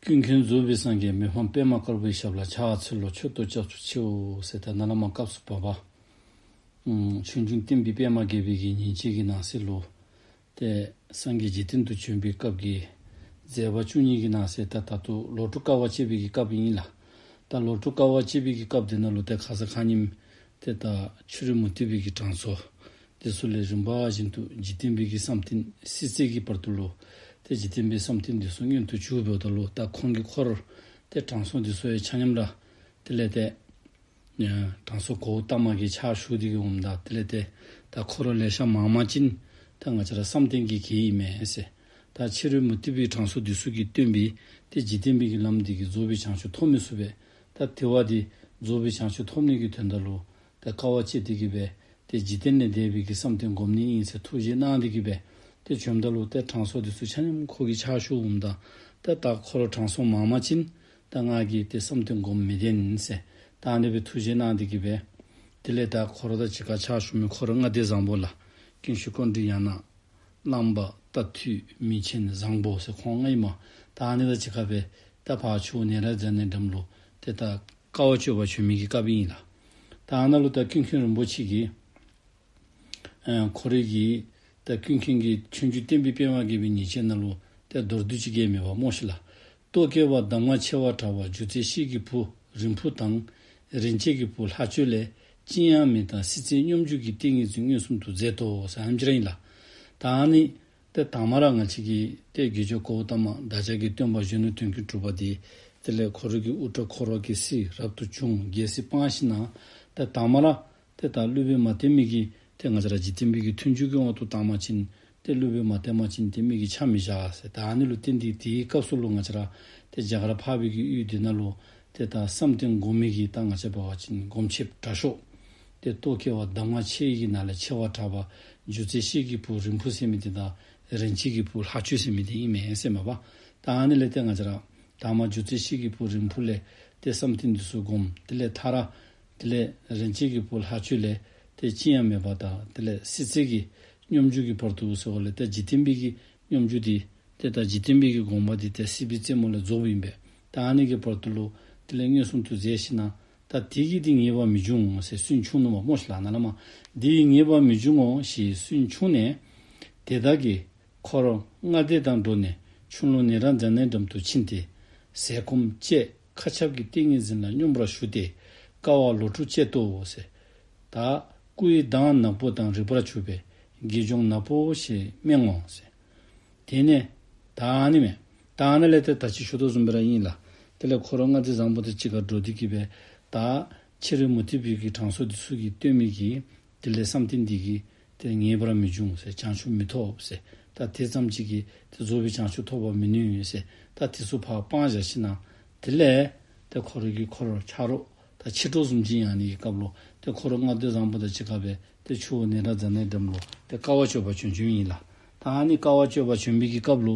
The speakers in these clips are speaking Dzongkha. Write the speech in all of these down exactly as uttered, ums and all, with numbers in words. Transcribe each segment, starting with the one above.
ཀུན་མཁྱེན་རྫོགས་པའི་སངས་རྒྱས། མི་ཕམ་པདྨ་དཀར་པོའི་ཞབས་ལ་ཕྱག་འཚལ་ལོ། མཆོད་དོ་སྐྱབས་སུ་མཆིའོ་ཟེར། ད་ནཱ་ལས་མར་སྐབས་སུ་བབ་པ། ཨམ་ཆོས་འབྱུང་བསྟན་པའི་པདྨ་རྒྱས་པའི་གི་ཉིན་བྱེད་ཀྱི་ནང་གསེས་ལུ། ཏེ་སངས་རྒྱས་འཇིག་རྟེན་དུ་བྱོན་པའི་སྐབས་ཀྱི་མཛད་པ་བཅུ་གཉིས་ཀྱི་ནང་གསེས། ད་ད་ལྟོ་ལོ་དྲུག་དཀའ་བ་སྤྱད་པའི་གི་སྐབས་ཨིན་ལགས། ད་ལོ་དྲུག་དཀའ་བ་སྤྱད་པའི་གི་སྐབས་དེ་ནང་ལུ་ཏེ་ཁ་ཙ་ཁ་ཉིནམ་ཏེ་ད་ཕྱི་རོལ་མུ་སྟེགས་པའི་གི་དྲང་སྲོང་དེ་ཚུ་ལས་རིམ་པ་བཞིན་དུ་འཇིག་རྟེན་པའི་གི་བསམ་གཏན་སྲིད་རྩེ་གི་བར་དུ་ལུ། ཏེ་འཇིག་རྟེན་པའི་བསམ་གཏན་དེ་ཚུ་མངོན་དུ་གྱུར་འབདཝ་ད་ལུ་ད་ཁོང་གི་འཁོར་ཏེ་དྲང་སྲོང་དེ་ཚུ་ཡང་ཆ་མཉམ་ར་དེ་ལས་ཏེ་ཨ་དྲང་སྲོང་གཽ་ཏ་མ་གི་ཕྱག་ཞུ་སྟེ་གི་འོངམ་ད་དེ་ལས་ཏེ་ད་འཁོར་ལེ་ཤ་མང་མང་ཅིག་ད་ང་བཅས་ར་བསམ་གཏན་གྱི་གེགས་ཨིན་མས་ཟེར། ད་ཕྱི་རོལ་མུ་སྟེགས་པའི་དྲང་སྲོང་དེ་ཚུ་གིས་སྟོན་པའི་ཏེ་འཇིག་རྟེན་པའི་གི་ལམ་འདི་གིས་རྫོགས་པའི་བྱང་ཆུབ་ཐོབ་མི་ཚུགས་པས། ད་དེ་བ་འདི་རྫོགས་པའི་བྱང་ཆུབ་ཐོབ་ནི་གི་དོན་དག་ལུ་ད་དཀའ་བ་སྤྱད་དེ་གི་སྦེ་ཏེ་འཇིག་རྟེན་ལས་འདས་པའི་གི་བསམ་གཏན་སྒོམ་ནི་ཨིན་ཟེར་ཐུགས་བཞེད་གནང་སྟེ་གི་སྦེ་ཏེ་བྱོནམ་ད་ལུ་ཏེ་དྲང་སྲོང་དེ་ཚུ་ཆ་མཉམ་ཁོ་གི་ཕྱག་ཞུ་འོངམ་ད་ཏེ་ད་འཁོར་དྲང་སྲོང་མང་མང་ཅིག་ད་ང་གིས་ཏེ་བསམ་གཏན་སྒོམ་མི་བདེན་ཟེར་ད་ཨ་ནི་སྦེ་ཐུགས་བཞེད་གནང་སྟེ་གི་སྦེ། དེ་ལས་ད་ཁོ་ར་དང་གཅིག་ཁར་ཕྱག་ཞུ་མི་འཁོར་ལྔ་སྡེ་བཟང་པོ་ལགས། ཀུན་ཤེས་ཀཽཎྜི་ཉ་ན། གླང་པ་རྟ་ཐུལ་མིང་ཆེན་བཟང་པོ་ཟེར་ཁོང་ལྔ་ཨིན་མས། ད་ཨ་ནི་དང་གཅིག་ཁར་སྦེ་ད་ཕར་ཆུ་བོ་ནཻ་རཉྫ་ནའི་འགྲམ་ལུ་ཏེ་ད་དཀའ་བ་སྤྱོད་པར་བྱོན་མི་གི་སྐབས་ཨིན་ལགས། ད་ཨ་ནཱ་ལུ་ད་ཀུན་མཁྱེན་རིན་པོ་ཆེ་གིས་ཨ་ཁོ་རའི་གི་ད་ཀུན་མཁྱེན་གྱི་ཆོས་འབྱུང་བསྟན་པའི་པདྨ་རྒྱས་པའི་ཉིན་བྱེད་ནང་ལུ་ཏེ་མདོར་བསྡུས་ཅིག་གིས་མེད་པ་སྨོ་ཤིག་ལགས། རྟོག་གེ་བ་གདམས་ངག་ཆེ་བ་གྲགས་པ་སྒྱུ་རྩལ་ཤེལ་གྱི་བུ་རིང་འཕུར་དང་། རིན་ཆེན་གྱི་བུ་ལྷ་ཆོས་ལས། ཅི་ཡང་མེད་དང་སྲིད་རྩེའི་སྙོམས་འཇུག་གི་ཏིང་ངེ་འཛིན་མངོན་སུམ་དུ་མཛད་དོ་ཟེར་ཨ་ནེམ་ཅིག་ར་ཨིན་ལགས། ད་ཨ་ནི་ཏེ་དང་པ་ར་ང་བཅས་ཀྱི་ཏེ་དགེ་སྦྱོང་གཽ་ཏ་མ་བདག་ཅག་གི་སྟོན་པ་གཞོན་ནུ་དོན་ཀུན་གྲུབ་པ་འདི་དེ་ལས་ཁོ་རའི་གི་དབུ་སྐྲ་འཁོར་བ་གི་གསེར་རབ་ཏུ་བྱུང་རྒྱལ་སྲིད་སྤངས་ཞིནམ་ལས་ཏེ་དང་པ་ར་ཏེ་ད་སློབ་དཔོན་མ་བསྟེན་མི་གིས་ཏེ་ང་བཅས་ར་འཇིག་རྟེན་པའི་གི་མཐུན་འཇུག་གི་དབང་དུ་བཏང་པ་ཅིན་ཏེ་སློབ་དཔོན་མ་བསྟེན་པ་ཅིན་ཏེ་མི་གིས་ཆ་མི་བཞག་ཟེར། ད་ཨ་ནི་ལུ་བརྟེན་ཏེ་དེའི་སྐབས་སུ་ལུ་ང་བཅས་ར་ཏེ་རྒྱ་གར་འཕགས་པའི་གི་ཡུལ་འདི་ནང་ལུ་ཏེ་ད་བསམ་གཏན་སྒོམ་མི་གི་ད་ང་བཅས་འབད་བ་ཅིན་སྒོམ་ཆེན་དྲག་ཤོས་ཏེ་རྟོག་གེ་བ་གདམས་ངག་ཆེ་བའི་གི་ནང་ལས་ཆེ་བ་གྲགས་པ་སྒྱུ་རྩལ་ཤེལ་གྱི་བུ་རིང་འཕུར་ཟེར་མི་འདི་དང་རིན་ཆེན་གྱི་བུ་ལྷ་ཆོས་ཟེར་མི་འདི་ཨིན་མས་ཟེར་མས་པ། ད་ཨ་ནི་ལས་ཏེ་ང་བཅས་ར་དང་པ་སྒྱུ་རྩལ་ཤེལ་གྱི་བུ་རིང་འཕུར་ལས་ཏེ་བསམ་གཏན་འདི་ཚུ་སྒོམ། དེ་ལས་མཐའ་ར་དེ་ལས་རིན་ཆེན་གྱི་བུ་ལྷ་ཆོས་ལས་ཏེ་ཅི་ཡང་མེད་པ་དང་དེ་ལས་སྲིད་རྩེ་གི་སྙོམས་འཇུག་གི་བར་དུ་ཟེརཝ་ལས་ཏེ་འཇིག་རྟེན་པའི་གི་སྙོམས་འཇུག་འདི་ཏེ་ད་འཇིག་རྟེན་པའི་གི་སྒོམ་པ་འདི་ཏེ་སྲིད་པའི་རྩེ་མོ་ལས་རྫོགསཔ་ཨིན་པས། ད་ཨ་ནི་གི་བར་དུ་ལུ་དེ་ལས་མངོན་སུམ་དུ་མཛད་ཞིནམ་ལས་ད་དེ་གིས་འདི་ངེས་པར་མི་འབྱུང་ངོ་ཟེར་སུན་ཕྱུང་ནུག་པ་སྨོ་ཤིག་ལགས། ནཱ་ལས་མར་འདི་ངེས་པར་མི་འབྱུང་ངོ་ཞེས་སུན་ཕྱུང་ནས། དེ་དག་གིས་འཁོར་ལྔ་སྡེ་དང་འགྲོགས་ནས་ཆུ་ཀླུང་ནཻ་རཉྫ་ནའི་འགྲམ་དུ་ཕྱིན་ཏེ། ཟས་སྐོམ་བཅས་མཁའ་ཁྱབ་ཀྱི་ཏིང་ངེ་འཛིན་ལ་སྙོམས་པར་ཞུགས་ཏེ་དཀའ་བ་ལོ་དྲུག་སྤྱད་དོ་ཟེར། ད་སྐུ་ཡི་མདངས་ནག་པོ་དང་རིག་པར་གྱུར་པའི་དགེ་སྦྱོང་ནག་པོ་ཞེས་སྨྲེང་ངོ་ཟེར། དེ་ནས་ད་ཨ་ནི་མས། ད་ཨ་ནི་ལས་ཏེ་ད་ཅི་ཞུ་དོ་བཟུམ་སྦེ་ར་ཨིན་ལགས། དེ་ལས་འཁོར་ལྔ་སྡེ་བཟང་པོ་དང་གཅིག་ཁར་འགྲོགས་ཏེ་གི་སྦེ་ད་ཕྱི་རོལ་མུ་སྟེགས་པའི་གི་དྲང་སྲོང་འདི་ཚུ་གིས་སྟོན་མི་གི་དེ་ལས་བསམ་གཏན་འདི་གིས་ཏེ་ངེས་པར་མི་འབྱུང་ཟེར་བྱང་ཆུབ་མི་ཐོབ་ཟེར། ད་དེ་ཙམ་ཅིག་གིས་ཏེ་རྫོགས་པའི་བྱང་ཆུབ་ཐོབ་པར་མི་ནུས་ཟེར། ད་དེ་ཚུ་ཕར་སྤང་བཞག་ཞིནམ་ལས་དེ་ལས་ཏེ་ཁོ་རའི་གི་འཁོར་ཆ་རོགས་ད་ཕྱི་དྲོ་བཟུམ་ཅིག་ཨ་ནི་གི་སྐབས་ལུ་ཏེ་འཁོར་ལྔ་སྡེ་བཟང་པོ་དང་གཅིག་ཁར་སྦེ་ཏེ་ཆུ་བོ་ནཻ་རཉྫ་ནའི་འགྲམ་ལུ་ཏེ་དཀའ་བ་སྤྱོད་པར་བྱོན་བྱོནམ་ཨིན་ལགས། ད་ཨ་ནི་དཀའ་བ་སྤྱོད་པར་བྱོན་པའི་གི་སྐབས་ལུ་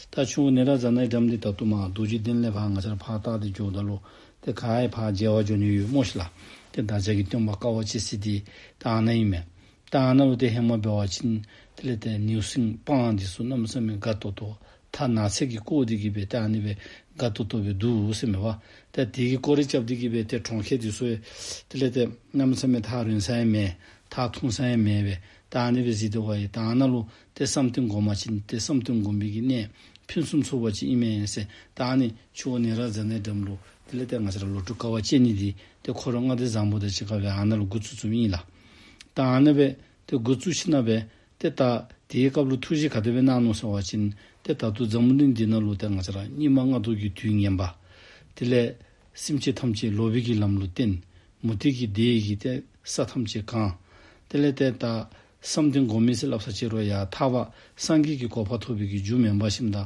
ད་ཆུ་བོ་ནཻ་རཉྫ་ནའི་འགྲམ་འདི་ད་ལྟོ་མར་རྡོ་རྗེ་གདན་ལས་ཕར་ང་བཅས་ར་ཕར་བལྟ་སྟེ་འགྱོཝ་ད་ལུ་ཏེ་ག་ཡང་ཕར་མཇལ་བར་འགྱོ་ནི་ཡོད་སྨོ་ཤིག་ལགས། ཏེ་བདག་ཅག་གི་སྟོན་པ་དཀའ་བ་སྤྱད་ས་འདི་ད་ཨ་ནཱ་ཨིན་མས། ད་ཨ་ནཱ་ལུ་ཏེ་ཧེ་མ་འབད་བ་ཅིན་དེ་ལས་ཏེ་ནེའུ་གསིང་སྤང་འདི་ཚུ་གནམ་མེད་ས་མེད་དགའ་ཏོག་ཏོ་ཐག་ནགས་ཚལ་གྱིས་བསྐོར་ཏེ་གི་སྦེ་ཏེ་ཨ་ནི་སྦེ་དགའ་ཏོག་ཏོ་སྦེ་འདུག་ཟེར་མས་པ། ཏེ་དེ་གི་སྐོར་ར་རྐྱབ་སྟེ་གི་སྦེ་ཏེ་གྲོང་ཁྱེར་འདི་ཚུ་དེ་ལས་ཏེ་གནམ་མེད་ས་མེད་ཐག་རིང་ས་ཡང་མེད། ཐག་ཐུང་ས་ཡང་མེད་པས། ད་ཨ་ནི་སྦེ་གཟིགས་དོ་བ་ཡི། ད་ཨ་ནཱ་ལུ་ཏེ་བསམ་གཏན་སྒོམ་པ་ཅིན་ཏེ་བསམ་གཏན་སྒོམ་པའི་གི་གནས་ཕུན་སུམ་ཚོགས་པ་ཅིག་ཨིན་མས་ཟེར། ད་ཨ་ནི་ཆུ་བོ་ནཻ་རཉྫ་ནའི་འགྲམ་ལུ་དེ་ལས་ཏེ་ང་བཅས་ར་ལོ་དྲུག་དཀའ་བ་སྤྱད་ནི་འདི་ཏེ་འཁོར་ལྔ་སྡེ་བཟང་པོ་དང་གཅིག་ཁར་སྦེ་ཨ་ནཱ་ལུ་འགོ་བཙུགས་བཙུགསཔ་ཨིན་ལགས། ད་ཨ་ནི་སྦེ་ཏེ་འགོ་བཙུགས་ཞིནམ་ལས་སྦེ་ཏེ་ད་དེའི་སྐབས་ལུ་ཐུགས་བཞེད་ག་དེ་སྦེ་གནང་ནུག་ཟེར་བ་ཅིན་ཏེ་ད་ལྟོ་འཛམ་བུ་གླིང་འདི་ནང་ལུ་ཏེ་ང་བཅས་ར་སྙིགས་མ་ལྔ་བདོ་གི་དུས་ངན་པ། དེ་ལས་སེམས་ཅན་ཐམས་ཅད་ལོག་པའི་གི་ལམ་ལུ་བསྟན། མུ་སྟེགས་ཀྱི་སྡེ་གིས་ཏེ་ས་ཐམས་ཅད་གང་། དེ་ལས་ཏེ་ད་བསམ་གཏན་སྒོམ་མི་ཟེར་སླབ་ས་ཅིག་རུང་ཡང་ཐར་པ་སངས་རྒྱས་ཀྱི་གོ་འཕང་ཐོབ་པའི་གི་རྒྱུ་མེན་པར་ཞིནམ་ད་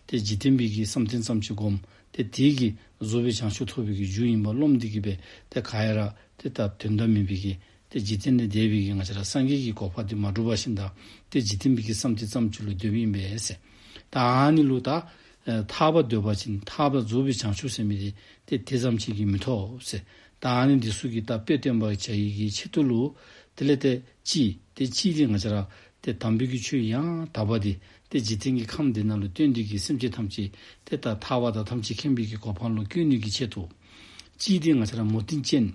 ཏེ་འཇིག་རྟེན་པའི་གི་བསམ་གཏན་ཙམ་ཅིག་སྒོམ། ཏེ་དེ་གིས་རྫོགས་པའི་བྱང་ཆུབ་ཐོབ་པའི་གི་རྒྱུ་ཨིན་པར་རློམ་སྟེ་གི་སྦེ་ཏེ་ག་ཡང་ར་ཏེ་ད་དོན་དག་མེད་པའི་གི་ཏེ་འཇིག་རྟེན་ལས་འདས་པའི་གི་ང་བཅས་ར་སངས་རྒྱས་ཀྱི་གོ་འཕང་འདི་མ་བསྒྲུབས་པར་ཞིནམ་ད་ཏེ་འཇིག་རྟེན་པའི་གི་བསམ་གཏན་ཙམ་ཅིག་ལུ་སྡོདཔ་ཨིན་པས་ཟེར། ད་ཨ་ནི་ལུ་ད་ཨེ་ཐར་པ་འདོད་པ་ཅིན་ཐར་པ་རྫོགས་པའི་བྱང་ཆུབ་ཟེར་མི་འདི་ཏེ་དེ་ཙམ་ཅིག་གིས་མི་ཐོབ་ཟེར། ད་ཨ་ནི་འདི་ཚུ་གི་ད་དཔེ་སྟོན་པར་བྱ་ཡི་གི་ཆེད་དུ་ལུ་དེ་ལས་ཏེ་གཅིག་ཏེ་གཅིག་འདི་ང་བཅས་ར་ཏེ་དམ་པའི་གི་ཆོས་ཡང་དག་པ་འདི་ ཏེ་འཇིག་རྟེན་གྱི་ཁམས་འདི་ནང་ལུ་བཏོན་ཏེ་གི་སེམས་ཅན་ཐམས་ཅད་ཏེ་ད་ཐར་པ་དང་ཐམས་ཅད་མཁྱེན་པའི་གི་གོ་འཕང་ལུ་བཀོད་ནི་གི་ཆེད་དུ། གཅིག་འདི་ང་བཅས་ར་མུ་སྟེགས་ཅན།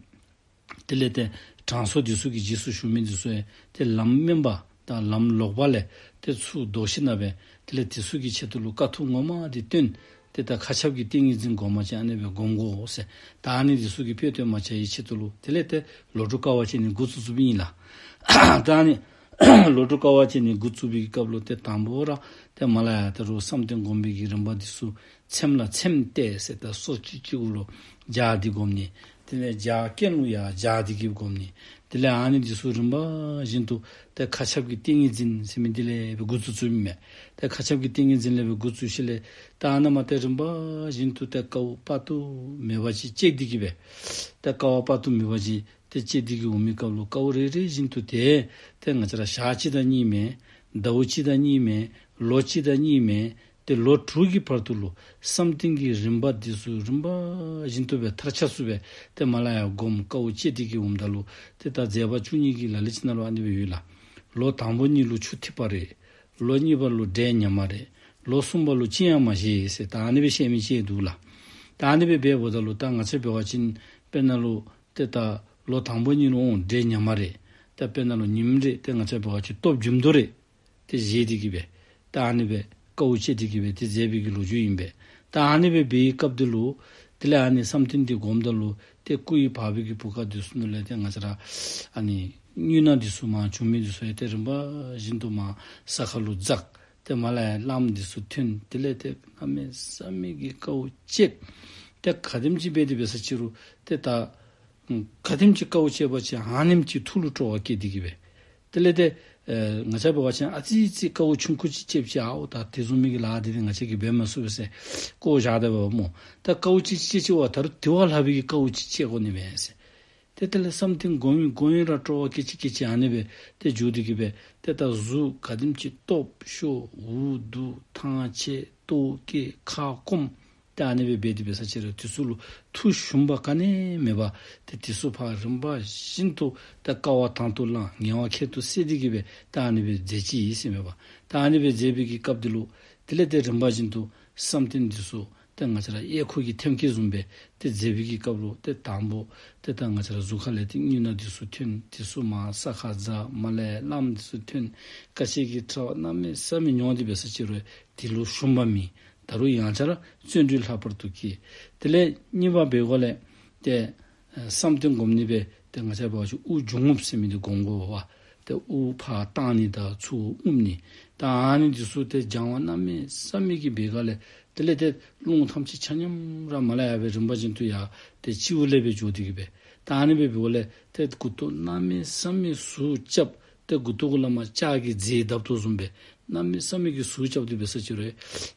དེ་ལས་ཏེ་དྲང་སྲོང་འདི་ཚུ་གི་རྗེས་སུ་ཞུགས་མི་འདི་ཚུ་ཡང་ཏེ་ལམ་དམན་པ་དང་ལམ་ལོག་པ་ལས་ཏེ་ཚུར་བཟློག་ཞིནམ་ལས་ཏེ་དེ་ཚུ་གི་ཆེད་དུ་ལུ་དཀའ་ཐུབ་ངོ་མ་འདི་བཏོན། ཏེ་ད་མཁའ་ཁྱབ་ཀྱི་ཏིང་ངེ་འཛིན་སྒོམ་པ་ཅིན་ཨ་ནི་སྦེ་སྒོམ་དགོ་ཟེར། ད་ཨ་ནི་འདི་ཚུ་གི་དཔེ་སྟོན་པར་བྱ་བའི་ཆེད་དུ་ལུ་དེ་ལས་ཏེ་བློ་གྲོས་དཀའ་བ་སྤྱད་ནི་འགོ་བཙུགས་བཙུགསཔ་ཨིན་ལགས། ད་ཨ་ནི་བློ་གྲོས་དཀའ་བ་སྤྱད་ནི་འགོ་བཙུགས་པའི་སྐབས་ལུ་ཏེ་དང་པ་ར་ཏེ་མར་ལས་ཡར་ད་རུང་བསམ་གཏན་སྒོམ་པའི་གི་རིམ་པ་འདི་ཚུ་ཚེམས་ལ་ཚེམས་གཏད་ཟེར། ད་སོ་གཅིག་གཅིག་གུ་ལུ་སྦྱར་ཏེ་སྒོམ་ནི། དེ་ལས་སྦྱར་རྐྱེན་ལུ་ཡང་སྦྱར་ཏེ་གི་སྒོམ་ནི། དེ་ལས་ཨ་ནི་འདི་ཚུ་རིམ་པ་བཞིན་དུ་ཏེ་མཁའ་ཁྱབ་ཀྱི་ཏིང་ངེ་འཛིན་ཟེར་མི་འདི་ལས་སྦེ་འགོ་བཙུགས་བཙུགསཔ་ཨིན་མས། ཏེ་མཁའ་ཁྱབ་ཀྱི་ཏིང་ངེ་འཛིན་ལས་སྦེ་འགོ་བཙུགས་ཞིནམ་ལས་ད་ཨ་ནཱ་མར་ཏེ་རིམ་པ་བཞིན་དུ་ཏེ་དཀའཝ་དཔག་ཏུ་མེད་པ་ཅིག་སྤྱད་དེ་གི་སྦེ། ཏེ་དཀའཝ་དཔག་ཏུ་མེད་པ་ཅིག་ཏེ་སྤྱད་དེ་གི་འོང་མི་སྐབས་ལུ་དཀའཝ་རེ་རེ་བཞིན་དུ་ཏེ་ཏེ་ང་བཅས་ར་ཞག་གཅིག་དང་གཉིས་མེན། ཟླཝ་གཅིག་དང་གཉིས་མེན། ལོ་གཅིག་དང་གཉིས་མེན། ཏེ་ལོ་དྲུག་གི་བར་དུ་ལུ་བསམ་གཏན་གྱི་རིམ་པ་འདི་ཚུ་རིམ་པ་བཞིན་དུ་སྦེ་མཐར་ཆགས་སུ་སྦེ་ཏེ་མར་ལས་ཡར་སྒོམ་དཀའཝ་སྤྱད་དེ་གི་འོངམ་ད་ལུ་ཏེ་ད་མཛད་པ་བཅུ་གཉིས་ཀྱི་ལ་ལུ་ཅིག་ནང་ལུ་ཨ་ནི་སྦེ་ཡོད་ལགས། ལོ་དང་པོ་གཉིས་ལུ་ཆུ་ཐིགས་པ་རེ། ལོ་གཉིས་པ་ལུ་འབྲས་ཉག་མ་རེ། ལོ་གསུམ་པ་ལུ་ཅི་ཡང་མ་བཞེས་ཟེར་ད་ཨ་ནི་སྦེ་བཤད་མི་ཅིག་འདུག་ལགས། ད་ཨ་ནི་སྦེ་འབདཝ་ད་ལུ་ད་ང་བཅས་འབད་བ་ཅིན་དཔེར་ན་ལུ་ཏེ་ད་ལོ་དང་པོ་གཉིས་ལུ་འབྲས་ཉག་མ་རེ། ད་དཔེར་ན་ལུ་ཉིམ་རེ་ཏེ་ང་བཅས་འབད་བ་ཅིན་སྟོབས་འབྱུང་རྡོག་རེ། ཏེ་བཞེས་ཏེ་གི་སྦེ་ད་ཨ་ནི་སྦེ་དཀའཝ་སྤྱད་དེ་གི་སྦེ་ཏེ་མཛད་པའི་གི་ལོ་རྒྱུས་ཨིན་པས། ད་ཨ་ནི་སྦེ་འབད་བའི་སྐབས་འདི་ལུ་དེ་ལས་ཨ་ནི་བསམ་གཏན་འདི་སྒོམ་ད་ལུ་ཏེ་སྐུ་ཡི་བར་པའི་གི་བུ་ག་འདི་ཚུ་ནང་ལས་ཏེ་ང་བཅས་ར་ཨ་ནི་སྨྱུང་གནས་འདི་ཚུ་མར་བྱོན་མི་འདི་ཚུ་ཡང་ཏེ་རིམ་པ་བཞིན་དུ་མར་ས་ཁ་ལུ་འཛེགས། ཏེ་མར་ལས་ཡར་བླམ་འདི་ཚུ་ཐོན། དེ་ལས་ཏེ་གནམ་མེད་ས་མེད་ཀྱི་དཀའཝ་སྤྱད། ཏེ་ག་དེམ་ཅིག་འབད་དེ་འབད་ས་ཅི་རུང་ཏེ་ད་ག་དེམ་ཅིག་དཀའཝ་སྤྱད་པ་ཅིན་ཨ་ནེམ་ཅིག་ཐུགས་ལུ་སྤྲོ་བ་སྐྱེ་སྟེ་གི་སྦེ། དེ་ལས་ཏེ་ཨེ་ང་བཅས་འབད་བ་ཅིན་ཨ་ཙི་ཅིག་དཀའཝ་ཆུང་ཀུ་ཅིག་སྤྱད་པ་ཅིན་ཨའོ་ད་དེ་བཟུམ་མའི་གི་ལཱ་འདི་ཏེ་ང་བཅས་ཀྱིས་འབད་མ་ཚུགས་པས་ཟེར་བཀོ་བཞག་ད་འབདཝ་སྨོ། ད་དཀའཝ་ཅིག་ཅིག་སྤྱད་པ་ད་རུང་དེ་བ་ལྷག་པའི་གི་དཀའཝ་ཅིག་སྤྱད་དགོ་ནི་མས་ཟེར། ཏེ་དེ་ལས་བསམ་གཏན་སྒོམ་ཡི་སྒོམ་ཡི་ར་སྤྲོ་བ་སྐྱེ་ཅི་སྐྱེ་ཅི་ཨ་ནི་སྦེ་ཏེ་འགྱོ་སྟེ་གི་སྦེ་ཏེ་ད་གཟུགས་ག་དེམ་ཅིག་སྟོབས་ཤོར་འུ་སྡུག་ཐང་ཆད་ལྟོཝ་བཀྱེས་ཁ་སྐོམ། ཏེ་ཨ་ནི་སྦེ་འབད་དེ་འབད་ས་ཅི་རུང་དེ་ཚུ་ལུ་ཐུགས་ཞུམ་པ་ག་ནི་མེད་པར་ཏེ་དེ་ཚུ་ཕར་རིམ་པ་བཞིན་དུ་ད་དཀའ་བ་དང་དུ་བླངས་ངལ་བ་ཁྱད་དུ་བསད་དེ་གི་སྦེ་ད་ཨ་ནི་སྦེ་མཛད་ཅི་ཨིན་ཟེར་མས་པ། ད་ཨ་ནི་སྦེ་མཛད་པའི་གི་སྐབས་འདི་ལུ་དེ་ལས་ཏེ་རིམ་པ་བཞིན་དུ་བསམ་གཏན་འདི་ཚུ་ཏེ་ང་བཅས་ར་གཡས་འཁོར་གྱི་ཐེམ་སྐས་བཟུམ་སྦེ་ཏེ་མཛད་པའི་གི་སྐབས་ལུ་ཏེ་དང་པོ་ཏེ་ད་ང་བཅས་ར་གཟུགས་ཁ་ལས་ཏེ་སྨྱུང་གནས་འདི་ཚུ་ཐོན། དེ་ཚུ་མར་ས་ཁར་འཛེགས། མར་ལས་བླམ་འདི་ཚུ་ཐོན། དཀའ་སྤྱད་ཀྱི་དྲག་པ་གནམ་མེད་ས་མེད་མྱོང་སྟེ་འབད་ས་ཅི་རུང་དེ་ལུ་ཞུམ་པ་མེད། ད་རུང་ཡང་བསྐྱར་བརྩོན་འགྲུས་ལྷག་པར་དུ་བསྐྱེད། དེ་ལས་གཉིས་པ་འབད་སྒོ་ལས་ཏེ་ཨེ་བསམ་གཏན་སྒོམ་ནི་སྦེ་ཏེ་ང་བཅས་འབད་བ་ཅིན་དབུགས་འབྱུང་རྔུབ་ཟེར་མི་འདི་སྒོམ་དགོ་པ། ཏེ་དབུགས་ཕར་བཏང་ནི་དང་ཚུར་དབུབ་ནི། ད་ཨ་ནི་འདི་ཚུ་ཏེ་སྦྱང་བ་གནམ་མེད་ས་མེད་ཀྱི་འབད་སྒང་ལས་དེ་ལས་ཏེ་རླུང་ཐམས་ཅད་ཆ་མཉམ་ར་མར་ལས་ཡར་སྦེ་རིམ་པ་བཞིན་དུ་ཡར་ཏེ་སྤྱི་བོ་ལས་སྦེ་འགྱོ་སྟེ་གི་སྦེ། ད་ཨ་ནི་སྦེ་འབདཝ་ལས་ཏེ་མགུ་ཏོ་གནམ་མེད་ས་མེད་ཟུག་རྐྱབ། ཏེ་མགུ་ཏོ་གུ་ལས་མར་ལྕགས་ཀྱི་རྫས་བརྡབ་དོ་བཟུམ་སྦེ་གནམ་མེད་ས་མེད་ཀྱི་ཟུག་རྐྱབ་སྟེ་འབད་ས་ཅི་རུང་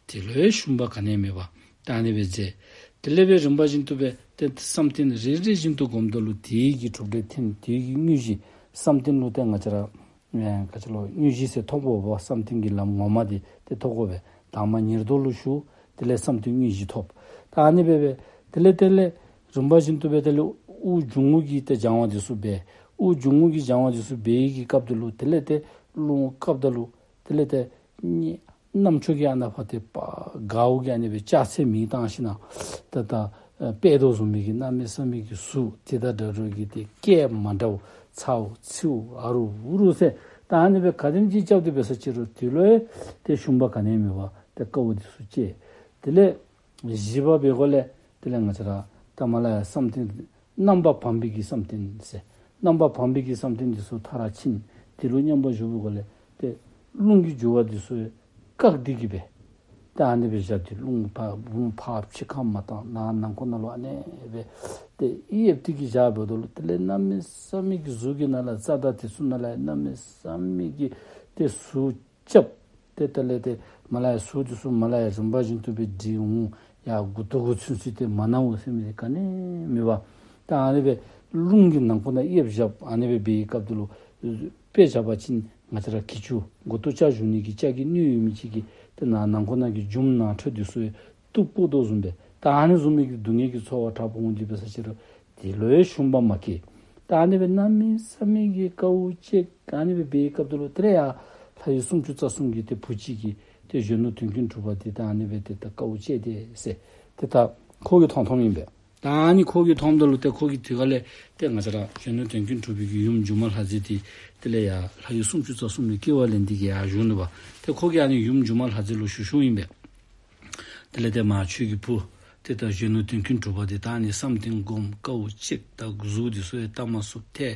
དེ་ལུ་ཡང་ཞུམ་པ་ག་ནི་ཡང་མེད་པར་ད་ཨ་ནི་སྦེ་མཛད། དེ་ལས་སྦེ་རིམ་པ་བཞིན་དུ་སྦེ་ཏེ་བསམ་གཏན་རེ་རེ་བཞིན་དུ་སྒོམ་ད་ལུ་དེའི་གི་གྲུབ་འབྲས་ཐོན། དེའི་གི་དངོས་གཞི་བསམ་གཏན་ལུ་ཏེ་ང་བཅས་ར་ཨེ་ག་ཅི་ལོ་དངོས་གཞི་ཟེར་ཐོབ་དགོ་པ། བསམ་གཏན་གྱི་ལམ་ངོ་མ་འདི་ཏེ་ཐོབ་དགོ་པས། དང་པ་ཉེར་བསྡོགས་ལུ་ཞུགས། དེ་ལས་བསམ་གཏན་དངོས་གཞི་ཐོབ། ད་ཨ་ནི་སྦེ་སྦེ་དེ་ལས་དེ་ལས་རིམ་པ་བཞིན་དུ་སྦེ་དེ་ལས་དབུགས་འབྱུང་རྔུབ་ཀྱི་ཏེ་སྦྱང་བ་འདི་ཚུ་འབད། དབུགས་འབྱུང་རྔུབ་ཀྱི་སྦྱང་བ་འདི་ཚུ་འབད་བའི་གི་སྐབས་འདི་ལུ་དེ་ལས་ཏེ་རླུང་བཀབ་ད་ལུ་དེ་ལས་ཏེ་གཉིད་རྣམ་ཅོ་གིས་ཨ་ནཱ་ཕར་ཏེ་པ་གའུ་གིས་ཨ་ནི་སྦེ་ལྕགས་ཚད་མིག་བཏང་ཞིནམ་ལས་ད་ད་ཨེ་དཔྱད་དོ་བཟུམ་མའི་གི་གནམ་མེད་ས་མེད་ཀྱི་ཟུག་དེ་དང་འདྲ་འདྲ་གི་ཏེ་སྐད་མ་འདྲཝ་ཚཝ་ཚིཝ་ཨ་རུ་ཨུ་རུ་ཟེར་ད་ཨ་ནི་སྦེ་ག་དེམ་ཅིག་རྐྱབ་སྟེ་འབད་ས་ཅི་རུང་དེ་ལུ་ཡང་ཏེ་ཞུམ་པ་ག་ནི་ཡང་མེད་པར་ཏེ་དཀའཝ་འདི་ཚུ་སྤྱད། དེ་ལས་བཞི་པ་འབད་སྒོ་ལས་དེ་ལས་ང་བཅས་ར་ད་མར་ལས་ཡར་བསམ་གཏན་རྣམ་པར་བམ་པའི་གི་བསམ་གཏན་ཟེར། རྣམ་པར་བམ་པའི་གི་བསམ་གཏན་འདི་ཚུ་མཐར་ཕྱིན། དེ་ལུ་མཉམ་པར་བཞུགས་པའི་སྒོ་ལས་ཏེ་རླུང་གི་རྒྱུ་བ་འདི་ཚུ་བཀག་སྟེ་གི་སྦེ་ད་ཨ་ནི་སྦེ་བཞག་སྟེ་རླུང་ཕར་རླུང་ཕར་ཕྱི་ཁར་མ་བཏང་ནང་ནང་ཁོག་ནང་ལུ་ཨ་ནི་སྦེ་ཏེ་ཡེབ་སྟེ་གི་བཞག་འབདཝ་ད་ལུ་དེ་ལས་གནམ་མེད་ས་མེད་ཀྱི་གཟུགས་ཀྱི་ནང་ལས་རྩ་དང་དེ་ཚུ་ནང་ལས་གནམ་མེད་ས་མེད་ཀྱི་ཏེ་ཟུག་རྐྱབ། ཏེ་དེ་ལས་ཏེ་མར་ལས་ཡར་ཟུག་འདི་ཚུ་མར་ལས་ཡར་རིམ་པ་བཞིན་དུ་སྦེ་འདྲིལ་འོང་། ཡར་མགུ་ཏོ་གུ་ཚུན་ཚོད་ཏེ་མ་ན་འོང་ཟེར་མི་འདི་ག་ནི་ཡང་མེད་པར་ད་ཨ་ནི་སྦེ་རླུང་གི་ནང་ཁོག་ནང་ཡེབ་བཞག། ཨ་ནི་སྦེ་འབད་བའི་སྐབས་འདི་ལུ་དཔེ་བཞག་པ་ཅིན་ང་བཅས་ར་གྱི་ཅུ་མགུ་ཏོ་ལྕགས་བཞུ་ནི་གི་ལྕགས་ཀྱི་སྣོད་ཡོད་མི་ཅིག་གིས་ཏེ་ནང་ནང་ཁོག་ནང་གི་རྒྱུ་ནང་ཁྲོལ་འདི་ཚུ་གཏུབ་བཀོ་དོ་བཟུམ་སྦེ་ད་ཨ་ནི་བཟུམ་མའི་གི་སྡུག་བསྔལ་གྱི་ཚོར་བ་དྲག་པོ་འོང་སྟེ་འབད་ས་ཅི་རུང་དེ་ལུ་ཡང་ཞུམ་པ་མ་སྐྱེས། ད་ཨ་ནི་སྦེ་གནམ་མེད་ས་མེད་ཀྱི་དཀའཝ་སྤྱད། ཨ་ནི་སྦེ་འབད་བའི་སྐབས་འདི་ལུ་དེ་ལས་ཡར་ལྷ་ཡུལ་སུམ་ཅུ་རྩ་གསུམ་གྱི་ཏེ་བུ་གཅིག་གིས་ ཏེ་གཞོན་ནུ་དོན་ཀུན་གྲུབ་པ་འདི་ད་ཨ་ནི་སྦེ་ཏེ་ད་དཀའཝ་སྤྱད་དེ་ཟེར་ཏེ་ད་ཁོ་གིས་མཐོང་མཐོངམ་ཨིན་པས། ད་ཨ་ནི་ཁོ་གིས་མཐོངམ་ད་ལུ་ཏེ་ཁོ་གིས་དེ་ཁ་ལས་ཏེ་ང་བཅས་ར་གཞོན་ནུ་དོན་ཀུན་གྲུབ་པའི་གི་ཡུམ་སྒྱུ་མ་ལྷ་མཛེས་འདི་དེ་ལས་ཡར་ལྷ་ཡུལ་སུམ་ཅུ་རྩ་གསུམ་ལས་སྐྱེ་བ་ལེན་ཏེ་གིས་ཡར་བཞུགས་ནུག་པ། ཏེ་ཁོ་གིས་ཨ་ནི་ཡུམ་སྒྱུ་མ་ལྷ་མཛེས་ལུ་ཞུ་ཞུཝ་ཨིན་པས། དེ་ལས་ཏེ་མར་ཁྱོད་ཀྱི་བུ་ཏེ་ད་གཞོན་ནུ་དོན་ཀུན་གྲུབ་པ་འདི་ད་ཨ་ནི་བསམ་གཏན་སྒོམ་དཀའཝ་སྤྱད། ད་གཟུགས་འདི་ཚུ་ཡང་བལྟ་མ་ཚུགས། ཏེ་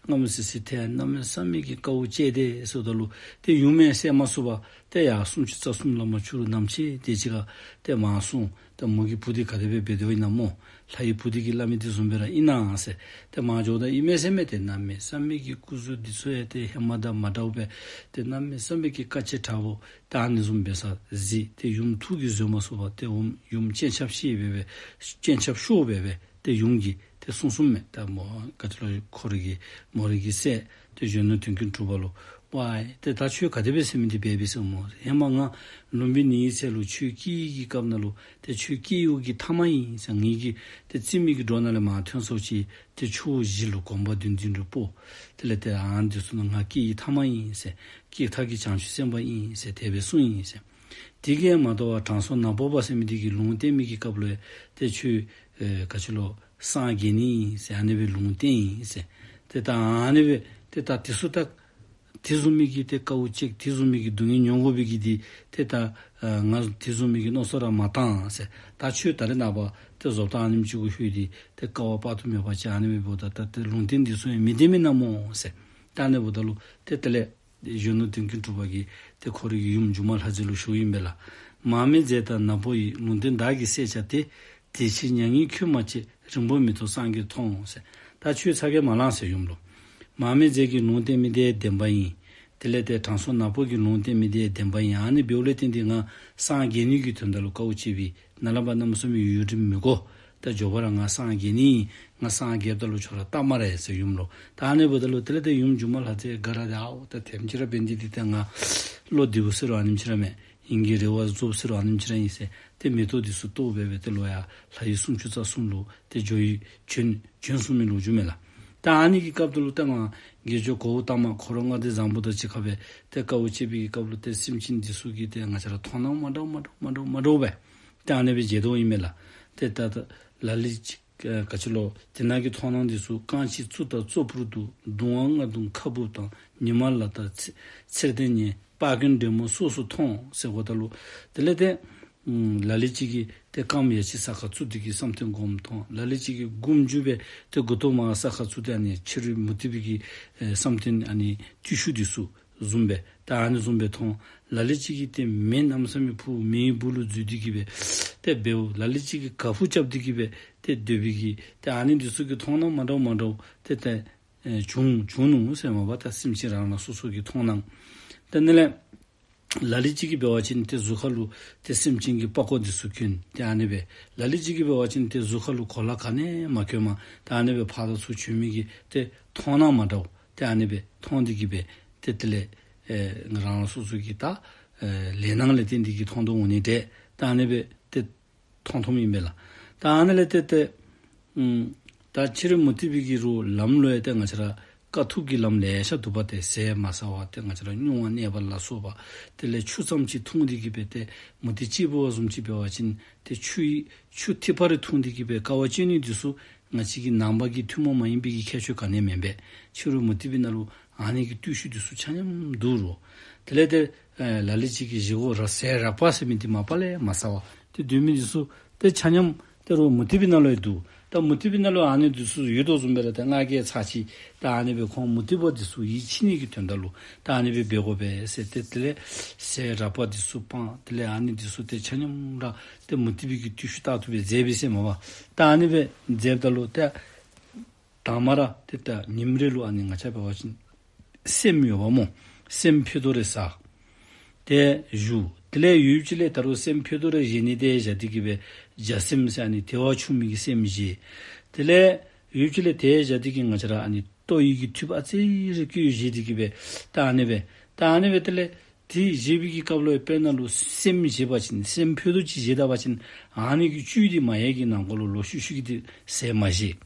རྔམ་སི་སི་ཏེ་གནམ་མེད་ས་མེད་ཀྱི་དཀའཝ་སྤྱད་དེ་ཟེརཝ་ད་ལུ་ཏེ་ཡུམ་ཡང་བསད་མ་ཚུགས་པར་ཏེ་ཡར་སུམ་ཅུ་རྩ་གསུམ་ལས་མར་ཕྱི་རུ་ནམ་ཕྱེད་དེ་ཅིག་ཁར་ཏེ་མར་སོང་། ཏེ་མོ་གི་བུ་འདི་ག་དེ་སྦེ་འབད་དོ་ཨིན་ན་སྨོ། ལྷ་ཡི་བུ་འདི་གིས་སླབ་མི་འདི་བཟུམ་སྦེ་ར་ཨིན་ན་ཟེར། ཏེ་མར་འགྱོཝ་ད་ཨིན་མས་ཟེར་མས། ཏེ་གནམ་མེད་ས་མེད་ཀྱི་སྐུ་གཟུགས་འདི་ཚུ་ཡང་ཏེ་ཧེ་མ་དང་མ་འདྲཝ་སྦེ་ཏེ་གནམ་མེད་ས་མེད་ཀྱི་དཀའ་སྤྱད་དྲག་པོ་ད་ཨ་ནི་བཟུམ་འབད་ས་གཟིགས། ཏེ་ཡུམ་ཐུགས་ཀྱིས་བཟོད་མ་ཚུགས་པར་ཏེ་ཡུམ་ཡུམ་སྤྱན་ཆབ་ཤོར་སྦེ་སྦེ་སྤྱན་ཆབ་ཤོར་སྦེ་སྦེ་ཏེ་ཡུམ་གྱིས་ཏེ་གསུངས་གསུངསམ་མས། ད་མོ་ག་ཅི་ལོ་ཁོ་རའི་གི་མོ་རའི་གི་སྲས་ཏེ་གཞོན་ནུ་དོན་ཀུན་གྲུབ་པ་ལུ། ཝའི་ཏེ་ད་ཁྱོད་ག་དེ་སྦེ་ཟེར་མི་འདི་འབད་འབད་ཟེར་སྨོ། ཧེ་མ་ང་ལུམ་བི་ནིའི་ཚལ་ལུ་ཁྱོད་སྐྱེ་བའི་གི་སྐབས་ནང་ལུ་ཏེ་ཁྱོད་སྐྱེ་བའི་གི་ཐ་མ་ཨིན་ཟེར། ངེ་གི་ཏེ་རྩིབ་མའི་གི་འགྲམ་ནང་ལས་མར་ཐོན་སོང་ཅི། ཏེ་ཆུ་བོ་བཞི་ལུ་གོམ་པ་བདུན་བདུན་རེ་སྤོ། དེ་ལས་ཏེ་ཨ་ནི་འདི་ཚུ་ནི་ང་སྐྱེ་བའི་ཐ་མ་ཨིན་ཟེར། སྐྱེ་མཐའ་གི་བྱང་ཆུབ་སེམས་དཔའ་ཨིན་ཟེར་དེ་སྦེ་གསུངས་ཡི་ཟེར། དེ་གིས་མ་དོ་བར་དྲང་སྲོང་ནག་པོ་པ་ཟེར་མི་འདི་གིས་ལུང་བསྟན་མི་གི་སྐབས་ལུ་ཏེ་ཁྱོད་ཨེ་ག་ཅི་ལོ་སངས་རྒྱས་ནི་ཨིན་ཟེར་ཨ་ནི་སྦེ་ལུང་བསྟན་ཡི་ཟེར། ཏེ་ད་ཨ་ནི་སྦེ་ཏེ་ད་དེ་ཚུ་ད་དེ་བཟུམ་མའི་གི་ཏེ་དཀའཝ་སྤྱད་དེ་བཟུམ་མའི་གི་སྡུག་བསྔལ་མྱོང་དགོ་པའི་གི་འདི་ཏེ་ད་ཨ་ང་དེ་བཟུམ་མའི་གི་མནོ་བསམ་ར་མ་བཏང་ཟེར། ད་ཁྱོད་ད་རེས་ནངས་པ་ཏེ་བཟོ་ལྟ་ཨ་ནེམ་ཅིག་གུ་ལྷོད་དེ་ཏེ་དཀའ་བ་དཔག་ཏུ་མེད་པ་སྤྱད་ཨ་ནི་སྦེ་འབདཝ་ད་ད་ཏེ་ལུང་བསྟན་འདི་ཚུ་ཡང་མི་བདེན་མེན་ན་སྨོ་ཟེར། ད་ཨ་ནི་འབདཝ་ད་ལུ་ཏེ་དེ་ལས་གཞོན་ནུ་དོན་ཀུན་གྲུབ་པ་གིས་ཏེ་ཁོ་རའི་གི་ཡུམ་སྒྱུ་མ་ལྷ་མཛེས་ལུ་ཞུཝ་ཨིན་པས་ལགས། མར་མེ་མཛད་དང་ནག་པོ་ཡི། ལུང་བསྟན་བདག་གིས་གསལ་བྱ་སྟེ། དེ་ཕྱིར་མྱ་ངན་ཁྱོད་མ་བྱེད། རིང་པོར་མི་ཐོགས་སངས་རྒྱས་མཐོང་ཟེར། ད་ཁྱོད་ཚ་གྱང་མ་ལང་ཟེར་ཡུམ་ལུ། མར་མེ་མཛད་ཀྱི་ལུང་བསྟན་མི་དེ་བདེན་པ་ཡིན། དེ་ལས་ཏེ་དྲང་སྲོང་ནག་པོ་གི་ལུང་བསྟན་མི་དེ་བདེན་པ་ཡིན། ཨ་ནི་འབདཝ་ལས་བརྟེན་ཏེ་ང་སངས་རྒྱས་ནི་གི་དོན་དག་ལུ་དཀའཝ་སྤྱད་པའི་ནཱ་ལས་ཕར་གནམ་མེད་ས་མེད་ཡུན་རིང་མི་དགོ། ད་མགྱོགས་པ་ར་ང་སངས་རྒྱས་ནི་ཨིན། ང་སངས་རྒྱསཔ་ད་ལུ་ཁྱོད་ར་བལྟ་སྨ་རེ་ཟེར་ཡུམ་ལུ། ད་ཨ་ནི་འབདཝ་ད་ལུ་དེ་ལས་ཏེ་ཡུམ་སྒྱུ་མ་ལྷ་མཛེས་དགའ་ར་སྟེ་ཨའོ་ད་དེམ་ཅིག་ར་འབད་ནི་འདི་ཏེ་ང་བློ་བདེཝ་ཟེར་རུང་ཨ་ནེམ་ཅིག་ར་མེད། ངེ་གི་རེ་བ་རྫོགསཔ་ཟེར་རུང་ཨ་ནེམ་ཅིག་ར་ཨིན་ཟེར། ཏེ་མེ་ཏོག་འདི་ཚུ་གཏོར་སྦེ་སྦེ་ཏེ་ལོག་ཡར་ལྷ་ཡུལ་སུམ་ཅུ་རྩ་གསུམ་ལུ་ཏེ་འགྱོ་ཡི་བྱོན་བྱོན་སོང་མི་ལོ་རྒྱུས་མས་ལགས། ད་ཨ་ནི་གི་སྐབས་དེ་ལུ་ད་ང་དགེ་སྦྱོར་གོའུ་ཏ་མ་ཁོ་ར་ལྔ་སྡེ་བཟང་པོ་དང་གཅིག་ཁར་སྦེ་ཏེ་དཀའཝ་སྤྱད་པའི་གི་སྐབས་ལུ་ཏེ་སེམས་ཅན་འདི་ཚུ་གི་ཏེ་ང་བཅས་ར་མཐོང་སྣང་མ་འདྲཝ་མ་འདྲཝ་མ་འདྲཝ་མ་འདྲཝ་སྦེ་ཏེ་ཨ་ནི་སྦེ་མཇལ་དོ་ཨིན་མས་ལགས། ཏེ་ད་ད་ལ་ལུ་ཅིག་ཨ་ག་ཅི་ལོ། དེ་ནང་གི་མཐོང་སྣང་འདི་ཚུ། རྐང་གཅིག་གཙུག་དང་གཙོ་ཕུར་དུ། གདུང་བ་ལྔ་བརྡུངས་ཁ་སྦུབ་དང་། ཉི་མ་ལ་དྭགས་ཚེ་ཚེར་ལྡན་ཉིད། དཔལ་མགོན་འདྲེ་མོ་སོགས་སུ་མཐོང་ཟེརཝ་ད་ལུ་དེ་ལས་ཏེ་ཨམ་ལ་ལུ་ཅིག་གིས་ཏེ་རྐངམ་ཡ་གཅིག་ས་ཁར་བཙུགས་ཏེ་གིས་བསམ་གཏན་སྒོམ་མཐོང་། ལ་ལུ་ཅིག་གིས་མགུ་མཇུག་སྦེ་ཏེ་མགུ་ཏོ་མར་ས་ཁར་བཙུགས་ཏེ་ཨ་ནི་ཕྱི་རོལ་མུ་སྟེགས་པའི་གི་ཨེ་བསམ་གཏན་ཨ་ནི་བརྟུལ་ཞུགས་འདི་ཚུ་བཟུམ་སྦེ་ད་ཨ་ནི་བཟུམ་སྦེ་མཐོང་། ལ་ལུ་ཅིག་གིས་ཏེ་མེ་གནམ་མེད་ས་མེད་ཕུ་མེའི་སྦུག་ལུ་འཛུལ་ཏེ་གིས་སྦེ་ཏེ་འབདཝ། ལ་ལུ་ཅིག་གིས་ག་ཕུ་རྐྱབ་སྟེ་གིས་སྦེ་ཏེ་སྡོད་པའི་གི་ཏེ་ཨ་ནི་འདི་ཚུ་གི་མཐོང་སྣང་མ་འདྲཝ་མ་འདྲཝ་ཏེ་ཏེ་ཨེ་བྱུང་བྱུང་ནུག་ཟེར་མས་པ། ད་སེམས་ཅན་རང་རང་སོ་སོ་གི་མཐོང་སྣང་། ཏེ་ཨ་ནི་ལས་ལ་ལུ་ཅིག་གིས་འབད་བ་ཅིན་ཏེ་གཟུགས་ཁ་ལུ་ཏེ་སེམས་ཅན་གྱི་པགས་ཀོ་འདི་ཚུ་གྱོན་ཏེ་ཨ་ནི་སྦེ། ལ་ལུ་ཅིག་གིས་འབད་བ་ཅིན་ཏེ་གཟུགས་ཁ་ལུ་གོ་ལ་ག་ནི་མ་གྱོནམ་ཏེ་ཨ་ནི་སྦེ་ཕར་དང་ཚུར་བྱོན་མི་གི་ཏེ་མཐོང་སྣང་མ་འདྲཝ་ཏེ་ཨ་ནི་སྦེ་མཐོང་སྟེ་གིས་སྦེ་ཏེ་དེ་ལས་ཨེ་རང་རང་སོ་སོ་གི་ད་ཨེ་ལས་སྣང་ལས་བརྟེན་ཏེ་གིས་མཐོང་དོ་འོང་ནི་འདྲས། ད་ཨ་ནི་སྦེ་ཏེ་མཐོང་མཐོངམ་ཨིན་པས་ལགས། ད་ཨ་ནི་ལས་ཏེ་ཏེ་ཨམ་ད་ཕྱི་རོལ་མུ་སྟེགས་པའི་གི་རོགས་ལམ་ལུ་ཡང་ཏེ་ང་བཅས་ར་དཀའ་ཐུབ་ཀྱི་ལམ་ལེ་ཤ་འདུག་པ། ཏེ་ཟས་མ་ཟ་བར་ཏེ་ང་བཅས་ར་སྨྱུང་བ་གནས་པ་ལ་སོགས་པ། དེ་ལས་ཆུ་ཙམ་ཅིག་འཐུང་སྟེ་གིས་སྦེ་ཏེ་མུ་སྟེགས་སྐྱེས་བུ་བཟུམ་ཅིག་འབད་བ་ཅིན་ཏེ་ཆུ་ཡི་ཆུ་ཐིགས་པ་རེ་འཐུང་སྟེ་གིས་སྦེ་དཀའ་བ་སྤྱད་ནི་འདི་ཚུ་ང་བཅས་ཀྱི་ནང་པ་གི་ཐུན་མོང་མ་ཡིན་པའི་གི་ཁྱད་ཆོས་ག་ནི་མེན་པས། ཕྱི་རོལ་མུ་སྟེགས་པའི་ནང་ལུ་ཨ་ནི་གི་བརྟུལ་ཞུགས་འདི་ཚུ་ཆ་མཉམ་འདུག་རོ། དེ་ལས་ཏེ་ཨེ་ལ་ལུ་ཅིག་གིས་བཞེས་སྒོ་ར་ཟས་རགས་པ་ཟེར་མི་འདི་མ་པ་ལས་མ་ཟ་བར་ཏེ་སྡོད་མི་འདི་ཚུ་ཏེ་ཆ་མཉམ་ཏེ་རོགས་མུ་སྟེགས་པའི་ནང་ལུ་ཡང་འདུག། ད་མུ་སྟེགས་པའི་ནང་ལུ་ཨ་ནི་འདི་ཚུ་ཡོད་དོ་བཟུམ་སྦེ་ར་ཏེ་ང་གིས་ཚར་ཅིག་ད་ཨ་ནི་སྦེ་ཁོང་མུ་སྟེགས་པ་འདི་ཚུ་ཡིད་ཆེས་ནི་གི་དོན་དག་ལུ་ད་ཨ་ནི་སྦེ་འབད་དགོ་པས་ཟེར་ཏེ་དེ་ལས་ཟས་རགས་པ་འདི་ཚུ་སྤངས། དེ་ལས་ཨ་ནི་འདི་ཚུ་ཏེ་ཆ་མཉམ་ར་ཏེ་མུ་སྟེགས་པའི་གི་བརྟུལ་ཞུགས་ལྟར་དུ་སྦེ་མཛད་པས་ཟེར་མས་པ། ད་ཨ་ནི་སྦེ་མཛདཔ་ད་ལུ་ཏེ་དང་པ་ར་ཏེ་ད་ཉིནམ་རེ་ལུ་ཨ་ནི་ང་བཅས་འབད་བ་ཅིན་སྲནམ་ཡོདཔ་སྨོ། སྲནམ་ཕུད་རྡོག་རེ་ཟ། ཏེ་བཞུགས། དེ་ལས་ཡུདཔ་ཅིག་ལས་ད་རུང་སྲནམ་ཕུད་རྡོག་རེ་བཞེས་ནི་དེ་བཞག་སྟེ་གིས་སྦེ་བྱ་སྲནམ་ཟེར་ཨ་ནི་དལ་བ་ཆུང་མི་གི་སྲནམ་བཞེས། དེ་ལས་ཡུདཔ་ཅིག་ལས་དེ་བཞག་སྟེ་གིས་ང་བཅས་ར་ཨ་ནི་ལྟོ་ཡི་གི་ཐུབ་ཨ་ཙི་རེ་བཀོལ་བཞེས་ཏེ་གིས་སྦེ་ད་ཨ་ནི་སྦེ་ད་ཨ་ནི་སྦེ་དེ་ལས་དེ་བཞེས་པའི་གི་སྐབས་ལུ་དཔེར་ན་ལུ་སྲནམ་བཞེས་པ་ཅིན་སྲནམ་ཕུད་རྡོག་ཅིག་བཞེས་ད་པ་ཅིན་ཨ་ནི་གི་བཅུད་འདི་མ་ཡལ་གྱི་ནང་འཁོད་ལུ་ལོག་ཤུལ་ཤུལ་གྱི་ཏེ་ཟས་མ་བཞེས།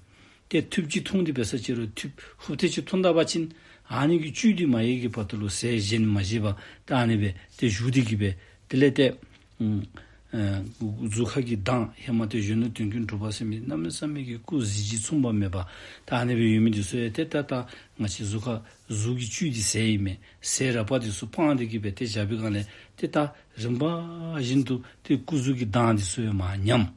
ཏེ་ཐུབ་ཅིག་འཐུང་སྟེ་འབད་ས་ཅིག་རུང་ཐུབ་ཧུབ་ཐེངས་ཅིག་འཐུང་ད་པ་ཅིན་ཨ་ནི་གི་བཅུད་འདི་མ་ཡལ་གྱི་བར་དུ་ལུ་ཟས་གཞན་མ་བཞེས་པར་ད་ཨ་ནི་སྦེ་ཏེ་བཞུགས་ཏེ་གིས་སྦེ་ དེ་ལས་ཏེ་ཨ་གཟུགས་ཁ་གི་མདངས་ཧེ་མ་ཏེ་གཞོན་ནུ་དོན་ཀུན་གྲུབ་པ་ཟེར་མི་གནམ་མེད་ས་མེད་ཀྱི་སྐུ་གཟི་བརྗིད་མཚུངས་པ་མེད་པ་ད་ཨ་ནི་སྦེ་ཡོད་མི་འདི་ཚུ་ཡང་ཏེ་ད་ད་ང་བཅས་གཟུགས་ཁ་གཟུགས་ཀྱི་བཅུད་འདི་ཟས་ཨིན་མས། ཟས་རགས་པ་འདི་ཚུ་སྤངས་ཏེ་གི་སྦེ་ཏེ་བཞག་པའི་སྒང་ལས་ཏེ་ད་རིམ་པ་བཞིན་དུ་ཏེ་སྐུ་གཟུགས་ཀྱི་མདངས་འདི་ཚུ་ཡང་མར་ཉམས།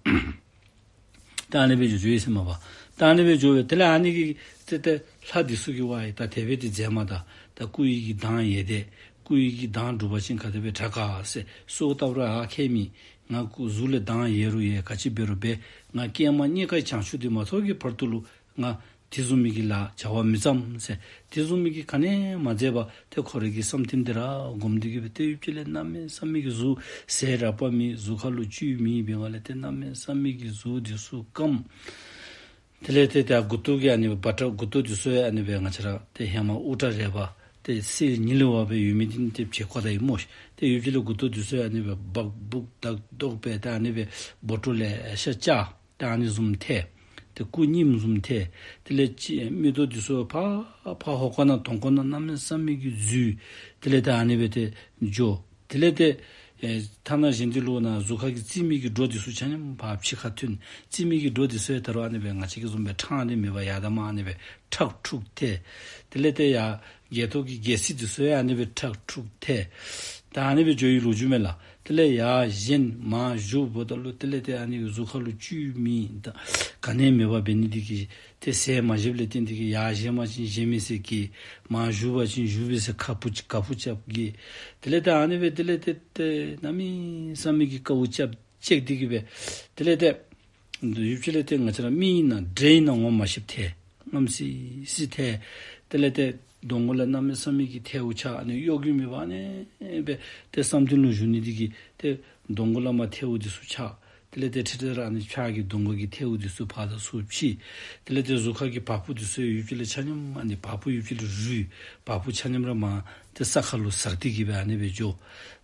ད་ཨ་ནི་སྦེ་འགྱོ་འགྱོཝ་ཨིན་ཟེར་མས་པ། ད་ཨ་ནི་སྦེ་འགྱོ་སྦེ་དེ་ལས་ཨ་ནི་གི་ཏེ་ཏེ་ལྷ་འདི་ཚུ་གིས་ཝའི་ད་དེ་སྦེ་ཏེ་མཛད་མ་ད། ད་སྐུ་ཡི་གི་མདངས་ཡལ་ཏེ་སྐུ་ཡི་གི་མདངས་འགྲུབ་པ་ཅིན་ག་དེ་སྦེ་དྲག་ག་ཟེར། སོ་ལྟ་བུ་ར་ཨ་ཁྱད་མེད། ང་སྐུ་གཟུགས་ལས་མདངས་ཡལ་རུང་ཡལ་ག་ཅི་འབད་རུང་འབད། ང་སྐྱེས་མ་རྙེད་དཀའི་བྱང་ཆུབ་འདི་མ་ཐོབ་ཀྱི་བར་དུ་ལུ་ང་དེ་བཟུམ་མའི་གི་ལཱ་བྱ་བ་མི་བརྩམ་ཟེར། དེ་བཟུམ་མའི་གི་ག་ནི་མ་མཛད་པར་ཏེ་ཁོ་རའི་གི་བསམ་གཏན་འདི་ར་བསྒོམ་སྟེ་གི་སྦེ་ཏེ་ཡུདཔ་ཅིག་ལས་གནམ་མེད་ས་མེད་ཀྱི་གཟུགས་ཟས་རགས་པ་མེད། གཟུགས་ཁ་ལུ་བཅུད་མེད་པའི་སྒང་ལས་ཏེ་གནམ་མེད་ས་མེད་ཀྱི་གཟུགས་འདི་ཚུ་སྐམ། དེ་ལས་ཏེ་ད་མགུ་ཏོ་གི་ཨ་ནི་སྦ་ཏྲ་མགུ་ཏོ་འདི་ཚུ་ཡང་ཨ་ནི་སྦེ་ང་བཅས་ར་ཏེ་ཧེ་མ་དབུ་སྐྲ་རལ་པ་ཏེ་གསེར་ཉི་ལི་བ་སྦེ་ཡོད་མི་འདི་ཏེ་བྱེ་བཀོ་ད་ཡི་སྨོ་ཤིག། ཏེ་ཡུདཔ་ཅིག་ལས་མགུ་ཏོ་འདི་ཚུ་ཡང་ཨ་ནི་སྦེ་སྦ་སྦུག་དག་དོག་སྦེ་ད་ཨ་ནི་སྦེ་སྦོ་ཏོ་ལེ་ཤ་བཅག། ད་ཨ་ནི་བཟུམ་ཐལ། ཏེ་སྐུ་རྙིངམ་བཟུམ་ཐལ། དེ་ལས་ཅིག་མིག་ཏོ་འདི་ཚུ་ཕར་ཕར་ཧོ་ཀ་ནང་དོང་ཀོ་ནང་གནམ་མེད་ས་མེད་ཀྱི་འཛུལ། དེ་ལས་ད་ཨ་ནི་སྦེ་ཏེ་འགྱོ། དེ་ལས་ཏེ་ཨེ་ཐ་ན་གཞན་འདི་ལུ་ན་གཟུགས་ཁ་གི་རྩིབ་མའི་གི་སྒྲོ་འདི་ཚུ་ཆ་མཉམ་ཕར་ཕྱི་ཁར་ཐོན། རྩིབ་མའི་གི་སྒྲོ་འདི་ཚུ་ཡང་ད་རུང་ཨ་ནི་སྦེ་ང་བཅས་ཀྱི་བཟུམ་སྦེ་ཕྲང་སྟེ་མེད་པར་ཡར་དང་མར་ཨ་ནི་སྦེ་ཁྲག་འཁྲུགས་ཐལ། དེ་ལས་ཏེ་ཡར་སྒལ་ཏོ་གི་སྒལ་ཚིགས་འདི་ཚུ་ཡང་ཨ་ནི་སྦེ་ཁྲག་འཁྲུགས་ཐལ། ད་ཨ་ནི་སྦེ་འགྱོ་བའི་ལོ་རྒྱུས་མས་ལགས། དེ་ལས་ཡར་བཞེངས་མར་བཞུགས་འབདཝ་ད་ལུ་དེ་ལས་ཏེ་ཨ་ནི་གཟུགས་ཁ་ལུ་བཅུད་མེད་ད་ག་ནི་མེད་པར་འབད་ནི་འདི་གིས་ཏེ་ཟས་མ་བཞེསཔ་ལས་བརྟེན་ཏེ་གི་ཡར་བཞེངས་པ་ཅིན་བཞེངས་མི་ཟེར་གི། མར་བཞུགས་པ་ཅིན་བཞུགས་པས་ཟེར་ཁ་སྤུ་ཁ་སྤུ་རྐྱབ་གི། དེ་ལས་ཏེ་ཨ་ནི་སྦེ་དེ་ལས་ཏེ་ཏེ་གནམ་མེད་ས་མེད་ཀྱི་དཀའཝ་རྐྱབ་བཅུག་སྟེ་གི་སྦེ། དེ་ལས་ཏེ་ཡུདཔ་ཅིག་ལས་ཏེ་ང་བཅས་ར་མི་ཨིན་ན་འདྲེ་ཨིན་ན་ངོ་མ་ཤེསཔ་ཐལ། རྔམ་སི་སི་ཐལ། དེ་ལས་ཏེ་གདོང་ཁ་ལས་གནམ་མེད་ས་མེད་ཀྱི་ཐལཝ་ཆགས། ཨ་ནི་གཡོ་འགུལ་མེད་པར་ཨ་ནི་སྦེ་ཏེ་བསམ་གཏན་ལུ་བཞུགས་ནི་འདི་གིས་ཏེ་གདོང་ཁ་ལས་མར་ཐལཝ་འདི་ཚུ་ཆགས། དེ་ལས་ཏེ་ཁྲིག་ཁྲི་ར་ཨ་ནི་ཕྱག་གི་གདོང་ཁ་གི་ཐལཝ་འདི་ཚུ་ཕར་དང་ཚུར་ཕྱེ། དེ་ལས་ཏེ་གཟུགས་ཁ་གི་བ་སྤུ་འདི་ཚུ་ཡུདཔ་ཅིག་ལས་ཆ་མཉམ་ཨ་ནི་བ་སྤུ་ཡུདཔ་ཅིག་ལས་རུལ། བ་སྤུ་ཆ་མཉམ་ར་མར་ཏེ་ས་ཁ་ལུ་ཟག་སྟེ་གི་སྦེ་ཨ་ནི་སྦེ་འགྱོ།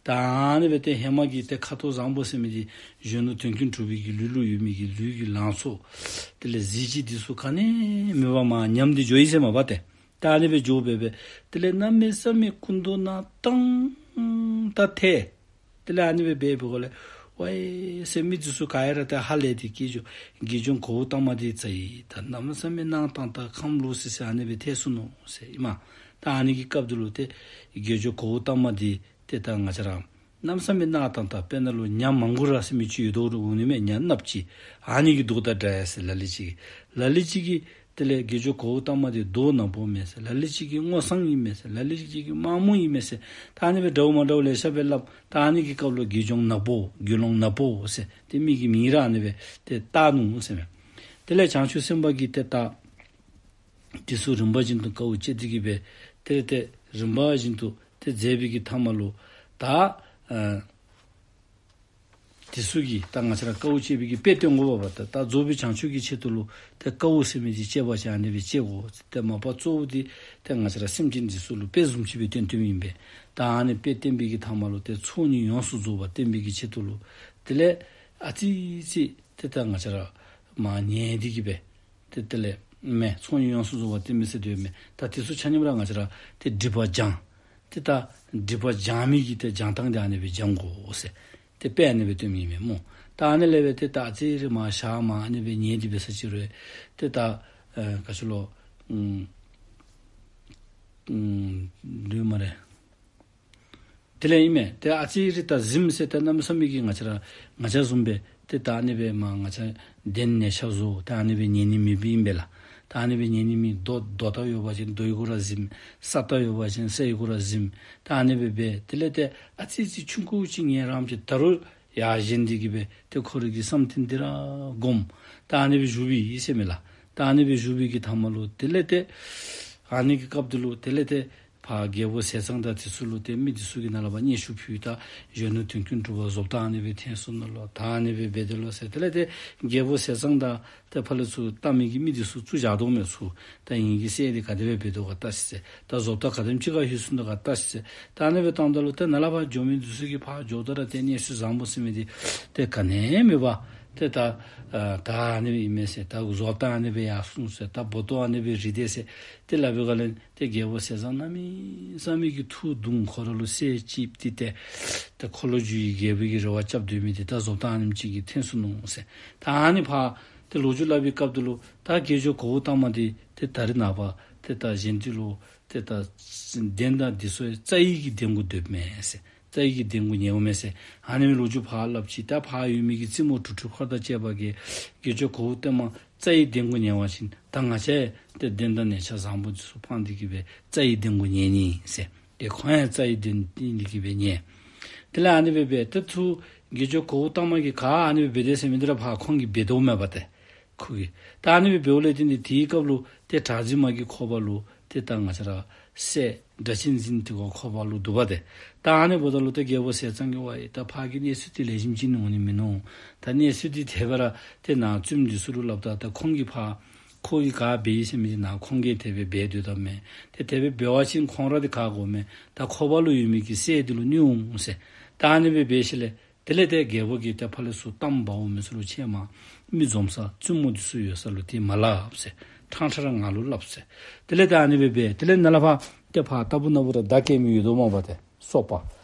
ད་ཨ་ནི་སྦེ་ཏེ་ཧེ་མ་གི་ཏེ་ཁ་དོག་བཟང་པོ་ཟེར་མི་འདི་གཞོན་ནུ་དོན་ཀུན་གྲུབ་པའི་གི་ལུས་ལུ་ཡོད་མི་གི་ལུས་ཀྱི་ལང་ཚོ་དེ་ལས་གཟི་བརྗིད་འདི་ཚུ་ག་ནི་མེད་པར་མར་ཉམས་ཏེ་འགྱོ་ཡི་ཟེར་མས་པ་ཏེ། ད་ཨ་ནི་སྦེ་འགྱོ་སྦེ་སྦེ་དེ་ལས་གནམ་མེད་ས་མེད་སྐུ་མདོག་ནག་ཏང་ཏ་ཐལ། དེ་ལས་ཨ་ནི་སྦེ་འབད་བའི་སྒང་ལས་ཝའི་ཟེར་མི་འདི་ཚུ་ག་ར་ད་ཧ་ལས་ཏེ་དགེ་སྦྱོང་དགེ་སྦྱོང་གཽ་ཏ་མ་འདི་ཙ་ཡི་ད་གནམ་མེད་ས་མེད་ནག་ཏང་ཏ་ཁམས་ལོག་སི་སི་ཨ་ནི་སྦེ་ཐལ་སོ་ནུག་ཟེར་ཨིན་མས། ད་ཨ་ནི་གི་སྐབས་འདི་ལུ་ཏེ་དགེ་སྦྱོང་གཽ་ཏ་མ་འདི་ཏེ་ད་ང་བཅས་ར་གནམ་མེད་ས་མེད་ནག་ཏང་ཏ་དཔེར་ན་ལུ་ཉ་མང་གུ་ར་ཟེར་མི་ཅིག་ཡོད་དོ་རུང་འོང་ནི་མས། ཉ་གནགཔོ་ཅིག་ཨ་ནི་གི་མདོག་དང་འདྲ་ཡི་ཟེར་ལ་ལུ་ཅིག་གིས། ལ་ལུ་ཅིག་གིས་དེ་ལས་དགེ་སྦྱོང་གཽ་ཏ་མ་འདི་མདོག་ནག་པོ་མས་ཟེར། ལ་ལུ་ཅིག་གིས་སྔོ་བསངས་ཨིན་མས་ཟེར། ལ་ལུ་ཅིག་གིས་དམར་མོ་ཨིན་མས་ཟེར། ད་ཨ་ནི་སྦེ་འདྲཝ་མ་འདྲཝ་ལེ་ཤ་སྦེ་སླབ། ད་ཨ་ནི་གི་སྐབས་ལུ་དགེ་སྦྱོང་ནག་པོ་དགེ་སློང་ནག་པོ་ཟེར་ཏེ་མི་གི་མིང་ར་ཨ་ནི་སྦེ་ཏེ་བཏགས་ནུག་ཟེར་མས། དེ་ལས་བྱང་ཆུབ་སེམས་དཔའ་གིས་ཏེ་ད་དེ་ཚུ་རིམ་པ་བཞིན་དུ་དཀའཝ་སྤྱད་དེ་གི་སྦེ་ཏེ་ཏེ་རིམ་པ་བཞིན་དུ་ཏེ་མཛད་པའི་གི་མཐའ་མ་ལུ་ད་ཨ་དེ་ཚུ་གིས་ད་ང་བཅས་ར་དཀའཝ་སྤྱད་པའི་གི་དཔེ་སྟོན་དགོ་པ་པ། ད་ད་རྫོགས་པའི་བྱང་ཆུབ་ཀྱི་ཆེད་དུ་ལུ་ཏེ་དཀའཝ་ཟེར་མི་འདི་སྤྱད་པ་ཅིན་ཨ་ནི་སྦེ་སྤྱད་དགོ། ཏེ་མ་པ་གཙོ་བོ་འདི་ཏེ་ང་བཅས་ར་སེམས་ཅན་འདི་ཚུ་ལུ་དཔེ་བཟུམ་ཅིག་སྦེ་སྟོན་སྟོནམ་ཨིན་པས། ད་ཨ་ནི་དཔེ་སྟོན་པའི་གི་མཐའ་མ་ལུ་ཏེ་ཚོགས་གཉིས་ཡོངས་སུ་རྫོགས་པ་སྟོན་པའི་གི་ཆེད་དུ་ལུ་དེ་ལས་ཨ་ཙི་ཙི་ཏེ་ད་ང་བཅས་ར་མར་ཉལ་ཏེ་གི་སྦེ་ཏེ་དེ་ལས་མས། ཚོགས་གཉིས་ཡོངས་སུ་རྫོགས་པ་སྟོན་པའི་ཟེར་དོ་མས། ད་དེ་ཚུ་ཆ་མཉམ་ར་ང་བཅས་ར་ཏེ་སྒྲིབ་པ་སྦྱང་། ཏེ་ད་སྒྲིབ་པ་སྦྱང་མི་གི་ཏེ་སྦྱང་ཐངས་འདི་ཨ་ནི་སྦེ་སྦྱང་དགོ་ཟེར་ཏེ་དཔེ་ཨ་ནི་སྦེ་སྟོནམ་ཨིན་མས་སྨོ། ད་ཨ་ནི་ལས་སྦེ་ཏེ་ད་ཨ་ཙི་རེ་མར་ཞག་མར་ཨ་ནི་སྦེ་ཉལ་ཏེ་འབད་ས་ཅིག་རུང་ཏེ་ད་ཨེ་ག་ཅི་ལོ་ཨུམ་ཨུམ་ལུས་མ་རེ། དེ་ལས་ཨིན་མས། ཏེ་ཨ་ཙི་རེ་ད་གཟིམ་ཟེར་ཏེ་གནམ་མེད་ས་མེད་ཀྱི་ང་བཅས་ར་ང་བཅས་བཟུམ་སྦེ་ཏེ་ད་ཨ་ནི་སྦེ་མར་ང་བཅས་གདན་ནས་ཕྱག་བཟོ་ད་ཨ་ནི་སྦེ་ཉལ་ནི་མེདཔ་ཨིན་པས་ལགས། ད་ཨ་ནི་སྦེ་ཉལ་ནི་མེད། རྡོ་རྡོ་ཏ་ཡོད་པ་ཅིན་རྡོའི་གུ་ར་གཟིམ། ས་ཏ་ཡོད་པ་ཅིན་སའི་གུ་ར་གཟིམ། ད་ཨ་ནི་སྦེ་འབད། དེ་ལས་ཏེ་ཨ་ཙི་ཙི་ཆུང་ཀུ་ཅིག་ཉལ་རནམ་ཅིག་ད་རུང་ཡར་བཞེངས་ཏེ་གི་སྦེ་ཏེ་ཁོ་རའི་གི་བསམ་གཏན་འདི་ར་བསྒོམ། ད་ཨ་ནི་སྦེ་བཞུགས་པའི་ཨིན་ཟེར་མས་ལགས། ད་ཨ་ནི་སྦེ་བཞུགས་པའི་གི་མཐའ་མ་ལུ་དེ་ལས་ཏེ་ཨ་ནི་གི་སྐབས་འདི་ལུ་དེ་ལས་ཏེ་ཕར་རྒྱལ་པོ་ཟས་གཙང་དང་དེ་ཚུ་ལུ་ཏེ་མི་དེ་ཚུ་གིས་ནཱ་ལས་ཕར་སྙན་ཞུ་ཕུལ། ད་གཞོན་ནུ་དོན་ཀུན་གྲུབ་པ་བཟོ་ལྟ་ཨ་ནི་སྦེ་ཐོན་སོ་ནུག་ལོ། ད་ཨ་ནི་སྦེ་འབད་དེ་ལོ་ཟེར། དེ་ལས་ཏེ་རྒྱལ་པོ་ཟས་གཙང་དང་ཏེ་ཕར་ལས་ཚུར་ལྟ་མི་གི་མི་དེ་ཚུ་བཙུགས་བཞག་དོ་མས་ཚུར། ད་ངེ་གི་སྲས་འདི་ག་དེ་སྦེ་འབད་དོ་ག་ལྟ་ཤིག་ཟེར། ད་བཟོ་ལྟ་ག་དེམ་ཅིག་ཁར་ལྷོད་སོ་ནུག་ག་ལྟ་ཤིག་ཟེར། ད་ཨ་ནི་སྦེ་བཏངམ་ད་ལུ་ཏེ་ནཱ་ལས་ཕར་འགྱོ་མི་དེ་ཚུ་གིས་ཕར་འགྱོཝ་ད་ར་ཏེ་གནས་ཚུལ་བཟང་པོ་ཟེར་མི་འདི་ཏེ་ག་ནི་མེད་པར་ ཏེ་ད་ཨ་ད་ཨ་ནི་སྦེ་ཨིན་མས་ཟེར། ད་བཟོ་ལྟ་ཨ་ནི་སྦེ་ཡར་སོང་ཟེར། ད་འབོ་ཏོ་ཨ་ནི་སྦེ་རིལ་དེས་ཟེར། ཏེ་སླབ་པའི་སྒང་ལས་ཏེ་རྒྱལ་པོ་ཟས་གཙང་གནམ་མེད་ས་མེད་ཀྱི་ཐུགས་དུང་། ཁོ་ར་ལུ་སྲས་ཅིག་ཏེ་ཏེ་ད་འཁོར་ལོས་སྒྱུར་བའི་རྒྱལ་པོའི་གི་རེ་བ་རྐྱབ་སྡོད་མི་འདི་ད་བཟོ་ལྟ་ཨ་ནེམ་ཅིག་གིས་ཐོན་སོ་ནུག་ཟེར། ད་ཨ་ནི་ཕར་ཏེ་ལོ་རྒྱུས་སླབ་པའི་སྐབས་དེ་ལུ་ད་དགེ་སྦྱོར་གོའུ་ཏ་མ་འདི་ཏེ་ད་རེས་ནངས་པ་ཏེ་ད་གཞན་འདི་ལུ་ཏེ་ད་གདན་དང་འདི་ཚུ་རྩ་བའི་གི་གདན་གུ་སྡོདཔ་མས་ཟེར། རྩ་བའི་གི་གདན་གུ་ཉལཝ་མས་ཟེར། ཨ་ནི་སྦེ་ལོ་རྒྱུས་ཕར་སླབ་ཅི། ད་ཕར་ཡོད་མི་གི་བཙུན་མོ་དྲུག་དྲུག་ཁར་དང་བཅས་པ་གིས་དགེ་སྦྱོར་གོའུ་ཏ་མ་རྩ་བའི་གདན་གུ་ཉལ་བ་ཅིན་ད་ང་བཅས་ཏེ་གདན་དང་གདན་ཆ་བཟང་པོ་འདི་ཚུ་སྤངས་ཏེ་གི་སྦེ་རྩ་བའི་གདན་གུ་ཉལ་ནི་ཟེར། ཏེ་ཁོང་ཡང་རྩ་བའི་གདན་ཏེ་ཨ་ནི་གི་སྦེ་ཉལ། དེ་ལས་ཨ་ནི་སྦེ་འབད་ཏེ་ཚུར་དགེ་སྦྱོར་གོའུ་ཏ་མ་གིས་ག་ཨ་ནི་སྦེ་འབད་དེས་ཟེར་མི་འདི་ར་ཕར་ཁོང་གིས་འབད་དོ་མས་པ་ཏེ། ཁོ་གིས་ད་ཨ་ནི་སྦེ་འབདཝ་ལས་བརྟེན་ཏེ་དེའི་སྐབས་ལུ་ཏེ་གྲགས་འཛིན་མ་གི་ཁོག་པ་ལུ་ཏེ་ད་ང་བཅས་ར་སྲས་སྒྲ་གཅན་འཛིན་འདི་གི་ཁོག་པ་ལུ་འདུག་པ་ཏེ། ད་ཨ་ནི་འབདཝ་ད་ལུ་ཏེ་རྒྱལ་པོ་ཟས་གཙང་གིས་ཝའེ་ད་ཕར་གྱི་གནས་ཚུལ་འདི་ལེགས་ཤོམ་ཅིག་འོང་ནི་མིན་ནུག། ད་གནས་ཚུལ་འདི་དེ་སྦེ་ར་ཏེ་ནཱ་བཙུནམོ་འདི་ཚུ་ལུ་སླབ་ད་ད་ཁོང་གིས་ཕར་ཁོ་གིས་ག་འབད་ཡི་ཟེར་མི་འདི་ནཱ་ཁོང་གིས་དེ་སྦེ་འབད་སྡོད་དོ་མས། ཏེ་དེ་སྦེ་འབད་བ་ཅིན་ཁོང་ར་འདི་ག་དགོ་མས། ད་ཁོག་པ་ལུ་ཡོད་མི་གི་སྲས་འདི་ལུ་གནོད་འོང་ཟེར། ད་ཨ་ནི་སྦེ་འབད་ཞིནམ་ལས་དེ་ལས་ཏེ་རྒྱལ་པོ་གིས་ཏེ་ཕར་ལས་ཚུར་གཏམ་འབག་འོང་མི་ཚུ་ལུ་ཁྱེད་མ་མི་འཛོམས་ས་བཙུན་མོ་འདི་ཚུ་ཡོད་ས་ལུ་ཏེ་མ་སླབ་ཟེར། ཕྲང་ཕྲང་ར་ང་ལུ་སླབ་ཟེར། དེ་ལས་ཏེ་ཨ་ནི་སྦེ་འབད། དེ་ལས་ནཱ་ལས་ཕར་ཏེ་ཕར་ལྟ་བུ་ན་བུ་ར་བརྡ་བསྐྱལ་མི་ཡོད་དོ་མས་པ་ཏེ་སོག་པོ།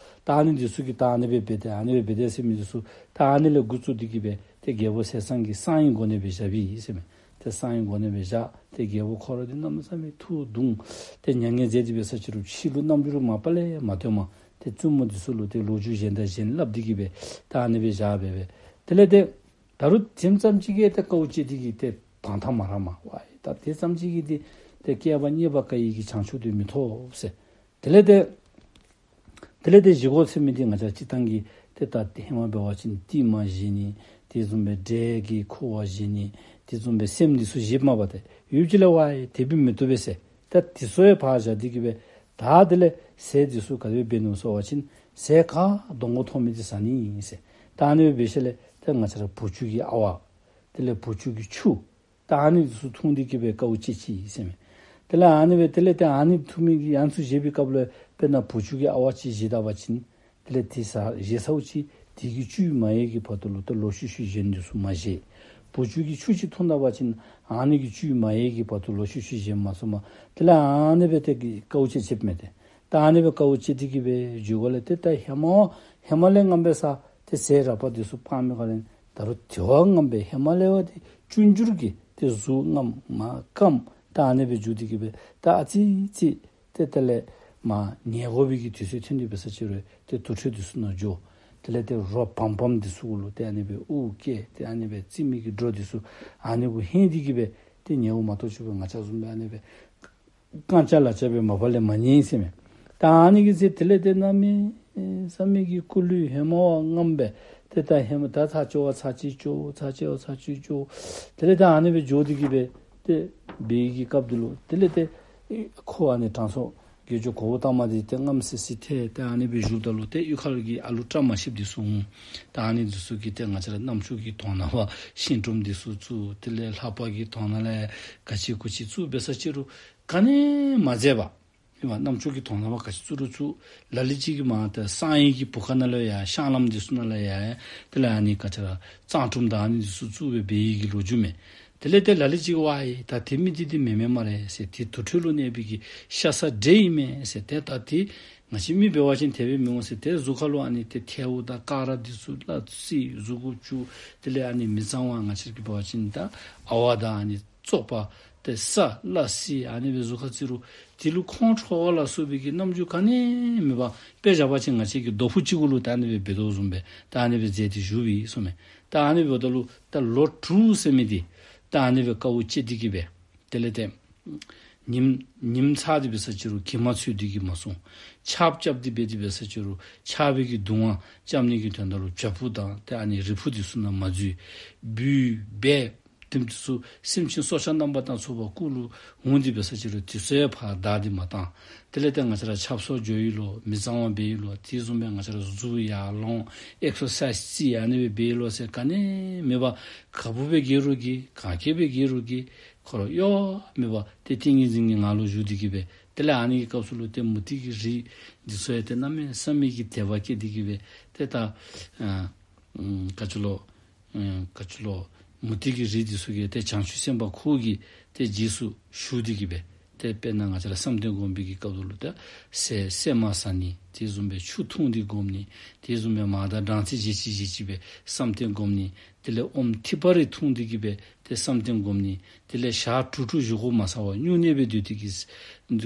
ད་ཨ་ནི་འདི་ཚུ་གིས་ད་ཨ་ནི་སྦེ་འབད་དེ་ཨ་ནི་སྦེ་འབད་དེ་ཟེར་མི་འདི་ཚུ་ད་ཨ་ནི་ལས་འགོ་བཙུགས་ཏེ་གི་སྦེ་ཏེ་རྒྱལ་པོ་ཟས་གཙང་གིས་གསང་བའི་སྒོ་ནས་སྦེ་བཞག་པའི་ཟེར་མས། ཏེ་གསང་བའི་སྒོ་ནས་སྦེ་བཞག། ཏེ་རྒྱལ་པོ་ཁོ་ར་འདི་གནམ་མེད་ས་མེད་ཐུགས་དུང་། ཏེ་མྱ་ངན་མཛད་དེ་འབད་ས་ཅིག་རུང་ཕྱི་ལུ་རྣམ་འགྱུར་མ་པ་ལས་མ་སྟོནམ། ཏེ་བཙུན་མོ་འདི་ཚུ་ལུ་ཏེ་ལོ་རྒྱུས་གཞན་དང་གཞན་སླབ་སྟེ་གི་སྦེ་ད་ཨ་ནི་སྦེ་བཞག་སྦེ་སྦེ། དེ་ལས་ཏེ་ད་རུང་དེམ་ཙམ་ཅིག་གིས་ཏེ་དཀའཝ་སྤྱད་དེ་གི་ཏེ་དང་ཐག་མ་ར་མ་ཝའེ་ད་དེ་ཙམ་ཅིག་གིས་ཏེ་ཏེ་བསྐལ་པ་རྙེད་པ་དཀའ་བའི་གི་བྱང་ཆུབ་འདི་མི་ཐོབ་ཟེར། དེ་ལས་ཏེ་དེ་ལས་ཏེ་བཞེས་སྒོ་ཟེར་མི་འདི་ང་བཅས་སྤྱིར་བཏང་གི་ཏེ་ད་ཧེ་མ་འབད་བ་ཅིན་ཏིལ་མར་བཞེས་ནི། དེ་བཟུམ་སྦེ་འབྲས་ཀྱི་ཁུ་བ་བཞེས་ནི། དེ་བཟུམ་སྦེ་སྲནམ་འདི་ཚུ་བཞེསཔ་མས་པ་ཏེ། ཡུདཔ་ཅིག་ལས་ཝའེ་དེ་སྦེ་མི་བཏུབ་པས་ཟེར། ད་དེ་ཚུ་ཡང་ཕར་བཞག་སྟེ་གི་སྦེ་ད་དེ་ལས་ཟས་འདི་ཚུ་ག་དེ་སྦེ་འབད་ནུག་ཟེར་བ་ཅིན་ཟས་ག་གདོང་གུ་མཐོང་མི་འདི་ཟ་ནི་ཨིན་ཟེར། ད་ཨ་ནི་སྦེ་འབད་ཞིནམ་ལས་ད་ང་བཅས་ར་བུ་ཆུ་གི་ཨ་ཝ་དེ་ལས་བུ་ཆུ་གི་ཆུ་ད་ཨ་ནི་འདི་ཚུ་འཐུང་སྟེ་གི་སྦེ་དཀའཝ་སྤྱད་ཅི་ཟེར་མས། དེ་ལས་ཨ་ནི་སྦེ་དེ་ལས་ཏེ་ཨ་ནི་འཐུང་མི་གི་ཡང་ཚུ་བཞེས་པའི་སྐབས་ལུ་དཔེར་ན་བུ་ཆུ་གི་ཨ་ཝ་ཅིག་བཞེས་ད་པ་ཅིན་དེ་ལས་དེ་ཟ་བཞེས་ཚརཝ་ཅིག་དེ་གི་བཅུད་མ་ཡལ་གྱི་བར་དུ་ལུ་ཏེ་ལོག་ཤུལ་ཤུལ་གཞན་འདི་ཚུ་མ་བཞེས། བུ་ཆུ་གི་ཆུ་ཅིག་འཐུང་ད་པ་ཅིན་ཨ་ནི་གི་བཅུད་མ་ཡལ་གྱི་བར་དུ་ལོག་ཤུལ་ཤུལ་གཞན་མ་ཚུ་མ། དེ་ལས་ཨ་ནི་སྦེ་ཏེ་གི་དཀའཝ་སྤྱད་སྤྱདཔ་མས་ཏེ། ད་ཨ་ནི་སྦེ་དཀའཝ་སྤྱད་དེ་གི་སྦེ་འགྱོ་སྒང་ལས་ཏེ་ད་ཧེ་མ་ཧེ་མ་ལས་རྔམ་སྦེ་ཟ་ཏེ་ཟས་རགས་པ་འདི་ཚུ་སྤང་མི་སྒང་ལས་ད་རུང་དེ་བ་རྔམ་སྦེ་ཧེ་མ་ལས་བ་ཏེ་བཅུན་འགྱུར་གྱི་ཏེ་གཟུགས་རྔམ་མ་སྐམ་ད་ཨ་ནི་སྦེ་འགྱོ་སྟེ་གི་སྦེ་ད་ཨ་ཙི་ཙི་ཏེ་དེ་ལས་མར་ཉལ་དགོ་པའི་གི་དུས་ཚོད་ཐོན་ཏེ་འབད་ས་ཅིག་རུང་ཏེ་དུར་ཁྲོད་འདི་ཚུ་ནང་འགྱོ། དེ་ལས་ཏེ་རོ་བམ་བམ་འདི་ཚུ་གུ་ལུ་ཏེ་ཨ་ནི་སྦེ་དབུགས་བཀལ། ཏེ་ཨ་ནི་སྦེ་རྩི་མི་གི་སྒྲོ་འདི་ཚུ་ཨ་ནི་གུ་ཧེང་སྟེ་གི་སྦེ་ཏེ་ཉལཝ་མ་གཏོགས་ཅིག་སྦེ་ང་བཅས་བཟུམ་སྦེ་ཨ་ནི་སྦེ་རྐང་ལྕགས་ལག་ལྕགས་སྦེ་མ་པ་ལས་མ་ཉལ་ཟེར་མས། ད་ཨ་ནི་གི་ཚེ་དེ་ལས་ཏེ་གནམ་མེད་ས་མེད་ཀྱི་སྐུ་ལུས་ཧེ་མ་བ་རྔམ་སྦེ་ཏེ་ད་ཧེ་མ་ད་ཚར་གཅིག་བ་ཚར་གཅིག་འགྱོ་ཚར་གཅིག་བ་ཚར་གཅིག་འགྱོ། དེ་ལས་ད་ཨ་ནི་སྦེ་འགྱོ་སྟེ་གི་སྦེ་ཏེ་འབད་བའི་གི་སྐབས་འདི་ལུ་དེ་ལས་ཏེ་ཁོ་ཨ་ནི་དྲང་སྲོང་དགེ་སྦྱོར་གོའུ་ཏ་མ་འདི་ཏེ་རྔམ་སི་སི་ཐལ། ཏེ་ཨ་ནི་སྦེ་བཞུགསཔ་ད་ལུ་ཏེ་གཡུས་ཁ་ལུ་གི་ཨ་ལུ་བཀྲ་མ་ཤིསཔ་འདི་ཚུ་འོང་། ད་ཨ་ནི་འདི་ཚུ་གིས་ཏེ་ང་བཅས་ར་རྣམ་ཅོ་གི་དོང་ནང་བ་ཤིང་སྒྲོམ་འདི་ཚུ་བཙུགས། དེ་ལས་ལྷ་པ་གི་དོང་ནང་ལས་ག་ཅི་གུ་ཅི་བཙུགས་འབད་ས་ཅིག་རུང་ག་ནི་མ་མཛད་པར་ཨིན་མས། རྣམ་ཅོ་གི་དོང་ནང་བ་ག་ཅི་བཙུགས་རུང་བཙུགས། ལ་ལུ་ཅིག་གིས་མར་ཏེ་གསང་བའི་གི་བུ་ཁ་ནང་ལུ་ཡང་བཤང་ལམ་འདི་ཚུ་ནང་ལུ་ཡང་དེ་ལས་ཨ་ནི་ག་ཅི་ར་གཙང་སྒྲོམ་དང་ཨ་ནི་འདི་ཚུ་བཙུགས་སྦེ་འབད་བའི་གི་ལོ་རྒྱུས་མས། དེ་ལས་ཏེ་ལ་ལུ་ཅིག་གིས་ཝའེ་ད་དེ་མི་འདི་འདི་མེན་མས་སྨ་རེ་ཟེར། དེ་དུར་ཁྲོད་ལུ་གནས་པའི་གི་ཤ་ཟ་འདྲེ་ཨིན་མས་ཟེར། ཏེ་ད་དེ་ང་བཅས་མི་འབད་བ་ཅིན་དེ་སྦེ་མི་འོང་ཟེར། ཏེ་གཟུགས་ཁ་ལུ་ཨ་ནི་ཏེ་ཐལཝ་དང་ཀ་ར་འདི་ཚུ་སླ་བསྲེ་གཟུགས་གུ་བཙུགས། དེ་ལས་ཨ་ནི་མི་གཙང་བ་ང་བཅས་ཀྱིས་འབད་བ་ཅིན་ད་ཨ་ཝ་དང་ཨ་ནི་བཙོག་པ་ཏེ་ས་སླ་བསྲེ་ཨ་ནི་སྦེ་གཟུགས་ཁར་བཙིར་རུང་དེ་ལུ་ཁོང་ཁྲོ་བ་ལ་སོགས་པའི་གི་རྣམ་འགྱུར་ག་ནི་མེད་པར་དཔེ་བཞག་པ་ཅིན་ང་བཅས་ཀྱི་རྡོ་ཕུག་ཅིག་གུ་ལུ་ད་ཨ་ནི་སྦེ་འབད་དོ་བཟུམ་སྦེ་ད་ཨ་ནི་སྦེ་མཛད་དེ་བཞུགས་པས་གསུངམ་མས། ད་ཨ་ནི་འབདཝ་ད་ལུ་ད་ལོ་དྲུག་ཟེར་མི་འདི་ད་ཨ་ནི་སྦེ་དཀའཝ་སྤྱད་དེ་གི་སྦེ་དེ་ལས་ཏེ་ཉིམ་ཉིམ་ཚ་སྟེ་འབད་ས་ཅིག་རུང་གྱིབ་མ་ཚུད་དེ་གི་མ་སོང་། ཆརཔ་རྐྱབ་སྟེ་འབད་དེ་འབད་ས་ཅིག་རུང་ཆར་པའི་གི་གདུང་བ་རྐྱབ་ནི་གི་དོན་དག་ལུ་བྱག་ཕུག་དང་ཏེ་ཨ་ནི་རི་ཕུག་འདི་ཚུ་ནང་མ་འཛུལ། སྦུལ་སྦལ་དེམ་འདི་ཚུ་སེམས་ཅན་སྲོག་ཆགས་རྣམ་པ་དང་ཚོགས་པ་རྐུ་ལུ་འོང་སྟེ་འབད་ས་ཅིག་རུང་དེ་ཚུ་ཡང་ཕར་བདའ་སྟེ་མ་བཏང་། དེ་ལས་ཏེ་ང་བཅས་ར་ཆབ་གསོག་འགྱོ་ཡི་ལོ་མི་གཙང་བ་འབད་ཡི་ལོ་དེ་བཟུམ་སྦེ་ང་བཅས་ར་གཟུགས་ཡར་ལོང་ཨེག་སར་སའིཛ་རྩིས་ཨ་ནི་སྦེ་འབད་ཡི་ལོ་ཟེར་ག་ནི་མེད་པར་ག་བུ་སྦེ་འགྱེལ་རུང་གི་ག་གིས་སྦེ་འགྱེལ་རུང་གི་ཁོ་ར་གཡོ་མེད་པར་ཏེ་ཏིང་ངེ་འཛིན་གྱི་ངང་ལུ་བཞུགས་ཏེ་གི་སྦེ་དེ་ལས་ཨ་ནི་གི་སྐབས་སུ་ལུ་ཏེ་མུ་ཏིག་གི་རིགས་འདི་ཚུ་ཡང་ཏེ་གནམ་མེད་ས་མེད་ཀྱི་དད་པ་སྐྱེས་ཏེ་གི་སྦེ་ཏེ་ད་ཨ་ཨམ་ག་ཅི་ལོ་ ཨེ་ག་ཅི་ལོ་མུ་ཏིག་གི་རིགས་འདི་ཚུ་གིས་ཏེ་བྱང་ཆུབ་སེམས་དཔའ་ཁོ་གི་ཏེ་རྗེས་སུ་ཞུགས་ཏེ་གི་སྦེ་ཏེ་དཔེར་ན་ང་བཅས་ར་བསམ་གཏན་སྒོམ་པའི་གི་སྐབས་སུ་ལུ་ཏེ་ཟས་ཟས་མ་ཟ་ནི། དེ་བཟུམ་སྦེ་ཆུ་འཐུང་སྟེ་སྒོམ་ནི། དེ་བཟུམ་སྦེ་མར་དང་སྦྲང་རྩི་བཞེས་ཅི་བཞེས་ཅི་སྦེ་བསམ་གཏན་སྒོམ་ནི། དེ་ལས་ཨོམ་ཐིགས་པ་རེ་འཐུང་སྟེ་གི་སྦེ་ཏེ་བསམ་གཏན་སྒོམ་ནི། དེ་ལས་ཞག་དྲུག་དྲུག་བཞེས་སྒོ་མ་ཟ་བར་སྨྱུང་གནས་སྦེ་སྡོད་དེ་གི་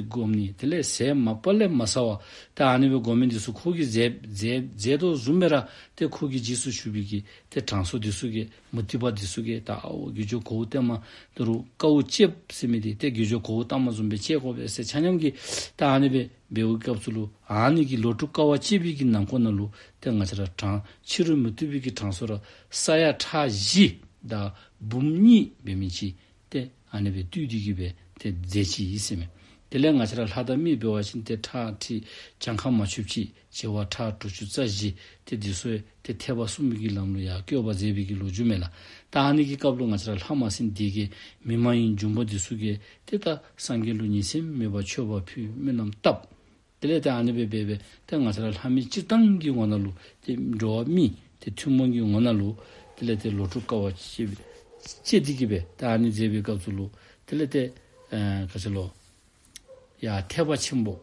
སྒོམ་ནི། དེ་ལས་ཟས་མ་པ་ལས་མ་ཟ་བར་ཏེ་ཨ་ནི་སྦེ་སྒོམ་མི་འདི་ཚུ་ཁོ་གིས་མཛད་མཛད་མཛད་དོ་བཟུམ་སྦེ་ར་ཏེ་ཁོ་གི་རྗེས་སུ་ཞུགས་པའི་གི་ཏེ་དྲང་སྲོང་འདི་ཚུ་གིས་མུ་སྟེགས་པ་འདི་ཚུ་གིས་ད་ཨོ་དགེ་སྦྱོར་གོའུ་ཏ་མ་ད་རུང་དཀའཝ་སྤྱདཔ་ཟེར་མི་འདི་ཏེ་དགེ་སྦྱོར་གོའུ་ཏ་མ་བཟུམ་སྦེ་སྤྱད་དགོ་པས་ཟེར་ཆ་མཉམ་གྱིས་ད་ཨ་ནི་སྦེ་འབདཝ་སྐབས་སུ་ལུ་ཨ་ནི་གི་ལོ་དྲུག་དཀའ་བ་སྤྱད་པའི་གི་ནང་འཁོད་ནང་ལུ་ཏེ་ང་བཅས་ར་དྲང་ཕྱི་རོལ་མུ་སྟེགས་པའི་གི་དྲང་སྲོང་ར་ས་ཡ་ཕྲག་བཞི་དང་འབུམ་གཉིས་འབད་མི་ཅིག་ཏེ་ཨ་ནི་སྦེ་བཏུལ་ཏེ་གི་སྦེ་ཏེ་མཛད་ཅི་ཟེར་མས། དེ་ལས་ང་བཅས་ར་ལྷ་དང་མི་འབད་བ་ཅིན་ཏེ་ཁྲག་ཁྲིག་གྱངས་ཁ་མ་ཆོདཔ་ཅིག་བྱེ་བ་ཕྲག་དྲུག་ཅུ་རྩ་བཞི་ཏེ་འདི་ཚུ་ཏེ་ཐེག་པ་གསུམ་གྱི་ལམ་ལུ་ཡར་བཀོད་པ་མཛད་པའི་གི་ལོ་རྒྱུས་མས་ལགས། ད་ཨ་ནི་གི་སྐབས་ལུ་ང་བཅས་ར་ལྷ་མ་སྲིན་སྡེ་བརྒྱད་མི་མ་ཡིན་འབྱུང་པོ་འདི་ཚུ་གིས་ཏེ་ད་སངས་རྒྱས་ལུ་ཉིན་མཚན་མེད་པར་མཆོད་པ་ཕུལ་སྨོན་ལམ་བཏབ། དེ་ལས་ཏེ་ཨ་ནི་སྦེ་འབད་སྦེ་ཏེ་ང་བཅས་ར་ལྷ་མི་སྤྱིར་བཏང་གི་ངོ་ནང་ལུ་ཏེ་འགྲོ་བ་མི་ཏེ་ཐུན་མོང་གི་ངོ་ནང་ལུ་དེ་ལས་ཏེ་ལོ་དྲུག་དཀའ་བ་སྤྱད་སྤྱད་དེ་གི་སྦེ་ད་ཨ་ནི་མཛད་པའི་སྐབས་སུ་ལུ་དེ་ལས་ཏེ་ཨེ་ག་ཅི་ལོ་ཡ་ཐེག་པ་ཆེན་པོ་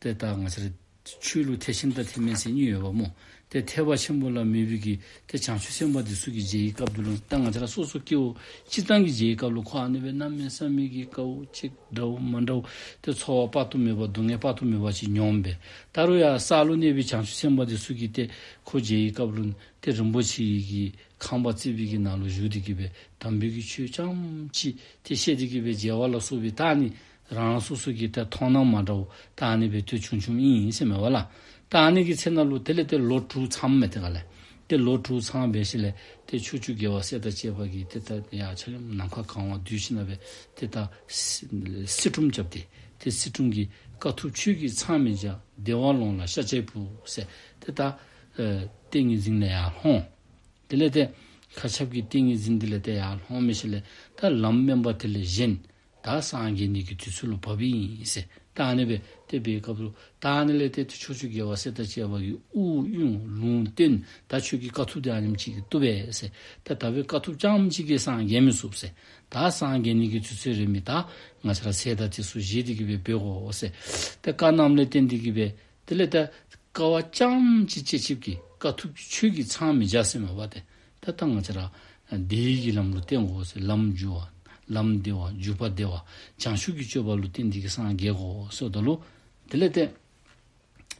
ཏེ་ད་ང་བཅས་ར་ཆོས་ལུ་ཐེག་ཆེན་དང་ཐེག་དམན་ཟེར་གཉིས་ཡོདཔ་སྨོ། ཏེ་ཐེག་པ་ཆེན་པོ་ལ་མོས་པའི་གི་ཏེ་བྱང་ཆུབ་སེམས་དཔའ་འདི་ཚུ་གི་མཇལ་བའི་སྐབས་སུ་ལུ་ད་ང་བཅས་ར་སོ་སོ་སྐྱེ་བོ་སྤྱིར་བཏང་གི་མཇལ་བའི་སྐབས་ལུ་ཁོ་ཨ་ནི་སྦེ་གནམ་མེད་ས་མེད་ཀྱི་དཀའཝ་སྤྱད་འདྲཝ་མ་འདྲཝ་ཏེ་ཚོར་བ་དཔག་ཏུ་མེད་པ་སྡུག་བསྔལ་དཔག་ཏུ་མེད་པ་ཅིག་མྱོངམ་སྦེ། ད་རུང་ཡང་ས་ལུ་གནས་པའི་བྱང་ཆུབ་སེམས་དཔའ་འདི་ཚུ་གིས་ཏེ་ཁོ་མཇལ་བའི་སྐབས་ལུ་ཏེ་རིན་པོ་ཆེ་གི་ཁང་པ་བརྩིགས་པའི་གི་ནང་ལུ་བཞུགས་ཏེ་གི་སྦེ་དམ་པའི་གི་ཆོས་རྐྱངམ་ཅིག་ཏེ་བཤད་དེ་གི་སྦེ་མཇལ་བ་ལ་སོགས་པའི་ད་ཨ་ནི་རང་རང་སོ་སོ་གི་ད་མཐོང་སྣང་མ་འདྲཝ་ད་ཨ་ནི་སྦེ་ཏེ་བྱུང་བྱུངམ་ཨིན་ཟེར་མས་པ་ལགས། ད་ཨ་ནི་གི་ཚེ་ནང་ལུ་དེ་ལས་ཏེ་ལོ་དྲུག་ཚངམ་མས། ཏེ་ག་ལས་ཏེ་ལོ་དྲུག་ཚང་སྦེ་ཞིནམ་ལས་ཏེ་ཕྱོགས་བཅུའི་རྒྱལ་བ་སྲས་དང་བཅས་པ་གིས་ཏེ་ད་ཡར་ཆ་མཉམ་ནམ་མཁའ་གང་བ་བསྡུས་ཞིནམ་ལས་ཏེ་ད་སྲི་སྲི་ཁྲིམས་རྐྱབ་སྟེ་ཏེ་སྲི་ཁྲིམས་ཀྱི་དཀའ་ཐུབ་ཁྱོད་ཀྱིས་ཚང་མི་བྱ། བདེ་བ་ལོང་ལ་ཤ་བཅད་ཕུལ་ཟེར་ཏེ་ད་ཨེ་ཏིང་ངེ་འཛིན་ལས་ཡར་ལྷོང་། དེ་ལས་ཏེ་མཁའ་ཁྱབ་ཀྱི་ཏིང་ངེ་འཛིན་དེ་ལས་ཏེ་ཡར་ལྷོང་མི་ཞིནམ་ལས་ད་ལམ་དམན་པ་དེ་ལས་བཞེངས། ད་སངས་རྒྱས་ནི་གི་དུས་ཚོད་ལུ་བབ་ཨིན་ཟེར། ད་ཨ་ནི་སྦེ་ཏེ་འབད་བའི་སྐབས་ལུ་ད་ཨ་ནི་ལས་ཏེ་ཏེ་ཕྱོགས་བཅུའི་རྒྱལ་བ་སྲས་དང་བཅས་པ་གིས་དབུགས་དབྱུང་ལུང་བསྟན། ད་ཁྱོད་ཀྱི་དཀའ་ཐུབ་དེ་ཨ་ནེམ་ཅིག་གིས་བཏུབ་པས་ཟེར། ད་ད་འབདཝ་དཀའ་ཐུབ་རྐྱངམ་ཅིག་གིས་སངས་རྒྱས་མི་ཚུགས་ཟེར། ད་སངས་རྒྱས་ནི་གི་དུས་ཚོད་རན་མི་ད་ང་བཅས་ར་ཟས་དང་དེ་ཚུ་བཞེས་ཏེ་གི་སྦེ་འབད་དགོ་ཟེར། ཏེ་བཀའ་གནངམ་ལས་བརྟེན་ཏེ་གི་སྦེ་དེ་ལས་ད་དཀའ་བ་རྐྱངམ་ཅིག་སྤྱད་ཅིག་གིས་དཀའ་ཐུབ་ཁྱོད་ཀྱིས་ཚང་མི་བྱ་ཟེར་མས་པ་ཏེ། ད་ད་ང་བཅས་ར་བདེ་བའི་གི་ལམ་ལུ་བརྟེན་དགོ་ཟེར། ལམ་འགྱུར་བ་ལམ་བདེ་བ་འཇུག་པ་བདེ་བ་བྱང་ཆུབ་ཀྱི་སྤྱོད་པ་ལུ་བརྟེན་ཏེ་གི་སངས་རྒྱས་དགོ་ཟེརཝ་ད་ལུ་དེ་ལས་ཏེ་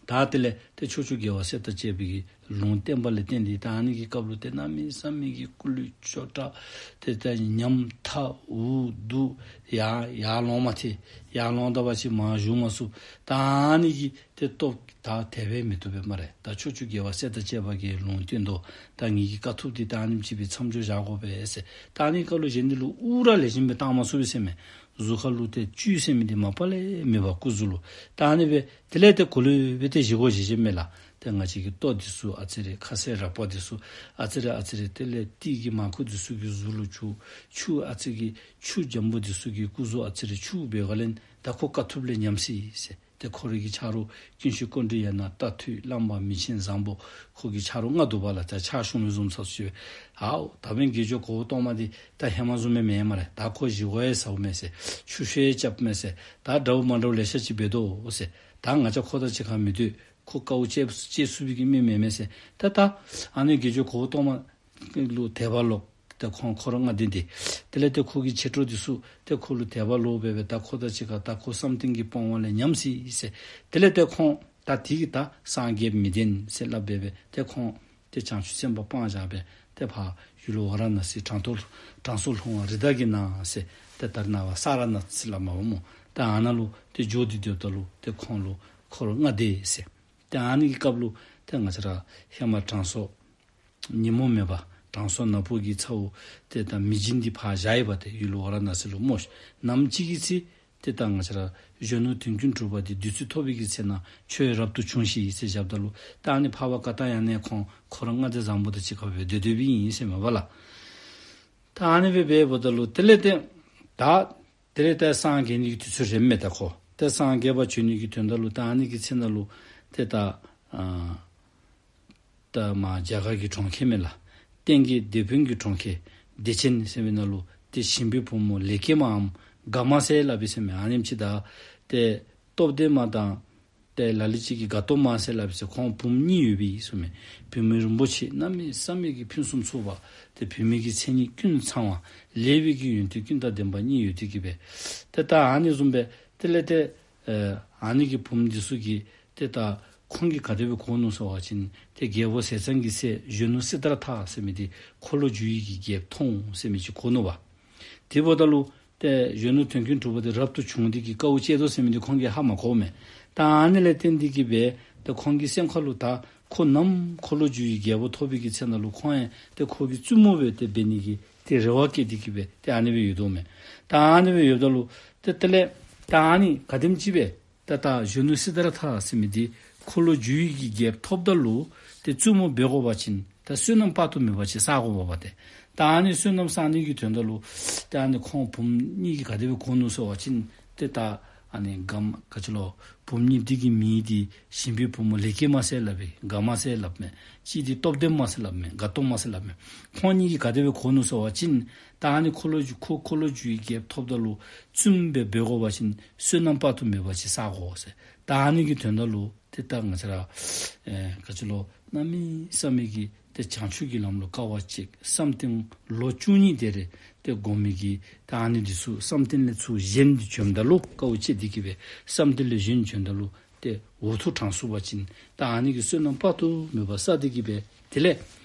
ད་དེ་ལས་ཏེ་ཕྱོགས་བཅུའི་རྒྱལ་བ་སྲས་དང་བཅས་པའི་གི་ལུང་བསྟན་པ་ལས་བརྟེན་ཏེ་ད་ཨ་ནི་གི་སྐབས་ལུ་ཏེ་གནམ་མེད་ས་མེད་ཀྱི་སྐུ་ལུས་སྐྱོ་དྲགས་ཏེ་ད་ཉམ་ཐག་འུ་སྡུག་ཡར་ཡར་ལོང་མ་ཐེག། ཡར་ལོང་ད་པ་ཅིན་མར་བཞུགས་མ་ཚུགས། ད་ཨ་ནི་གི་ཏེ་སྟོབས་ད་དེ་སྦེ་མི་བཏུབ་པས་སྨ་རེ། ད་ཕྱོགས་བཅུའི་རྒྱལ་བ་སྲས་དང་བཅས་པ་གིས་ལུང་བསྟན་དོ། ད་ངེ་གི་དཀའ་ཐུབ་འདི་ད་ཨ་ནེམ་ཅིག་སྦེ་མཚམས་འཇོག་བཞག་དགོ་པས་ཟེར། ད་ཨ་ནི་སྐབས་ལུ་གཞན་འདི་ལུ་དབུགས་ར་ལེགས་ཤོམ་སྦེ་བཏང་མ་ཚུགས་པས་ཟེར་མས། གཟུགས་ཁ་ལུ་ཏེ་བཅུད་ཟེར་མི་འདི་མ་པ་ལས་མེད་པ་སྐུ་གཟུགས་ལུ། ད་ཨ་ནི་སྦེ་དེ་ལས་ཏེ་གོ་ལེ་སྦེ་ཏེ་བཞེས་སྒོ་བཞེས་བཞེསཔ་མས་ལགས། ཏེ་ང་བཅས་ཀྱི་ལྟོ་འདི་ཚུ་ཨ་ཙི་རེ་ཁ་ཟས་རགས་པ་འདི་ཚུ་ཨ་ཙི་རེ་ཨ་ཙི་རེ་དེ་ལས་ཏིལ་གྱི་མར་ཁུ་འདི་ཚུ་གིས་གཟུགས་ལུ་བྱུག། ཆུ་ཨ་ཙི་གི་ཆུ་འཇམ་པོ་འདི་ཚུ་གིས་སྐུ་གཟུགས་ཨ་ཙི་རེ་བྱུག་འབད་བ་ལས་ད་ཁོ་དཀའ་ཐུབ་ལས་ཉམས་སོ་ཡི་ཟེར། ཏེ་ཁོ་རའི་གི་ཆ་རོགས་ཀུན་ཤེས་ཀཽཎྜི་ནྱ་རྟ་ཐུལ་གླང་པ་མི་ཆེན་བཟང་པོ་ཁོ་གི་ཆ་རོགས་ལྔ་འདུག་པ་ལགས། ད་ཕྱག་ཞུ་མི་བཟུམ་ཚུ་ཅིག་ཨའོ་ད་འབདན་དགེ་སྦྱོར་གོའུ་ཏ་མ་འདི་ད་ཧེ་མ་བཟུམ་སྦེ་མེན་སྨ་རེ། ད་ཁོ་བཞེས་སྒོ་ཡང་ཟཝ་མས་ཟེར། ཆུ་ཤོག་ཡང་རྐྱབ་མས་ཟེར། ད་འདྲཝ་མ་འདྲཝ་ལེ་ཤ་ཅིག་འབད་དོ་ཟེར། ད་ང་བཅས་ཁོ་དང་གཅིག་ཁར་མི་སྡོད། ཁོ་དཀའཝ་སྤྱད་སྤྱད་ཚུགས་པའི་གི་མི་མེན་མས་ཟེར། ད་ད་ཨ་ནི་དགེ་སྦྱོར་གོའུ་ཏ་མ་ལུ་དད་པ་ལོག། ཏེ་ཁོང་འཁོར་ལྔ་སྡེ་འདི་དེ་ལས་ཏེ་ཁོ་གི་མཆེད་གྲོགས་འདི་ཚུ་ཏེ་ཁོ་ལུ་དད་པ་ལོག་སྦེ་སྦེ་ད་ཁོ་དང་གཅིག་ཁར་ད་ཁོ་བསམ་གཏན་གྱི་སྤོང་བ་ལས་ཉམས་སོ་ཡི་ཟེར། དེ་ལས་ཏེ་ཁོང་ད་དེ་གིས་ད་སངས་རྒྱས་མི་བདེན་ཟེར་སླབ་སྦེ་སྦེ་ཏེ་ཁོང་ཏེ་བྱང་ཆུབ་སེམས་དཔའ་སྤང་བྱ་སྦེ་ཏེ་ཕར་ཡུལ་ཝཱ་ར་ཎ་སི་དྲང་ཐོག་དྲང་སྲོང་ལྷུང་བ་རི་དྭགས་ཀྱི་ནགས་ཟེར་ཏེ་ད་རེས་ནངས་པ་སཱ་ར་ནཱཐ་ཟེར་སླབ་མས་པ་སྨོ། ད་ཨ་ནཱ་ལུ་ཏེ་འགྱོ་སྟེ་སྡོདཔ་ད་ལུ་ཏེ་ཁོང་ལུ་འཁོར་ལྔ་སྡེ་ཟེར། ཏེ་ཨ་ནི་གི་སྐབས་ལུ་ཏེ་ང་བཅས་ར་ཧེ་མ་དྲང་སྲོང་ཉོན་མོངས་མེད་པ་དྲང་སྲོང་ནག་པོ་གི་ཚ་བོ་ཏེ་ད་མི་སྦྱིན་འདི་ཕར་བཞག་ཡི་པ་ཏེ་ཡུལ་ཝཱ་ར་ཎ་སི་ལུ་སྨོ་ཤིག། ནམ་ཅིག་གི་ཚེ་ཏེ་ད་ང་བཅས་ར་གཞོན་ནུ་དོན་ཀུན་གྲུབ་པ་འདི་བདུད་རྩི་ཐོབ་པའི་གི་ཚེ་ན་ཁྱོད་རབ་ཏུ་བྱུང་ཤིག་ཟེར་བཞགཔ་ད་ལུ་ད་ཨ་ནི་ཕར་བ་ཀ་ཏ་ཡ་ནས་ཁོང་འཁོར་ལྔ་སྡེ་བཟང་པོ་དང་གཅིག་ཁར་སྦེ་སྡོད་སྡོདཔ་ཨིན་ཟེར་མས་པ་ལགས། ད་ཨ་ནི་སྦེ་འབདཝ་ད་ལུ་དེ་ལས་ཏེ་ད་དེ་ལས་ཏེ་སངས་རྒྱས་ནི་གི་དུས་ཚོད་རནམ་མས་ད་ཁོ། ཏེ་སངས་རྒྱས་པར་བྱོན་ནི་གི་དོན་དག་ལུ་ད་ཨ་ནི་གི་ཚེ་ན་ལུ་ཏེ་ད་ཨ་ད་མར་རྒྱ་གར་གྱི་གྲོང་ཁྱེར་མས་ལགས། སྟེང་གི་སྡེ་དཔོན་གྱི་གྲོང་ཁྱེར་བདེ་ཆེན་ཟེར་བའི་ནང་ལུ་ཏེ་ཞིང་པའི་བུ་མོ་ལེགས་སྐྱེས་མའམ་དགའ་མ་ཟེར་སླབ་པའི་ཟེར་མི་ཨ་ནེམ་ཅིག་དང་ཏེ་སྟོབས་ལྡན་མ་དང་ཏེ་ལ་ལུ་ཅིག་གིས་དགའ་སྟོབས་མ་ཟེར་སླབ་པའི་ཟེར་ཁོང་བུམོ་གཉིས་ཡོད་པའི་ཟེར་མི་བུད་མེད་རིན་པོ་ཆེ་གནམ་མེད་ས་མེད་ཀྱི་ཕུན་སུམ་ཚོགས་པ་ཏེ་བུད་མེད་ཀྱི་མཚན་ཉིད་ཀུན་ཚང་བ་ལེགས་པའི་གི་ཡོན་ཏན་ཀུན་དང་ལྡན་པ་གཉིས་ཡོད་དེ་གིས་སྦེ་ཏེ་ད་ཨ་ནི་བཟུམ་སྦེ་དེ་ལས་ཏེ་ཨ་ནི་གི་བུམོ་འདི་ཚུ་གིས་ཏེ་ད་ཁོང་གིས་ག་དེ་སྦེ་གོ་ནུག་ཟེར་བ་ཅིན་ཏེ་རྒྱལ་པོ་ཟས་གཙང་གི་སྲས་གཞོན་ནུ་སིདྡྷར་ཐ་ཟེར་མི་འདི་འཁོར་ལོས་སྒྱུར་བའི་གི་རྒྱལཔོ་མཐོང་ཟེར་མི་ཅིག་གོ་ནུག་པ། དེ་འབདཝ་ད་ལུ་ཏེ་གཞོན་ནུ་དོན་ཀུན་གྲུབ་པ་འདི་རབ་ཏུ་བྱུང་སྟེ་གིས་དཀའཝ་སྤྱད་དོ་ཟེར་མི་འདི་ཁོང་གིས་ཧ་མ་གོ་མས། ད་ཨ་ནི་ལས་བརྟེན་ཏེ་གིས་སྦེ་ཏེ་ཁོང་གི་སེམས་ཁ་ལུ་ད་ཁོ་ནམ་འཁོར་ལོས་སྒྱུར་བའི་རྒྱལ་པོ་ཐོབ་པའི་གི་ཚེ་ན་ལུ་ཁོང་ཡང་ཏེ་ཁོ་གི་བཙུན་མོ་སྦེ་ཏེ་འབད་ནི་གི་ཏེ་རེ་བ་བསྐྱེད་དེ་གིས་སྦེ་ཏེ་ཨ་ནི་སྦེ་ཡོད་དོ་མས། ད་ཨ་ནི་སྦེ་ཡོདཔ་ད་ལུ་ཏེ་དེ་ལས་ད་ཨ་ནི་ག་དེམ་ཅིག་སྦེ་ད་ད་གཞོན་ནུ་སིདྡྷར་ཐ་ཟེར་མི་འདི་འཁོར་ལོས་སྒྱུར་བའི་གི་རྒྱལཔོ་ཐོབ་ད་ལུ་ཏེ་བཙུན་མོ་འབད་དགོ་པ་ཅིན་ད་བསོད་ནམས་དཔག་ཏུ་མེད་པ་ཅིག་བསག་དགོ་པས་པ་ཏེ། ད་ཨ་ནི་བསོད་ནམས་བསག་ནི་གི་དོན་དག་ལུ་ཏེ་ཨ་ནི་ཁོང་བུམོ་གཉིས་ཀྱིས་ག་དེ་སྦེ་གོ་ནུག་ཟེར་བ་ཅིན་ཏེ་ད་ཨ་ནི་ག་མ་ག་ཅི་ལོ་བུམོ་གཉིས་འདི་གི་མིང་འདི་ཞིང་པའི་བུ་མོ་ལེགས་སྐྱེས་མ་ཟེར་སླབ་པས། དགའ་མ་ཟེར་སླབ་མས། གཅིག་འདི་སྟོབས་ལྡན་མ་ཟེར་སླབ་མས། དགའ་སྟོབས་མ་ཟེར་སླབ་མས། ཁོང་གཉིས་ཀྱིས་ག་དེ་སྦེ་གོ་ནུག་ཟེར་བ་ཅིན་ད་ཨ་ནི་འཁོར་ལོས་སྒྱུར་ཁོ་འཁོར་ལོས་སྒྱུར་བའི་རྒྱལཔོ་ཐོབ་ད་ལུ་བཙུན་མོ་སྦེ་འབད་དགོ་པ་ཅིན་བསོད་ནམས་དཔག་ཏུ་མེད་པ་ཅིག་བསག་དགོ་ཟེར། ད་ཨ་ནི་གི་དོན་དག་ལུ་ཏེ་ད་ང་བཅས་ར་ཨེ་ག་ཅི་ལོ་གནམ་མེད་ས་མེད་ཀྱི་ཏེ་བྱང་ཆུབ་ཀྱི་ལམ་ལུ་དཀའ་བ་སྤྱད། བསམ་གཏན་ལོ་བཅུ་གཉིས་དེ་རེ་ཏེ་སྒོམ་མི་གི་ད་ཨ་ནི་འདི་ཚུ་བསམ་གཏན་ལས་ཚུར་བཞེངས་ཏེ་བྱོནམ་ད་ལུ་དཀའཝ་སྤྱད་དེ་གིས་སྦེ་བསམ་གཏན་ལས་བཞེངས་བྱོནམ་ད་ལུ་ཏེ་འོ་ཐུག་དྲངས་ཚུགས་པ་ཅིན་ད་ཨ་ནི་གིས་བསོད་ནམས་དཔག་ཏུ་མེད་པ་བསགས་ཏེ་གིས་སྦེ་དེ་ལས་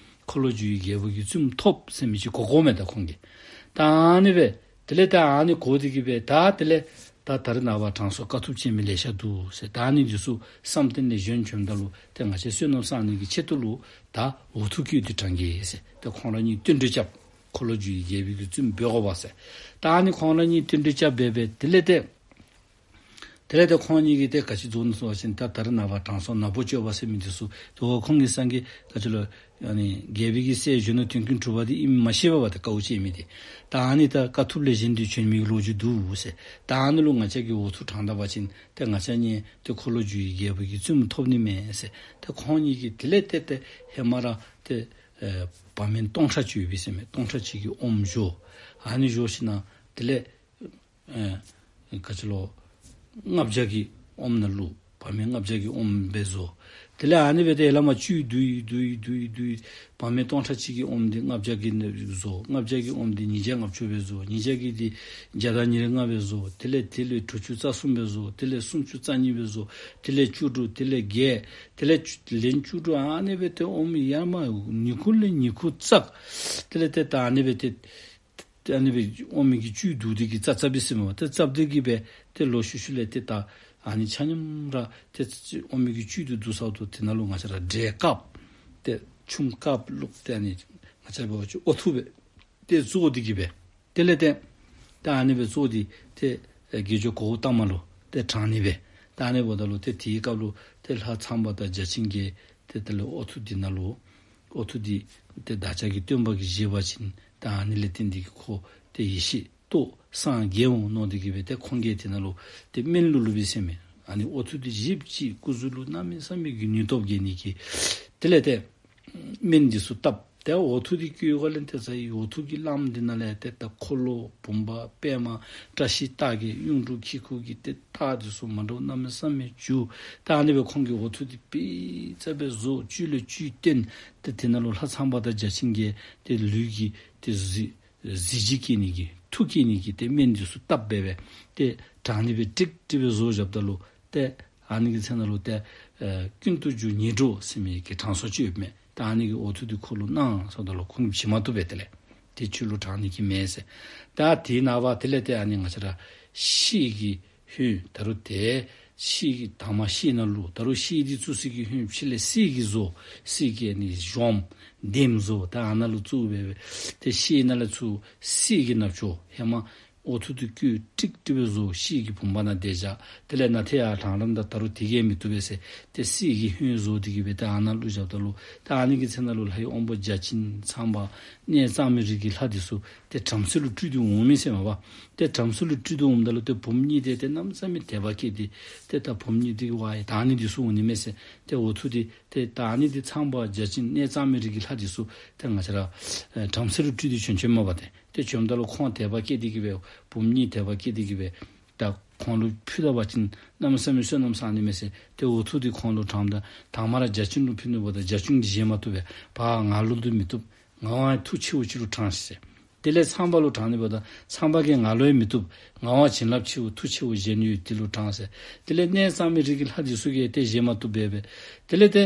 འཁོར་ལོས་སྒྱུར་བའི་རྒྱལ་པོ་གི་བཙུན་མོ་ཐོབ་ཟེར་མི་ཅིག་གོ་གོཝ་མས་ད་ཁོང་གིས། ད་ཨ་ནི་སྦེ་དེ་ལས་ད་ཨ་ནི་གོ་སྟེ་གིས་སྦེ་ད་དེ་ལས་ད་ད་རེས་ནངས་པ་དྲང་སྲོང་དཀའ་ཐུབ་ཅན་མི་ལེ་ཤ་འདུག་ཟེར། ད་ཨ་ནི་འདི་ཚུ་བསམ་གཏན་ལས་བཞེངས་བྱོནམ་ད་ལུ་ཏེ་ང་བཅས་བསོད་ནམས་བསག་ནི་གི་ཆེད་དུ་ལུ་ད་འོ་ཐུག་བསྐོལ་ཏེ་དྲང་གེ་ཟེར། ཏེ་ཁོང་ར་གཉིས་བསྟུན་གྲོས་རྐྱབ། འཁོར་ལོས་སྒྱུར་བའི་རྒྱལ་པོའི་གི་བཙུན་མོ་འབད་དགོ་པས་ཟེར། ད་ཨ་ནི་ཁོང་ར་གཉིས་བསྟུན་གྲོས་རྐྱབ་སྦེ་སྦེ་དེ་ལས་ཏེ་དེ་ལས་ཏེ་ཁོང་གཉིས་ཀྱིས་ཏེ་ག་ཅི་བཟོ་ནུག་ཟེར་བ་ཅིན་ད་ད་རེས་ནངས་པ་དྲང་སྲོང་ནག་པོ་སྤྱོད་པ་ཟེར་མི་འདི་ཚུ་ཏེ་འོ་ཁོང་གི་སངས་རྒྱས་ག་ཅི་ལོ་ཨ་ནི་རྒྱལ་པོའི་གི་སྲས་གཞོན་ནུ་དོན་ཀུན་གྲུབ་པ་འདི་ཨིནམ་མ་ཤེས་པས་པ་ཏེ་དཀའཝ་སྤྱད་མི་འདི། ད་ཨ་ནི་ད་དཀའ་ཐུབ་ལས་བཞེངས་ཏེ་བྱོན་མི་གི་ལོ་རྒྱུས་འདུག་ཟེར། ད་ཨ་ནི་ལུ་ང་བཅས་ཀྱིས་འོ་ཐུག་དྲང་ད་པ་ཅིན་ཏེ་ང་བཅས་གཉིས་ཏེ་འཁོར་ལོས་སྒྱུར་བའི་རྒྱལ་པོ་གི་བཙུན་མོ་ཐོབ་ནི་མས་ཟེར། ཏེ་ཁོང་གཉིས་ཀྱིས་དེ་ལས་ཏེ་ཏེ་ཧེ་མ་ར་ཏེ་ཨེ་བ་མེན་སྟོང་ཕྲག་གཅིག་ཡོད་པས་ཟེར་མས། སྟོང་ཕྲག་གཅིག་གི་ཨོམ་བཞོ། ཨ་ནི་བཞོ་ཞིནམ་དེ་ལས་ཨེ་ག་ཅི་ལོ་ལྔ་བརྒྱ་གི་ཨོམ་ནང་བླུགས། བ་མེན་ལྔ་བརྒྱ་གི་ཨོམ་སྦེ་བཟོ། དེ་ལས་ཨ་ནི་སྦེ་ཏེ་ཡར་ལས་མར་བཅུད་བསྡུ་ཡི་བསྡུ་ཡི་བསྡུ་ཡི་བསྡུ་ཡི། བ་མེན་སྟོང་ཕྲག་གཅིག་གི་ཨོམ་འདི་ལྔ་བརྒྱ་གི་ནང་བཟོ། ལྔ་བརྒྱ་གི་ཨོམ་འདི་ཉིས་བརྒྱ་ལྔ་བཅུ་སྦེ་བཟོ། ཉིས་བརྒྱ་གི་འདི་བརྒྱ་དང་ཉེར་ལྔ་སྦེ་བཟོ། དེ་ལས་དེ་ལས་དྲུག་ཅུ་རྩ་གསུམ་སྦེ་བཟོ། དེ་ལས་སུམ་ཅུ་རྩ་གཉིས་སྦེ་བཟོ། དེ་ལས་བཅུ་དྲུག། དེ་ལས་བརྒྱད། དེ་ལས་བཅུ་ལན་བཅུ་དྲུག། ཨ་ནི་སྦེ་ཏེ་ཨོམ་ཡར་མར་ཉིས་ཁུག་ལས་ཉིས་ཁུག་བཙགས། དེ་ལས་ཏེ་ད་ཨ་ནི་སྦེ་ཏེ་ཏེ་ཨ་ནི་སྦེ་ཨོམ་གི་བཅུད་བསྡུ་སྟེ་གིས་བཙག་བཙགཔ་ཨིན་ཟེར་མས། ཏེ་བཙག་སྟེ་གིས་སྦེ་ཏེ་ལོག་ཤུལ་ཤུལ་ལས་ཏེ་ད་ཨ་ནི་ཆ་མཉམ་ར་ཏེ་ཨོམ་གི་བཅུད་འདི་བསྡུ་ཚརཝ་ད་དེ་ནང་ལུ་ང་བཅས་ར་འབྲས་དཀརཔོ་ཏེ་ཆུམ་དཀརཔོ་བླུགས། ཏེ་ཨ་ནི་ང་བཅས་འབད་བ་ཅིན་འོ་ཐུག་སྦེ་ཏེ་བཙོ་སྟེ་གིས་སྦེ་དེ་ལས་ཏེ་ད་ཨ་ནི་སྦེ་བཙོ་སྟེ་ཏེ་དགེ་སྦྱོར་གོ་བརྡ་མ་ལུ་ཏེ་དྲང་ནི་སྦེ། ད་ཨ་ནི་འབདཝ་ད་ལུ་ཏེ་དེའི་སྐབས་ལུ་ཏེ་ལྷ་ཚངས་པ་དང་བརྒྱ་བྱིན་གྱིས་ཏེ་དེ་ལས་འོ་ཐུག་འདི་ནང་ལུ་འོ་ཐུག་འདི་ཏེ་བདག་ཅག་གི་སྟོན་པ་གིས་བཞེས་པ་ཅིན་ད་ཨ་ནི་ལས་བརྟེན་ཏེ་གིས་ཁོ་ཏེ་ཡེ་ཤེས་རྟོགས་སངས་རྒྱས་འོང་མནོ་སྟེ་གིས་སྦེ་ཏེ་ཁོང་གིས་དེ་ནང་ལུ་ཏེ་སྨན་བླུགས་བླུགསཔ་ཨིན་ཟེར་མས། ཨ་ནི་འོ་ཐུག་འདི་བཞེས་ཅི། སྐུ་གཟུགས་ལུ་གནམ་མེད་ས་མེད་ཀྱི་ནུས་སྟོབས་རྒྱས་ནི་གི་དེ་ལས་ཏེ་སྨན་འདི་ཚུ་བཏབ། ཏེ་འོ་ཐུག་འདི་བསྐོལ་བ་ལས་ཏེ་ཟ་ཡི་འོ་ཐུག་གི་རླངསམ་འདི་ནང་ལས་ཏེ་ད་འཁོར་ལོ་བུམ་པ་པདྨ་བཀྲ་ཤིས་རྟགས་བརྒྱད་གཡུང་དྲུང་གི་ཁུག་གི་ཏེ་རྟགས་འདི་ཚུ་མ་འདྲཝ་གནམ་མེད་ས་མེད་བྱུང་། ད་ཨ་ནི་སྦེ་ཁོང་གིས་འོ་ཐུག་འདི་སྤུས་ཙམ་སྦེ་བཟོ། བཅུད་ལས་བཅུད་བཏོན། ཏེ་དེ་ནང་ལུ་ལྷ་ཚངས་པ་དང་བརྒྱ་བྱིན་གྱིས་ཏེ་ལུས་ཀྱི་ཏེ་གཟི་གཟི་བརྗིད་སྐྱེ་ནི་གི་མཐུ་སྐྱེ་ནི་གི་ཏེ་སྨན་འདི་ཚུ་བཏབ་སྦེ་སྦེ་ཏེ་དྲང་ནི་སྦེ་ཀྲིག་ཀྲི་སྦེ་བཟོ་བཞགཔ་ད་ལུ་ཏེ་ཨ་ནི་གི་ཚེ་ནང་ལུ་ཏེ་ཨེ་ཀུན་ཏུ་རྒྱུ་ཉིད་འགྲོ་ཟེར་མི་གི་དྲང་སྲོང་ཅིག་ཡོདཔ་མས། ད་ཨ་ནི་གིས་འོ་ཐུག་འདི་ཁོ་ལུ་གནང་ཟེརཝ་ད་ལུ་ཁོང་གིས་བྱིན་མ་བཏུབ་པས། དེ་ལས་དེ་ཁྱོད་ལུ་དྲང་ནི་གི་མེད་ཟེར། ད་དེའི་ནངས་པ་དེ་ལས་ཏེ་ཨ་ནི་ང་བཅས་ར་ཤེལ་གྱི་ཧོད་ད་རུང་ཏེ་ཤེལ་གྱི་དྭངས་མ་ཤེལ་ནང་བླུགས། ད་རུང་ཤེལ་འདི་བཙུགས་སའི་གི་ཧོད་ཕྱི་ལས་གསེར་གྱིས་བཟོ། གསེར་གྱི་ཨ་ནི་གཞོང་ལྡེམ་བཟོ། ད་ཨ་ནཱ་ལུ་བཙུགས་སྦེ་སྦེ་ཏེ་ཤེལ་ནང་ལས་ཚུར་གསེར་གྱི་རྣམ་ཅོ་ཧེ་མ་འོ་ཐུག་འདི་བསྐོལ་ཀྲིག་ཀྲི་སྦེ་བཟོ་ཤེལ་གྱི་བུམ་པ་ནང་དེ་བཞག། དེ་ལས་ནཱ་ཏེ་ཡར་དྲང་རནམ་ད་ད་རུང་དེ་གིས་མི་བཏུབ་པས་ཟེར་ཏེ་གསེར་གྱི་ཧོད་བཟོ་སྟེ་གིས་སྦེ་ཏེ་ཨ་ནཱ་བླུགས་བཞགཔ་ད་ལུ་ཏེ་ཨ་ནི་གི་ཚེ་ནང་ལུ་ལྷའི་དབང་པོ་བརྒྱ་བྱིན་ཚངས་པ་གནས་གཙང་མའི་རིགས་ཀྱི་ལྷ་འདི་ཚུ་ ཏེ་བྲམ་ཟེ་ལུ་སྤྲུལ་ཏེ་འོང་མི་ཟེར་མས་པ། ཏེ་བྲམ་ཟེ་ལུ་སྤྲུལ་ཏེ་འོངམ་ད་ལུ་ཏེ་བུམོ་གཉིས་དེ་ཏེ་གནམ་མེད་ས་མེད་དད་པ་སྐྱེས་ཏེ་ཏེ་ད་བུམོ་གཉིས་དེ་གིས་ཝའི་ད་ཨ་ནི་འདི་ཚུ་འོང་ནི་མས་ཟེར། ཏེ་འོ་ཐུག་འདི་ཏེ་ད་ཨ་ནི་འདི་ཚངས་པ་བརྒྱ་བྱིན་གནས་གཙང་མའི་རིགས་ཀྱི་ལྷ་འདི་ཚུ་ཏེ་ང་བཅས་ར་ཨེ་བྲམ་ཟེ་ལུ་སྤྲུལ་ཏེ་བྱོན་བྱོནམ་མས་པ། ཏེ་ཏེ་བྱོནམ་ད་ལུ་ཁོང་དད་པ་སྐྱེས་ཏེ་གི་སྦེ་བུམོ་གཉིས་དད་པ་སྐྱེས་ཏེ་གི་སྦེ་ད་ཁོང་ལུ་ཕུལ་ད་པ་ཅིན་གནམ་མེད་ས་མེད་བསོད་ནམས་བསགས་ནི་མས་ཟེར། ཏེ་འོ་ཐུག་འདི་ཁོང་ལུ་དྲངམ་ད་དང་མ་ར་བརྒྱ་བྱིན་ལུ་ཕུལ་ནུག་པ། ད་བརྒྱ་བྱིན་གྱིས་བཞེས་མ་བཏུབ་པས། ཕར་ང་ལུ་འདི་མི་བཏུབ། ང་བ་མཐུ་ཆེ་བོ་ཅིག་ལུ་དྲངས་ཟེར། དེ་ལས་ཚངས་པ་ལུ་དྲངས་ནི་འབདཝ་ད་ཚངས་པ་གིས་ང་ལུ་ཡང་མི་བཏུབ། ང་བ་བྱིན་རླབས་ཆེ་བོ་མཐུ་ཆེ་བོ་བཞེས་ནི་ཡོད། དེ་ལུ་དྲངས་ཟེར། དེ་ལས་གནས་གཙང་མའི་རིགས་ཀྱི་ལྷ་འདི་ཚུ་གིས་ཏེ་བཞེས་མ་བཏུབ་པས་པས། དེ་ལས་ཏེ་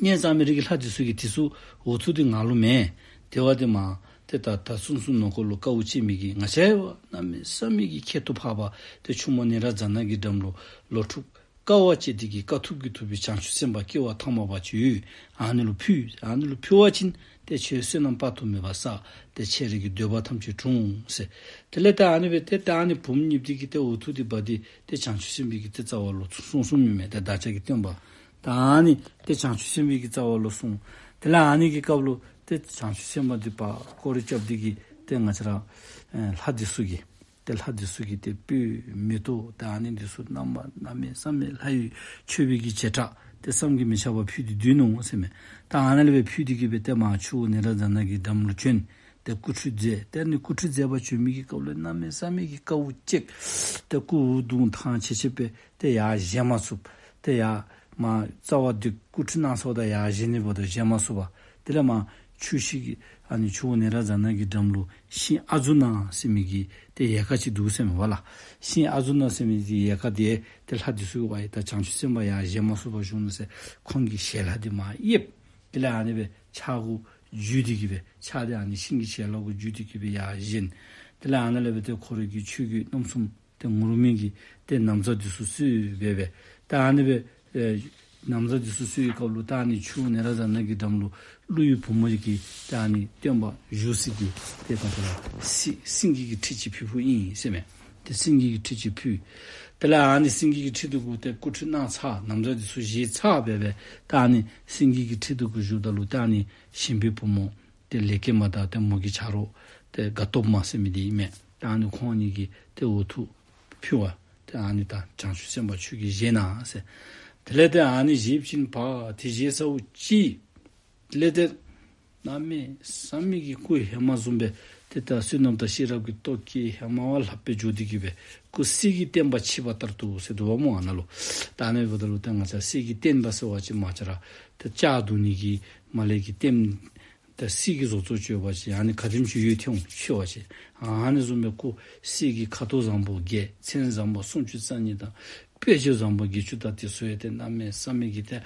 གནས་གཙང་མའི་རིགས་ཀྱི་ལྷ་འདི་ཚུ་གིས་དེ་ཚུ་འོ་ཐུག་འདི་ང་ལུ་མེན། དེ་བ་དེ་མ་ཏེ་ད་ད་ཚུན་ཚུན་ནོར་ཀོ་ལུ་དཀའཝ་སྤྱད་མི་གི་ང་བཅས་བ་གནམ་མེད་ས་མེད་ཀྱི་ཁྱད་དུ་འཕགས་པ་ཏེ་ཆུ་མོ་ནཻ་རཉྫ་ན་གི་འགྲམ་ལུ་ལོ་དྲུག་དཀའ་བ་སྤྱད་དེ་གི་དཀའ་ཐུབ་ཀྱིས་ཐུབ་པའི་བྱང་ཆུབ་སེམས་དཔའ་སྐྱེ་བ་ཐ་མ་པ་ཅིག་ཡོད། ཨ་ནི་ལུ་ཕུལ། ཨ་ནི་ལུ་ཕུལ་བ་ཅིན་ཏེ་ཁྱོད་བསོད་ནམས་དཔག་ཏུ་མེད་པ་བསགས། ཏེ་ཁྱོད་རའི་གི་འདོད་པ་ཐམས་ཅད་འགྲུབ་འོང་ཟེར། དེ་ལས་ད་ཨ་ནི་སྦེ་ཏེ་ད་ཨ་ནི་བུམོ་གཉིས་འདི་གིས་ཏེ་འོ་ཐུག་འདི་འབག་སྟེ་ཏེ་བྱང་ཆུབ་སེམས་དཔའི་གི་ཏེ་རྩ་བ་ལུ་སོང་སོངམ་ཨིན་མས། ཏེ་བདག་ཅག་གི་སྟོན་པ་ད་ཨ་ནི་ཏེ་བྱང་ཆུབ་སེམས་དཔའི་གི་རྩ་བ་ལུ་སོང་། དེ་ལས་ཨ་ནི་གི་སྐབས་ལུ་ཏེ་བྱང་ཆུབ་སེམས་དཔའ་འདི་ཕར་སྐོར་ར་རྐྱབ་སྟེ་གི་ཏེ་ང་བཅས་ར་ཨེ་ལྷ་འདི་ཚུ་གིས་ཏེ་ལྷ་འདི་ཚུ་གིས་ཏེ་སྤོས་མེ་ཏོག་ཏེ་ཨ་ནི་འདི་ཚུ་རྣམ་པ་གནམ་མེད་ས་མེད་ལྷ་ཡི་མཆོད་པའི་གི་བྱེ་བྲག་ཏེ་བསམ་གྱིས་མི་ཁྱབ་པ་ཕུལ་ཏེ་སྡོད་ནུག་ཟེར་མས། ད་ཨ་ནཱ་ལས་སྦེ་ཕུལ་ཏེ་གི་སྦེ་ཏེ་མར་ཆུ་བོ་ནཻ་རཉྫ་ན་གི་འགྲམ་ལུ་བྱོན། ཏེ་སྐུ་ཁྲུས་མཛད། ཏེ་ཨ་ནི་སྐུ་ཁྲུས་མཛད་པར་བྱོན་མི་གི་སྐབས་ལུ་གནམ་མེད་ས་མེད་ཀྱི་དཀའཝ་སྤྱད། ཏེ་སྐུ་འུ་སྡུག་ཐང་ཆད་ཆད་སྦེ་ཏེ་ཡར་བཞེངས་མ་ཚུགས། ཏེ་ཡར་མར་རྩ་བ་འདི་སྐུ་ཁྲུས་གནང་ཚརཝ་ད་ཡར་བཞེངས་ནི་འབདཝ་ད་བཞེངས་མ་ཚུགས་པར་དེ་ལས་མར་ཆུ་ཤིང་གི་ཨ་ནི་ཆུ་བོ་ནཻ་རཉྫ་ན་གི་འགྲམ་ལུ་ཤིང་ཨ་ཛུ་ན་ཟེར་མི་གི་ཏེ་ཡལ་ག་ཅིག་འདུག་ཟེར་མས་པ་ལགས། ཤིང་ཨ་ཛུ་ན་ཟེར་མི་གི་ཡལ་ག་འདི་ཏེ་ལྷ་འདི་ཚུ་གིས་ཝའི་ད་བྱང་ཆུབ་སེམས་དཔའ་ཡར་བཞེངས་མ་ཚུགས་པར་བཞུགས་ནུག་ཟེར་ཁོང་གི་ཞལ་ལྷག་འདི་མར་གཡསཔ། དེ་ལས་ཨ་ནི་སྦེ་ཕྱག་གུ་འཇུས་ཏེ་གི་སྦེ་ཕྱག་འདི་ཨ་ནི་ཤིང་གི་ཞལ་ལྷག་གུ་འཇུས་ཏེ་གི་སྦེ་ཡར་བཞེངས། དེ་ལས་ཨ་ནཱ་ལས་སྦེ་ཏེ་ཁོ་རའི་གི་ཆོས་གོས་རྣམ་གསུམ་ཏེ་ངུར་སྨྲིག་གི་ཏེ་ན་བཟའ་འདི་ཚུ་གསོལ་སྦེ་སྦེ། ད་ཨ་ནི་སྦེ་ཨེ་ན་བཟའ་འདི་ཚུ་གསོལ་བའི་སྐབས་ལུ་ད་ཨ་ནི་ཆུ་བོ་ནཻ་རཉྫ་ན་གི་འགྲམ་ལུ་ཀླུ་ཡི་བུ་མོ་གིས་ད་ཨ་ནི་སྟོན་པ་བཞུགས་སའི་གི་ཏེ་ད་ལྟ་ར་སེ་སེང་གེ་གི་ཁྲི་ཅིག་ཕུལ་ཕུལཝ་ཨིན་ཟེར་མས། ཏེ་སེང་གེ་གི་ཁྲི་ཅིག་ཕུལ། དེ་ལས་ཨ་ནི་སེང་གེ་གི་ཁྲི་འདི་གུ་ཏེ་སྐུ་ཁྲུས་གནང་ཚར་ན་བཟའ་འདི་ཚུ་བཞེས་ཚར་སྦེ་སྦེ་ད་ཨ་ནི་སེང་གེ་གི་ཁྲི་འདི་གུ་བཞུགསཔ་ད་ལུ་ད་ཨ་ནི་ཞིང་པའི་བུ་མོ་ཏེ་ལེགས་སྐྱེས་མ་དང་ཏེ་མོ་གི་ཆ་རོགས་ཏེ་དགའ་སྟོབས་མ་ཟེར་མི་འདི་ཨིན་མས། ད་ཨ་ནི་ཁོང་གཉིས་ཀྱིས་ཏེ་འོ་ཐུག་ཕུལ་བ། ཏེ་ཨ་ནི་ད་བྱང་ཆུབ་སེམས་དཔའ་ཁྱོད་ཀྱིས་བཞེས་གནང་ཟེར། དེ་ལས་ཏེ་ཨ་ནི་བཞེས་པ་ཅིན་ཕར་ཏེ་བཞེས་ཚརཝ་ཅིག་དེ་ལས་ཏེ་གནམ་མེད་ས་མེད་ཀྱི་སྐུ་ཧེ་མ་བཟུམ་སྦེ་ཏེ་ད་བསོད་ནམས་དང་ཤེས་རབ་ཀྱི་སྟོབས་ཀྱིས་ཧེ་མ་བ་ལྷག་སྦེ་འགྱུར་ཏེ་གི་སྦེ་སྐུ་གསེར་གྱི་བསྟན་པ་ཕྱེ་བ་ལྟར་དུ་ཟེར་འདུག་པ་སྨོ་ཨ་ནཱ་ལུ། ད་ཨ་ནི་འབདཝ་ད་ལུ་ཏེ་ང་བཅས་གསེར་གྱི་བསྟན་པ་ཟེར་བ་ཅིན་མ་ཅ་ར་ཏེ་ལྕགས་བརྡུང་ནི་གི་མ་ལས་ཀྱི་བསྟན་ད་གསེར་གྱི་བཟོ་བཟོཝ་ཅིག་ཡོད་པ་ཅིན་ཨ་ནི་ག་དེམ་ཅིག་ཡོད་ཏེ་འོང་ཆེ་བ་ཅིན། ཨ་ནི་བཟུམ་སྦེ་སྐུ་གསེར་གྱི་ཁ་དོག་བཟང་པོ་བརྒྱད་མཚན་བཟང་པོ་སུམ་ཅུ་རྩ་གཉིས་དང་དཔེ་བྱད་བཟང་པོ་བརྒྱད་ཅུ་དང་དེ་ཚུ་ཡང་ཏེ་གནམ་མེད་ས་མེད་ཀྱི་ཏེ་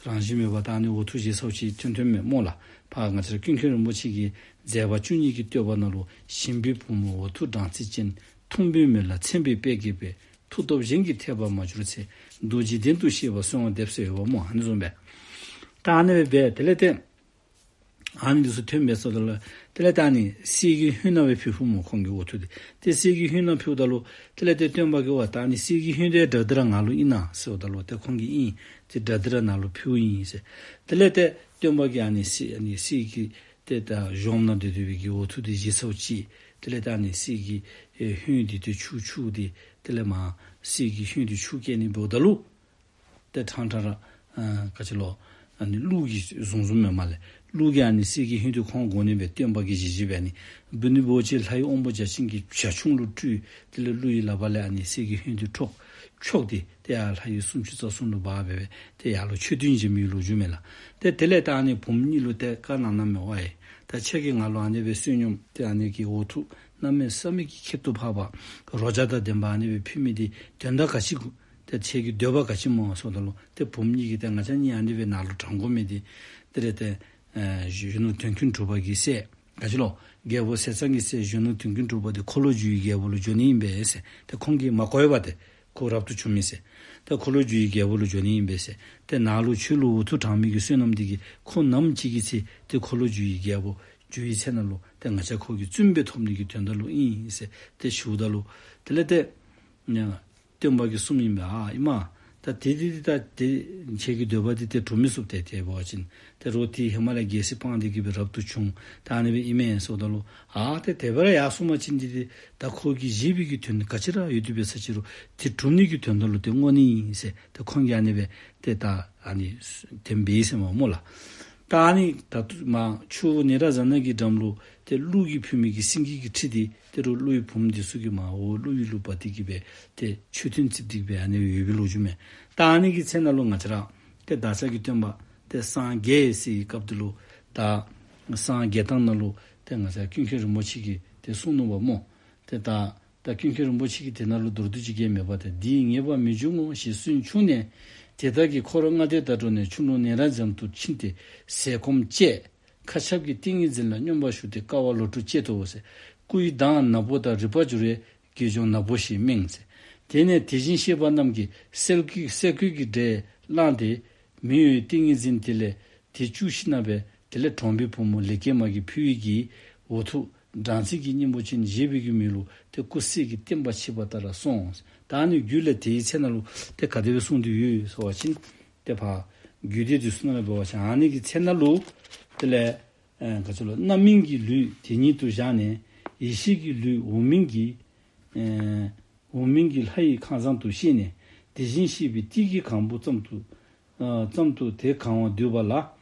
རང་བཞིན་མེད་པ་ད་ཨ་ནི་འོ་ཐུག་བཞེས་ཚརཝ་ཅིག་ཐོན་ཐོནམ་མས་སྨོ་ལགས། ཕར་ང་བཅས་ར་ཀུན་མཁྱེན་རིན་པོ་ཆེ་གིས་མཛད་པ་བཅུ་གཉིས་ཀྱི་བསྟོད་པ་ནང་ལུ་ཞིང་པའི་བུ་མོ་འོ་ཐུག་སྦྲང་རྩི་ཅན། མཐོན་པོའི་མོད་ལ་མཚན་དཔེའི་དཔལ་གྱིས་སྤེལ། མཐུ་སྟོབས་གཞན་གྱིས་ཐེག་པར་མ་གྱུར་ཚེ། རྡོ་རྗེ་གདན་དུ་གཤེགས་པ་གསོལ་བ་འདེབས་ཟེར་ཡོདཔ་སྨོ་ཨ་ནི་བཟུམ་སྦེ། ད་ཨ་ནི་སྦེ་སྦེ་དེ་ལས་ཏེ་ཨ་ནི་འདི་ཚུ་ཐོན་སྦེ་སོངམ་ད་ལུ་དེ་ལས་ད་ཨ་ནི་གསེར་གྱི་ཧོད་སྣ་སྦེ་ཕུལ་ཕུལཝ་སྨོ་ཁོང་གིས་འོ་ཐུག་འདི། ཏེ་གསེར་གྱི་ཧོད་སྣ་ཕུལཝ་ད་ལུ་དེ་ལས་ཏེ་སྟོན་པ་གིས་ཝའི་ད་ཨ་ནི་གསེར་གྱི་ཧོད་འདི་དགྲ་འདི་ར་ང་ལུ་ཨིན་ན་ཟེརཝ་ད་ལུ་ཏེ་ཁོང་གིས་ཨིན། ཏེ་དགྲ་འདི་ར་ང་ལུ་ཕུལཝ་ཨིན་ཟེར། དེ་ལས་ཏེ་སྟོན་པ་གིས་ཨ་ནི་གསེར་ཨ་ནི་གསེར་གྱི་ཏེ་ད་གཞོངམ་ནང་སྡོད་སྡོད་པའི་གི་འོ་ཐུག་འདི་བཞེས་ཚརཝ་ཅིག་དེ་ལས་ད་ཨ་ནི་གསེར་གྱི་ཨེ་ཧོད་འདི་ཏེ་འཁྱུ་འཁྱུཝ་འདི་དེ་ལས་མར་གསེར་གྱི་ཧོད་འདི་འཁྱུ་བཀལ་ནི་འབདཝ་ད་ལུ་ཏེ་ཕྲང་ཕྲང་ར་ཨ་ག་ཅི་ལོ་ཨ་ནི་ཀླུ་གིས་བཟུང་བཟུངམ་མས་སྨ་རེ། ཀླུ་གིས་ཨ་ནི་གསེར་གྱི་ཧོད་འདི་ཁོང་དགོ་ནི་སྦེ་སྟོན་པ་གིས་བཞེས་བཞེསཔ་ཨ་ནི་འབུལ་ནི་འབདཝ་ཅིག་ལྷའི་དབང་པོ་བརྒྱ་བྱིན་གྱིས་བྱ་ཁྱུང་ལུ་སྤྲུལ། དེ་ལས་ཀླུ་ཡི་ལག་པ་ལས་ཨ་ནི་གསེར་གྱི་ཧོད་འདི་འཕྲོག་འཕྲོག་སྟེ་ཏེ་ཡར་ལྷ་ཡུལ་སུམ་ཅུ་རྩ་གསུམ་ལུ་འབག་སྦེ་སྦེ་ཏེ་ཡར་ལུ་མཆོད་རྟེན་བཞེངས་མི་ལོ་རྒྱུས་མས་ལགས། ཏེ་དེ་ལས་ད་ཨ་ནི་བུམོ་གཉིས་ལུ་ཏེ་བཀའ་གནང་གནངམ་མས་ཝའི། ད་ཁྱེད་ཀྱིས་ང་ལུ་ཨ་ནི་སྦེ་བསོད་སྙོམས་ཏེ་ཨ་ནི་གི་འོ་ཐུག་གནམ་མེད་ས་མེད་ཀྱི་ཁྱད་དུ་འཕགས་པ་རོ་བརྒྱ་དང་ལྡན་པ་ཨ་ནི་སྦེ་ཕུལ་མི་འདི་དོན་དག་ག་ཅི་གུ་ཏེ་ཁྱེད་ཀྱི་འདོད་པ་ག་ཅི་སྨོ་ཟེརཝ་ད་ལུ་ཏེ་བུམོ་གཉིས་ཀྱིས་ཏེ་ང་བཅས་གཉིས་ཨ་ནི་སྦེ་ནཱ་ལུ་དྲང་དགོ་མི་འདི་དེ་ལས་ཏེ་ཨེ་གཞོན་ནུ་དོན་ཀུན་གྲུབ་པ་གི་སྲས་ག་ཅི་ལོ་རྒྱལ་པོ་ཟས་གཙང་གི་སྲས་གཞོན་ནུ་དོན་ཀུན་གྲུབ་པ་འདི་འཁོར་ལོས་སྒྱུར་བའི་རྒྱལ་པོ་ལུ་འགྱོ་ནི་ཨིན་པས་ཟེར། ཏེ་ཁོང་གིས་མ་གོ་བས་པ་ཏེ་ཁོ་རབ་ཏུ་བྱུང་མི་ཟེར། ཏེ་འཁོར་ལོས་སྒྱུར་བའི་རྒྱལ་པོ་ལུ་འགྱོ་ནི་ཨིན་པས་ཟེར། ཏེ་ནཱ་ལུ་ཁྱོད་ལུ་འོ་ཐུག་དྲང་མི་གི་བསོད་ནམས་འདི་གིས་ཁོ་ནམ་ཅིག་གི་ཚེ་ཏེ་འཁོར་ལོས་སྒྱུར་བའི་རྒྱལ་པོ་འགྱུར་བའི་ཚེ་ན་ལུ་ཏེ་ང་བཅས་ཁོ་གི་བཙུན་སྦེ་ཐོབ་ནི་གི་དོན་དག་ལུ་ཨིན་ཟེར་ཏེ་ཞུཝ་ད་ལུ་དེ་ལས་ཏེ་སྟོན་པ་གིས་གསུངམ་ཨིན་པས། ཨ་ཨིན་མས། ད་དེ་དེ་དེ་ད་དེ་ཁྱེད་ཀྱི་འདོད་པ་དེ་ཏེ་གྲུབ་མི་ཚུགས། ཏེ་དེ་འབད་བ་ཅིན་ཏེ་རོགས་དེ་ཧེ་མ་ལས་རྒྱལ་སྲིད་སྤངས་ཏེ་གི་སྦེ་རབ་ཏུ་བྱུང་། ད་ཨ་ནི་སྦེ་ཨིན་མས་ཟེརཝ་ད་ལུ་ཨ་ཏེ་དེ་སྦེ་ར་ཡར་སོང་པ་ཅིན་དེ་དེ་ད་ཁོ་གིས་བཞེས་པའི་གི་དོན་ག་ཅི་ར་ཡོད་དེ་འབད་ས་ཅི་རུང་དེ་གྲུབ་ནི་གི་དོན་དག་ལུ་ཏེ་བསྔོ་ནི་ཨིན་ཟེར་ཏེ་ཁོང་གིས་ཨ་ནི་སྦེ་ཏེ་ད་ཨ་ནི་དེ་སྦེ་ཨིན་ཟེར་མས་སྨོ་ལགས། ད་ཨ་ནི་ད་ལྟོ་མར་ཆུ་བོ་ནཻ་རཉྫ་ན་གི་འགྲམ་ལུ་ཏེ་ཀླུ་གིས་ཕུལ་མི་གི་སེང་གེ་གི་ཁྲི་དེ་ཏེ་རོགས་ཀླུ་ཡི་བུམོ་འདི་ཚུ་གིས་མར་འོག་ཀླུ་ཡུལ་ལུ་འབག་སྟེ་གི་སྦེ་ཏེ་མཆོད་རྟེན་བརྩིགས་ཏེ་གི་སྦེ་ཨ་ནི་ཡོད་པའི་ལོ་རྒྱུས་མས། ད་ཨ་ནི་གི་ཚེ་ནང་ལུ་ང་བཅས་ར་ཏེ་བདག་ཅག་གི་སྟོན་པ་ཏེ་སངས་རྒྱས་ཟེར་བའི་སྐབས་དེ་ལུ་ད་སངས་རྒྱས་ཐངས་ནང་ལུ་ཏེ་ང་བཅས་ཀུན་མཁྱེན་རིན་པོ་ཆེ་གིས་ཏེ་གསུངས་ནུག་པ་སྨོ། ཏེ་ད་ད་ཀུན་མཁྱེན་རིན་པོ་ཆེ་གིས་དེ་ནང་ལུ་མདོར་བསྡུས་ཅིག་གིས་སྨྲས་པ་ཏེ། འདིས་ངེས་པར་མི་འབྱུང་ངོ་ཞེས་སུན་ཕྱུང་ནས། དེ་དག་གིས་འཁོར་ལྔ་སྡེ་དང་འགྲོགས་ནས་ཆུ་ཀླུང་ནཻ་རཉྫ་ན་དུ་ཕྱིན་ཏེ་ཟས་སྐོམ་བཅད། མཁའ་ཁྱབ་ཀྱི་ཏིང་ངེ་འཛིན་ལ་སྙོམས་པར་ཞུགས་ཏེ་དཀའ་བ་ལོ་དྲུག་སྤྱད་དོ་ཟེར། སྐུ་ཡི་མདངས་ནག་པོ་དང་རིག་པ་འགྱུར་བའི་དགེ་སྦྱོང་ནག་པོ་ཞེས་མིང་ཟེར། དེ་ནས་དེ་བཞིན་གཤེགས་པ་རྣམས་ཀྱིས་སེ་གོལ་གྱི་སྒྲ་བླངས་ཏེ་མི་གཡོ་བའི་ཏིང་ངེ་འཛིན་དེ་ལས་དེ་བཅུག་ཞིནམ་ལས་དེ་ལས་གྲོང་པའི་བུ་མོ་ལེགས་སྐྱེས་མ་གིས་ཕུལ་བའི་གི་འོ་ཐུག་སྦྲང་རྩི་གི་སྙིང་པོ་ཅན་བཞེས་པའི་གི་མོད་ལུ་ཏེ་སྐུ་སྲས་ཀྱིས་བསྟན་པ་ཕྱིས་པ་ལྟར་སོང་། ད་ཨ་ནི་རྒྱུད་ལས་དེའི་ཚེ་ནང་ལུ་ཏེ་ག་དེ་སྦེ་གསུངས་ཏེ་ཡོད་ཟེར་བ་ཅིན་ཏེ་ཕར་རྒྱུད་སྡེ་འདི་ཚུ་ནང་ལུ་འབད་བ་ཅིན་ཨ་ནི་གི་ཚེ་ནང་ལུ་དེ་ལས་ཨེ་ག་ཅི་ལོ་རྣམ་སྨིན་གྱི་ལུས་དེ་ཉིད་དུ་བཞག་ནས་ཡེ་ཤེས་ཀྱི་ལུས་འོག་མིན་གྱི་ཨེ་འོག་མིན་གྱི་ལྷ་ཡི་ཁང་བཟང་དུ་གཤེགས་ནས་དེ་བཞིན་གཤེགས་པའི་ཏིལ་གྱི་གང་བུ་ཙམ་དུ་ཨ་ཙམ་དུ་དེ་གང་བ་འདུས་པ་ལ་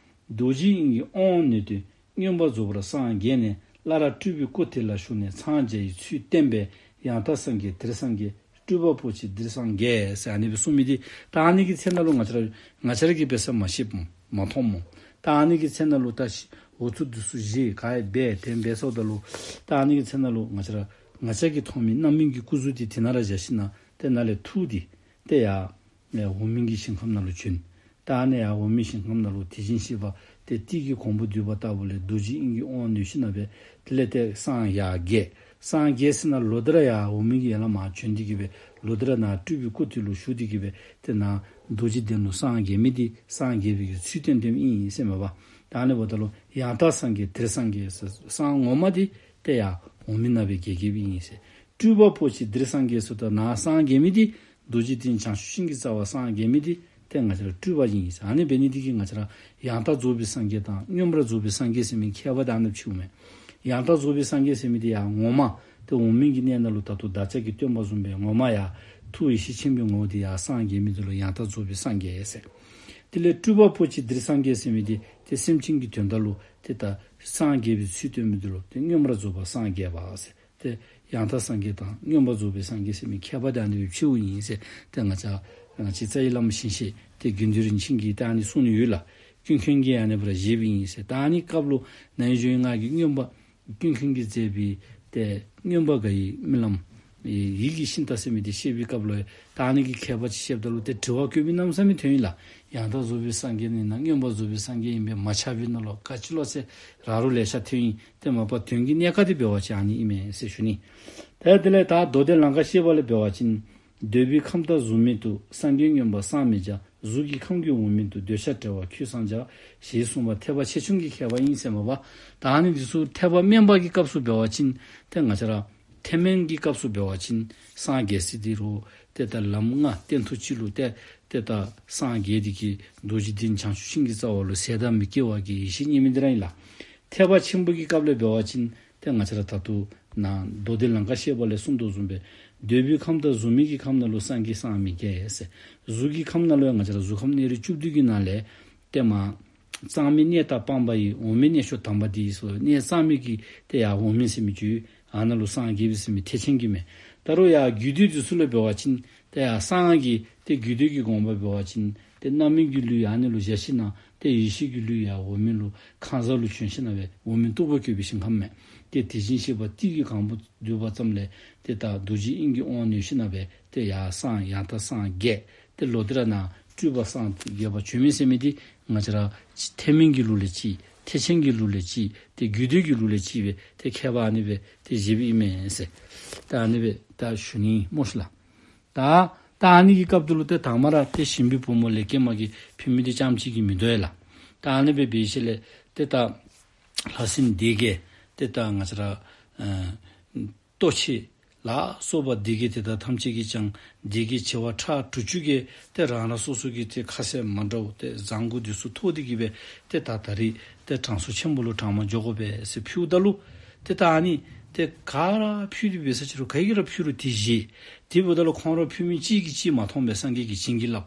རྡོ་རྗེ་དབྱིངས་ཀྱི་དབང་མངོན་ཏེ་མངོན་པར་རྫོགས་པར་སངས་རྒྱས་ནས་སླར་སྤྲུལ་པའི་སྐུ་དེ་ལ་ཞུགས་ནས་འཚང་རྒྱ་ཡི་ཚུལ་བསྟན་པས་ཡང་དག་སངས་རྒྱས་དེར་སངས་རྒྱས། སྤྲུལ་པ་པོ་ཆེ་འདིར་སངས་རྒྱས་ཟེར་ཨ་ནི་སྦེ་གསུངས་མི་འདི་ད་ཨ་ནི་གི་ཚེ་ནང་ལུ་ང་བཅས་ར་ང་བཅས་ར་གིས་འབད་ས་མ་ཤེསཔ་མ་མཐོངམ་སྨོ། ད་ཨ་ནི་གི་ཚེ་ནང་ལུ་ད་ཤི་འོ་ཐུག་འདི་ཚུ་བཞེས་ག་ཡི་འབད་དེ་འབད་སོངམ་ད་ལུ་ད་ཨ་ནི་གི་ཚེ་ནང་ལུ་ང་བཅས་ར་ང་བཅས་ཀྱིས་མཐོང་མི་རྣམ་སྨིན་གྱི་སྐུ་གཟུགས་འདི་དེ་ནང་ར་བཞག་ཞིནམ་ལས་དེ་ནང་ལས་ཐུགས་འདི་ཏེ་ཡར་ནས་འོག་མིན་གྱི་ཞིང་ཁམས་ནང་ལུ་བྱོན། ད་ཨ་ནི་ཡར་འོག་མིན་ཞིང་ཁམས་ནང་ལུ་དེ་བཞིན་གཤེགས་པ་ཏེ་ཏིལ་གྱི་གོང་བུ་འདུས་པ་ལྟ་བུ་ལས་རྡོ་རྗེ་དབྱིངས་ཀྱི་དབང་མངོན་ཞིནམ་ལས་དེ་ལས་ཏེ་སངས་ཡར་རྒྱས། སངས་རྒྱས་ཞིནམ་ལས་ལོག་སྟེ་ར་ཡར་འོག་མིན་གྱི་ཡར་ལས་མར་བྱོན་ཏེ་གི་སྦེ་ལོག་སྟེ་ར་ནཱ་སྤྲུལ་པའི་སྐུ་དེ་ལུ་ཞུགས་ཏེ་གི་སྦེ་ཏེ་ནཱ་རྡོ་རྗེ་གདན་ལུ་སངས་རྒྱས་མི་འདི་སངས་རྒྱས་པའི་གི་ཚུལ་བསྟན་བསྟནམ་ཨིན་ཟེར་མས་པ། ད་ཨ་ནི་འབདཝ་ད་ལུ་ཡང་དག་སངས་རྒྱས་དེར་སངས་རྒྱས་ཟེར་སངས་ངོ་མ་འདི་ཏེ་ཡར་འོག་མིན་ནང་སྦེ་རྒྱས་རྒྱསཔ་ཨིན་ཟེར། སྤྲུལ་པ་པོ་ཆེ་འདིར་སངས་རྒྱས་ཟེརཝ་ད་ནཱ་སངས་རྒྱས་མི་འདི་རྡོ་རྗེ་གདན་བྱང་ཆུབ་ཤིང་གི་རྩ་བར་སངས་རྒྱས་མི་འདི་ཏེ་ང་བཅས་ར་སྤྲུལ་པ་ཨིན་ཟེར། ཨ་ནི་འབད་ནི་འདི་གིས་ང་བཅས་ར་ཡང་དག་རྫོགས་པའི་སངས་རྒྱས་དང་མངོན་པར་རྫོགས་པའི་སངས་རྒྱས་ཟེར་མི་ཁྱད་པར་ད་ཨ་ནི་ཕྱེཝ་མས། ཡང་དག་རྫོགས་པའི་སངས་རྒྱས་ཟེར་མི་འདི་ཡར་ངོ་མ་ཏེ་འོག་མིན་གྱི་གནས་ནང་ལུ་ད་ལྟོ་བདག་ཅག་གི་སྟོན་པ་བཟུམ་སྦེ་ངོ་མ་ཡར་ཐུགས་ཡེ་ཤེས་ཆེན་པོའི་ངོ་བོ་འདི་ཡར་སངས་རྒྱས་མི་འདི་ལུ་ཡང་དག་རྫོགས་པའི་སངས་རྒྱས་ཟེར། དེ་ལས་སྤྲུལ་པ་པོ་ཆེ་འདིར་སངས་རྒྱས་ཟེར་མི་འདི་ཏེ་སེམས་ཅན་གྱི་དོན་དག་ལུ་ཏེ་ད་སངས་རྒྱས་པའི་ཚུལ་སྟོན་མི་འདི་ལུ་ཏེ་མངོན་པར་རྫོགས་པར་སངས་རྒྱས་པ་ཟེར། ཏེ་ཡང་དག་སངས་རྒྱས་དང་མངོན་པར་རྫོགས་པའི་སངས་རྒྱས་ཟེར་མི་ཁྱད་པར་ད་ཨ་ནི་སྦེ་ཕྱེཝ་ཨིན་ཟེར། ཏེ་ང་བཅས་ང་བཅས་རྩ་བའི་བླ་མ་ཞིང་གཤེགས་ཏེ་དགེ་འདུན་རིན་ཆེན་གྱིས་ད་ཨ་ནི་གསུངས་ནི་ཡོད་ལགས། ཀུན་མཁྱེན་གྱིས་ཨ་ནི་སྦེ་ར་བཞེསཔ་ཨིན་ཟེར། ད་ཨ་ནི་སྐབས་ལུ་ནཱ་ཡོད་ཞུ་ཡི་ང་གིས་མངོན་པ་ཀུན་མཁྱེན་གྱིས་མཛད་པའི་ཏེ་མངོན་པ་དགའ་བའི་རྨི་ལམ་ཡིད་ཀྱི་ཤིང་རྟ་ཟེར་མི་འདི་བཤད་པའི་སྐབས་ལུ་ད་ཨ་ནི་གི་ཁྱད་པར་ཅིག་བཤདཔ་ད་ལུ་ཏེ་དྲི་བ་བཀོད་མི་གནམ་མེད་ས་མེད་ཐོན་ཡི་ལགས། ཡང་དག་རྫོགས་པའི་སངས་རྒྱས་ཨིན་ན་མངོན་པར་རྫོགས་པའི་སངས་རྒྱས་ཨིན་པས་མ་ཁྱབ་པའི་ནང་ལུ་ག་ཅི་ལོ་ཟེར་ར་རོ་ལེ་ཤ་ཐོན་ཡི། ཏེ་མ་པ་དོན་གྱི་གནད་ཁག་འདི་འབད་བ་ཅིན་ཨ་ནི་ཨིན་མས་ཟེར་ཞུ་ནི། ཏེ་དེ་ལས་ད་མདོ་སྡེ་ལང་ཀ་བཤད་པ་ལས་འབད་བ་ཅིན་འདོད་པའི་ཁམས་དང་གཟུགས་མེད་དུ་སངས་རྒྱས་མངོན་པར་སངས་མི་བྱ། གཟུགས་ཀྱི་ཁམས་ཀྱི་འོག་མིན་དུ་འདོད་ཆགས་བྲལ་བ་ཁྱོད་སངས་བྱ། ཞེས་གསུངས་པ་ཐེག་པ་ཆེ་ཆུང་གི་ཁྱད་པར་ཨིན་ཟེར་མས་པ། ད་ཨ་ནི་འདི་ཚུ་ཐེག་པ་དམན་པ་གི་སྐབས་སུ་འབད་བ་ཅིན་ཏེ་ང་བཅས་ར་ཐེག་དམན་གྱི་སྐབས་སུ་འབད་བ་ཅིན་སངས་རྒྱས་ས་འདི་རུ་ཏེ་ད་ལམ་ལྔ་སྟན་ཐོག་གཅིག་ལུ་ཏེ་ཏེ་ད་སངས་རྒྱས་ཏེ་གི་རྡོ་རྗེ་གདན་བྱང་ཆུབ་ཤིང་གི་རྩ་བ་ལུ་ཟད་མཐའ་མི་སྐྱེ་བ་གི་ཡེ་ཤེས་རྙེད་མི་འདི་ར་ཨིན་ལགས། ཐེག་པ་ཆེན་པོ་གི་སྐབས་ལུ་འབད་བ་ཅིན་ཏེ་ང་བཅས་ར་ད་ལྟོ་ནཱ་མདོ་སྡེ་ལང་ཀ་བཤད་པ་ལས་གསུངས་དོ་བཟུམ་སྦེ་འདོད་པའི་ཁམས་དང་གཟུགས་མེད་ཀྱི་ཁམས་ནང་ལུ་སངས་རྒྱས་སངས་མི་རྒྱས་ཟེར། གཟུགས་ཀྱི་ཁམས་ནང་ལུ་ཡང་ང་བཅས་ར་གཟུགས་ཁམས་གནས་རིས་བཅུ་བདུན་གྱི་ནང་ལས་ཏེ་མ་གཙང་མའི་གནས་དང་སྤངས་པ་ཡི། འོག་མིན་གནས་མཆོག་དམ་པ་འདི་ཟེར། གནས་གཙང་མའི་གི་ཏེ་ཡར་འོག་མིན་ཟེར་མི་ཅིག་ཨ་ནཱ་ལུ་སངས་རྒྱས་པའི་ཟེར་མི་ཐེག་ཆེན་གྱི་མས། ད་རུང་ཡར་རྒྱུད་སྡེ་འདི་ཚུ་ལུ་འབད་བ་ཅིན་ཏེ་ཡར་གསང་སྔགས་ཀྱི་ཏེ་རྒྱུད་སྡེ་གི་དགོངས་པ་འབད་བ་ཅིན་ཏེ་རྣམ་སྨིན་གྱི་ལུས་ཡར་ཨ་ནི་ལུ་བཞག་ཞིནམ་ཏེ་ཡེ་ཤེས་ཀྱི་ལུས་ཡར་འོག་མིན་ལུ་ཁང་བཟང་ལུ་བྱོན་ཞིནམ་སྦེ་འོག་མིན་སྟུག་པོ་བཀོད་པའི་ཞིང་ཁམས་མས། ཏེ་དེ་བཞིན་གཤེགས་པ་ཏིལ་གྱི་གང་བུ་འདུས་པ་ཙམ་ལས་ཏེ་ད་རྡོ་རྗེ་དབྱིངས་ཀྱི་དབང་མངོན་ཞིནམ་སྦེ་ཏེ་ཡར་སངས་ཡང་དག་སངས་རྒྱས། ཏེ་ལོག་སྟེ་ར་ནཱ་སྤྲུལ་པ་སངས་རྒྱས་པར་བྱོན་མི་ཟེར་མི་འདི་ང་བཅས་ར་ཐེག་དམན་གྱི་ལུགས་ལས་གཅིག་ཐེག་ཆེན་གྱི་ལུགས་ལས་གཅིག་ཏེ་རྒྱུད་སྡེ་གི་ལུགས་ལས་གཅིག་སྦེ་ཏེ་ཁྱད་པར་ཨ་ནི་སྦེ་ཏེ་བཞེསཔ་ཨིན་མས་ཟེར། ད་ཨ་ནི་སྦེ་ད་ཞུ་ནི་སྨོ་ཤིག་ལགས། ད་ད་ཨ་ནི་གི་སྐབས་དེ་ལུ་ཏེ་དང་པ་ར་ཏེ་ཞིང་པའི་བུ་མོ་ལེགས་སྐྱེས་མ་གིས་ཕུལ་མི་འདི་རྐྱངམ་གཅིག་གིས་མི་དོ་ཡ་ལགས། ད་ཨ་ནི་སྦེ་འབད་ཞིནམ་ལས་ཏེ་ད་ལྷ་སྲིན་སྡེ་བརྒྱད་ཏེ་ད་ང་བཅས་ར་ཨ་ལྟོ་འཕྱེ་ ལ་སོགས་པ་སྡེ་བརྒྱད་དེ་དག་ཐམས་ཅད་ཀྱིས་ཀྱང་སྡེ་བརྒྱད་བྱེ་བ་ཕྲག་དྲུག་ཅུ་གིས་ཏེ་རང་རང་སོ་སོ་གི་ཏེ་ཁ་ཟས་མ་འདྲཝ་ཏེ་བཟང་གོ་འདི་ཚུ་ཐོགས་ཏེ་གིས་སྦེ་ཏེ་ད་ད་རིས་ཏེ་གྲངས་སུ་ཆེན་པོ་ལུ་གྲངས་མ་འཇོག་དགོ་པས་ཟེར་ཕུལཝ་ད་ལུ་ཏེ་ད་ཨ་ནི་ཏེ་ག་ར་ཕུལ་ཏེ་འབད་ས་ཅི་རུང་ག་གིས་ར་ཕུལ་རུང་དེ་བཞེས། དེ་འབདཝ་ད་ལུ་ཁོང་ར་ཕུལ་མི་གཅིག་གིས་གཅིག་མ་མཐོང་པས། སངས་རྒྱས་ཀྱིས་བྱིན་གྱིས་བརླབས།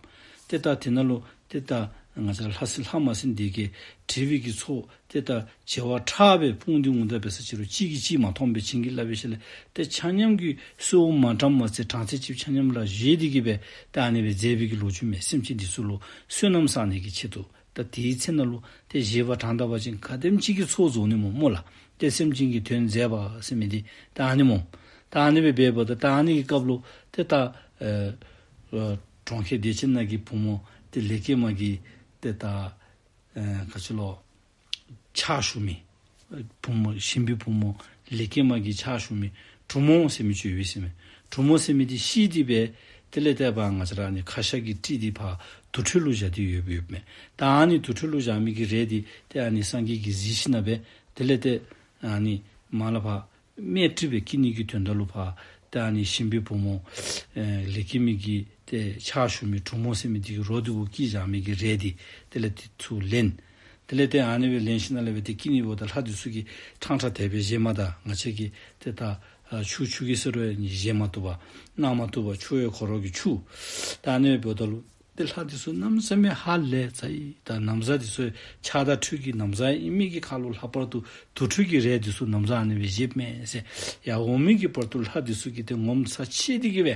ཏེ་ད་དེ་ནང་ལུ་ཏེ་ད་ང་བཅས་ལྷ་སྲིན་ལྷ་མ་སྲིན་སྡེ་བརྒྱད་འབྲེལ་བའི་གི་ཚོགས་ཏེ་ད་བྱེ་བ་ཕྲག་སྦེ་སྤུངས་ཏེ་འོངམ་ད་འབད་ས་ཅི་རུང་གཅིག་གིས་གཅིག་མ་མཐོང་པས། བྱིན་གྱིས་བརླབས་པའི་ཤུལ་ལས་ཏེ་ཆ་མཉམ་གྱིས་གསོལཝ་མ་དྲངམ་མ་ཚད་གྲངས་ཚད་ཅིག་ཆ་མཉམ་ར་བཞེས་ཏེ་གིས་སྦེ་ཏེ་ཨ་ནི་སྦེ་མཛད་པའི་གི་ལོ་རྒྱུས་མས། སེམས་ཅན་འདི་ཚུ་ལུ་བསོད་ནམས་བསག་ནི་གི་ཆེད་དུ། ད་དེའི་ཚེ་ན་ལུ་ཏེ་བཞེས་པ་དྲངས་ད་པ་ཅིན་ག་དེམ་ཅིག་གི་ཚོགས་རྫོགས་ནི་སྨོ་སྨོ་ལགས། ཏེ་སེམས་ཅན་གྱི་དོན་མཛད་པ་ཟེར་མི་འདི་ད་ཨ་ནི་སྨོ། ད་ཨ་ནི་སྦེ་འབདཝ་ད་ད་ཨ་ནི་གི་སྐབས་ལུ་ཏེ་ད་ཨེ་ཨེ་གྲོང་ཁྱེར་བདེ་ཆེན་ནང་གི་བུམོ་ཏེ་ལེགས་སྐྱེས་མ་གི་ཏེ་ད་ཨེ་ག་ཅི་ལོ་ཕྱག་ཞུ་མི་བུམོ་ཞིང་པའི་བུམོ་ལེགས་སྐྱེས་མ་གི་ཕྱག་ཞུ་མི་གྲུ་མོ་ཟེར་མི་ཅིག་ཡོད་ཟེར་མས། གྲུ་མོ་ཟེར་མི་འདི་ཤི་སྟེ་སྦེ་དེ་ལས་ཏེ་ཕར་ང་བཅས་ར་ཨ་ནི་ཁ་ཤ་གིས་དཀྲིས་ཏེ་ཕར་དུར་ཁྲོད་ལུ་བཞག་སྟེ་ཡོདཔ་ཡོདཔ་མས། ད་ཨ་ནི་དུར་ཁྲོད་ལུ་བཞག་མི་གི་རས་འདི་ཏེ་ཨ་ནི་སངས་རྒྱས་ཀྱིས་གཟིགས་ཞིནམ་ལས་སྦེ་དེ་ལས་ཏེ་ཨ་ནི་མར་ལས་ཕར་སྨད་གྲི་སྦེ་བསྐྱེད་ནི་གི་དོན་དག་ལུ་ཕར་ཏེ་ཨ་ནི་ཞིང་པའི་བུམོ་ཨེ་ལེགས་སྐྱེས་མ་གི་ཏེ་ཕྱག་ཞུ་མི་གྲུ་མོ་ཟེར་མི་འདི་གི་རོ་འདི་གུ་བསྐྱེད་བཞག་མི་གི་རས་འདི་དེ་ལས་ཏེ་ཚུར་ལེན། དེ་ལས་ཏེ་ཨ་ནི་སྦེ་ལེན་ཞིནམ་ལས་སྦེ་ཏེ་བསྐྱེད་ནི་འབདཝ་ད་ལྷ་འདི་ཚུ་གིས་ཕྲང་ཕྲང་དེ་སྦེ་བཞེས་མ་ད། ང་བཅས་ཀྱིས་ཏེ་ད་ཨ་ཆུ་ཆུ་གེ་ཟེར་རུང་ཡང་བཞེས་མ་བཏུབ་པར་གནང་མ་བཏུབ་པར་ཆུ་ཡང་ཁོ་ར་གིས་འཁྱུ། ད་ཨ་ནི་སྦེ་འབདཝ་ད་ལུ་ཏེ་ལྷ་འདི་ཚུ་གནམ་མེད་ས་མེད་ཧ་ལས་ཚར་ཡི། ད་ན་བཟའ་འདི་ཚུ་ཆགས་སྡང་འཁྲུལ་གྱི་ན་བཟའ་ཨིན་མི་གི་ཁར་ལུ་ལྷག་པར་དུ་དུར་ཁྲོད་ཀྱི་རས་འདི་ཚུ་ན་བཟའ་ཨ་ནི་སྦེ་བཞེསཔ་མས་ཟེར། ཡར་འོང་མི་གི་བར་དུ་ལྷ་འདི་ཚུ་གིས་ཏེ་ངོ་མཚར་ཆེ་སྟེ་གིས་སྦེ་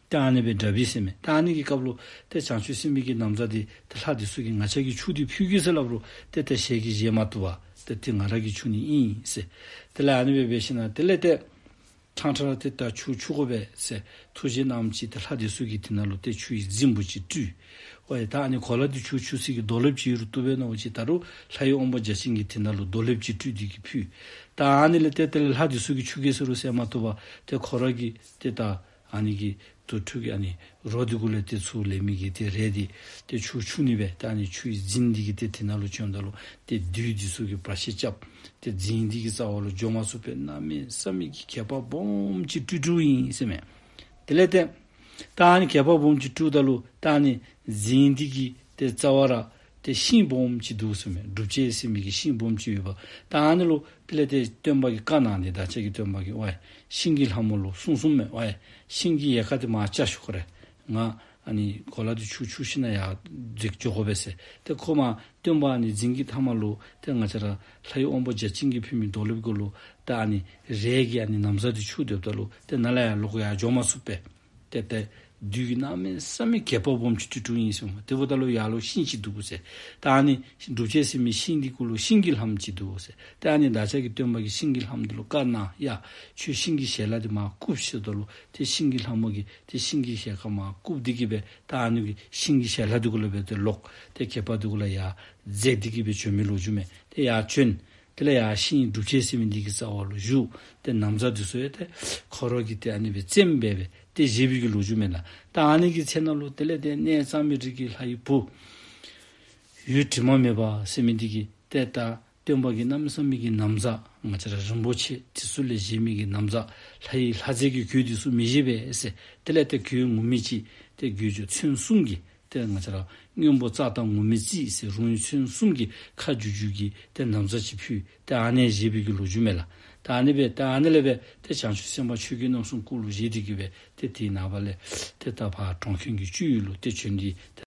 ཏེ་ཨ་ནི་སྦེ་འདྲ་བའི་ཟེར་མས། ཏེ་ཨ་ནི་གི་སྐབས་ལུ་ཏེ་བྱང་ཆུབ་སེམས་དཔའི་གི་ན་བཟའ་འདི་ཏེ་ལྷ་འདི་ཚུ་གིས་ང་བཅས་ཀྱིས་འཁྱུ་སྟེ་ཕུལ་གེ་ཟེར་སླབ་རུང་ཏེ་ཏེ་ཞལ་གྱིས་བཞེས་མ་བཏུབ་པར་ཏེ་ཏེ་ང་ར་གིས་འཁྱུ་ནི་ཨིན་ཟེར། དེ་ལས་ཨ་ནི་སྦེ་འབད་ཞིནམ་ལས་དེ་ལས་ཏེ་ཕྲང་ཕྲང་ཏེ་ད་ཆུ་འཁྱུ་དགོ་པས་ཟེར་ཐུགས་བཞེད་གནངམ་ཅིག་ཏེ་ལྷ་འདི་ཚུ་གིས་དེ་ནང་ལུ་ཏེ་ཆུའི་རྫིང་བུ་ཅིག་སྤྲུལ། ཝའི་ད་ཨ་ནི་གོ་ལ་འདི་ཆུ་འཁྱུ་སའི་གི་རྡོ་ལེབ་ཅིག་ཡོད་རུང་བཏུབ་པས་མནོ་བ་ཅིན་ད་རུང་ལྷ་ཡི་དབང་པོ་བརྒྱ་བྱིན་གྱིས་དེ་ནང་ལུ་རྡོ་ལེབ་ཅིག་སྤྲུལ་ཏེ་གིས་ཕུལ། ད་ཨ་ནི་ལས་ཏེ་དེ་ལས་ལྷ་འདི་ཚུ་གིས་འཁྱུ་གེ་ཟེར་རུང་ཟེར་མ་བཏུབ་པར་ཏེ་ཁོ་ར་གིས་ཏེ་ད་ཨ་ནི་གི་དུར་ཁྲོད་ཀྱི་ཨ་ནི་རོ་འདི་གུ་ལས་ཏེ་ཚུར་ལེན་མི་གི་ཏེ་རས་འདི་ཏེ་ཆུ་འཁྱུ་ནི་སྦེ་ད་ཨ་ནི་ཆུའི་རྫིང་འདི་གི་ཏེ་དེ་ནང་ལུ་བྱོནམ་ད་ལུ་ཏེ་བདུད་འདི་ཚུ་གིས་བར་ཆད་རྐྱབ། ཏེ་རྫིང་འདི་གི་རྩ་བ་ལུ་འགྱོ་མ་ཚུགས་པའི་གནམ་མེད་ས་མེད་ཀྱི་གད་པ་སྦོམ་ཅིག་སྤྲུལ་སྤྲུལཝ་ཨིན་ཟེར་མས། དེ་ལས་ཏེ་ད་ཨ་ནི་གད་པ་སྦོམ་ཅིག་སྤྲུལཝ་ད་ལུ་ད་ཨ་ནི་རྫིང་འདི་གི་ཏེ་རྩ་བར་ཏེ་ཤིང་སྦོམ་ཅིག་འདུག་ཟེར་མས། སྒྲུབ་བྱེད་ཟེར་མི་གི་ཤིང་སྦོམ་ཅིག་ཡོདཔ། ད་ཨ་ནི་ལུ་དེ་ལས་ཏེ་སྟོན་པ་གིས་བཀའ་གནང་ནི། བདག་ཅག་གི་སྟོན་པ་གིས་ཝའི་ཤིང་གི་ལྷ་མོ་ལུ་གསུངས་གསུངསམ་མས། ཝའི་ཤིང་གི་ཡལ་ག་འདི་མར་བཅག་ཤོག་ཁོ་རེ། ང་ཨ་ནི་གོ་ལ་འདི་ཆུ་འཁྱུ་ཞིནམ་ལས་ཡར་འཛེགས་འགྱོ་དགོ་པས་ཟེར། ཏེ་ཁོ་མར་སྟོན་པ་ཨ་ནི་རྫིང་གི་མཐའ་མ་ལུ་ཏེ་ང་བཅས་ར་ལྷ་ཡི་དབང་པོ་བརྒྱ་བྱིན་གྱིས་ཕུལ་མི་རྡོ་ལེབ་གུ་ལུ་ད་ཨ་ནི་རས་ཀྱི་ཨ་ནི་ན་བཟའ་འདི་འཁྱུ་སྡོདཔ་ད་ལུ་ཏེ་ནཱ་ལས་ཡར་ལོག་ཡར་འགྱོ་མ་ཚུགས་པས། ཏེ་ཏེ་བདུད་ཀྱིས་གནམ་མེད་ས་མེད་གད་པ་སྦོམ་ཅིག་སྤྲུལ་སྤྲུལཝ་ཨིན་ཟེར་མས། དེ་འབདཝ་ད་ལུ་ཡར་ལུ་ཤིང་ཅིག་འདུག་ཟེར། ད་ཨ་ནི་སྒྲུབ་བྱེད་ཟེར་མི་ཤིང་འདི་གུ་ལུ་ཤིང་གི་ལྷ་མོ་ཅིག་འདུག་ཟེར། ཏེ་ཨ་ནི་བདག་ཅག་གི་སྟོན་པ་གིས་ཤིང་གི་ལྷ་མོ་འདི་ལུ་བཀའ་གནང་ཡ། ཁྱོད་ཤིང་གི་ཞལ་ལག་འདི་མར་བཀུག་ཟེརཝ་ད་ལུ་ཏེ་ཤིང་གི་ལྷ་མོ་གིས་ཏེ་ཤིང་གི་ཞལ་ཁར་མར་བཀུག་སྟེ་གིས་སྦེ་ད་ཨ་ནི་གི་ཤིང་གི་ཞལ་ལག་འདི་གུ་ལས་སྦེ་ཏེ་ལོག་ཏེ་གད་པ་འདི་གུ་ལས་ཡར་འཛེགས་ཏེ་གིས་སྦེ་བྱོན་མི་ལོ་རྒྱུས་མས། ཏེ་ཡར་བྱོན། དེ་ལས་ཡར་ཤིང་སྒྲུབ་བྱེད་ཟེར་མི་འདི་གི་རྩ་བ་ལུ་བཞུགས། ཏེ་ན་བཟའ་འདི་ཚུ་ཡང་ཏེ་ཁོ་ར་གིས་ཏེ་ཨ་ནི་སྦེ་བཙེམ་སྦེ་སྦེ་ཏེ་བཞེས་པའི་གི་ལོ་རྒྱུས་མས་ལགས། ད་ཨ་ནི་གི་ཚེ་ནང་ལུ་དེ་ལས་ཏེ་གནས་གཙང་པའི་རི་གི་ལྷ་ཡི་བུ་ཡུལ་དྲི་མ་མེད་པ་ཟེར་མི་འདི་གིས་ཏེ་ད་སྟོན་པ་གིས་གནམ་མེད་ས་མེད་ཀྱི་ན་བཟའ་ང་བཅས་ར་རིན་པོ་ཆེ་དེ་ཚུ་ལས་བཞེས་མི་གི་ན་བཟའ་ལྷ་ཡི་ལྷ་རྫས་ཀྱི་གོས་འདི་ཚུ་མི་བཞེས་པས་ཟེར། དེ་ལས་ཏེ་གོས་ངུར་སྨྲིག་ཅིག་ཏེ་གོས་ཆེན་ཚོན་གསུམ་གྱི་ཏེ་ང་བཅས་ར་སྔོན་པོ་ཙག་དང་ངུར་སྨྲིག་རྩི་ཟེར་རོང་ཡི་ཚོན་གསུམ་གྱི་ཁ་བསྒྱུར་བསྒྱུར་གྱི་ཏེ་ན་བཟའ་ཅིག་ཕུལ། ཏེ་ཨ་ནི་བཞེས་པའི་གི་ལོ་རྒྱུས་མས་ལགས། ཏེ་ཨ་ནི་སྦེ་ཏེ་ཨ་ནི་ལས་སྦེ་ཏེ་བྱང་ཆུབ་སེམས་དཔའ་ཆོས་ཀྱི་རྣམ་གསུམ་སྐུ་ལུ་བཞེས་ཏེ་གིས་སྦེ་ཏེ་དེ་ནངས་པ་ལས་ཏེ་ད་ཕར་གྲོང་ཁྱེར་གྱི་སྤྱི་ཡུལ་ལུ་ཏེ་བྱོན་ཏེ།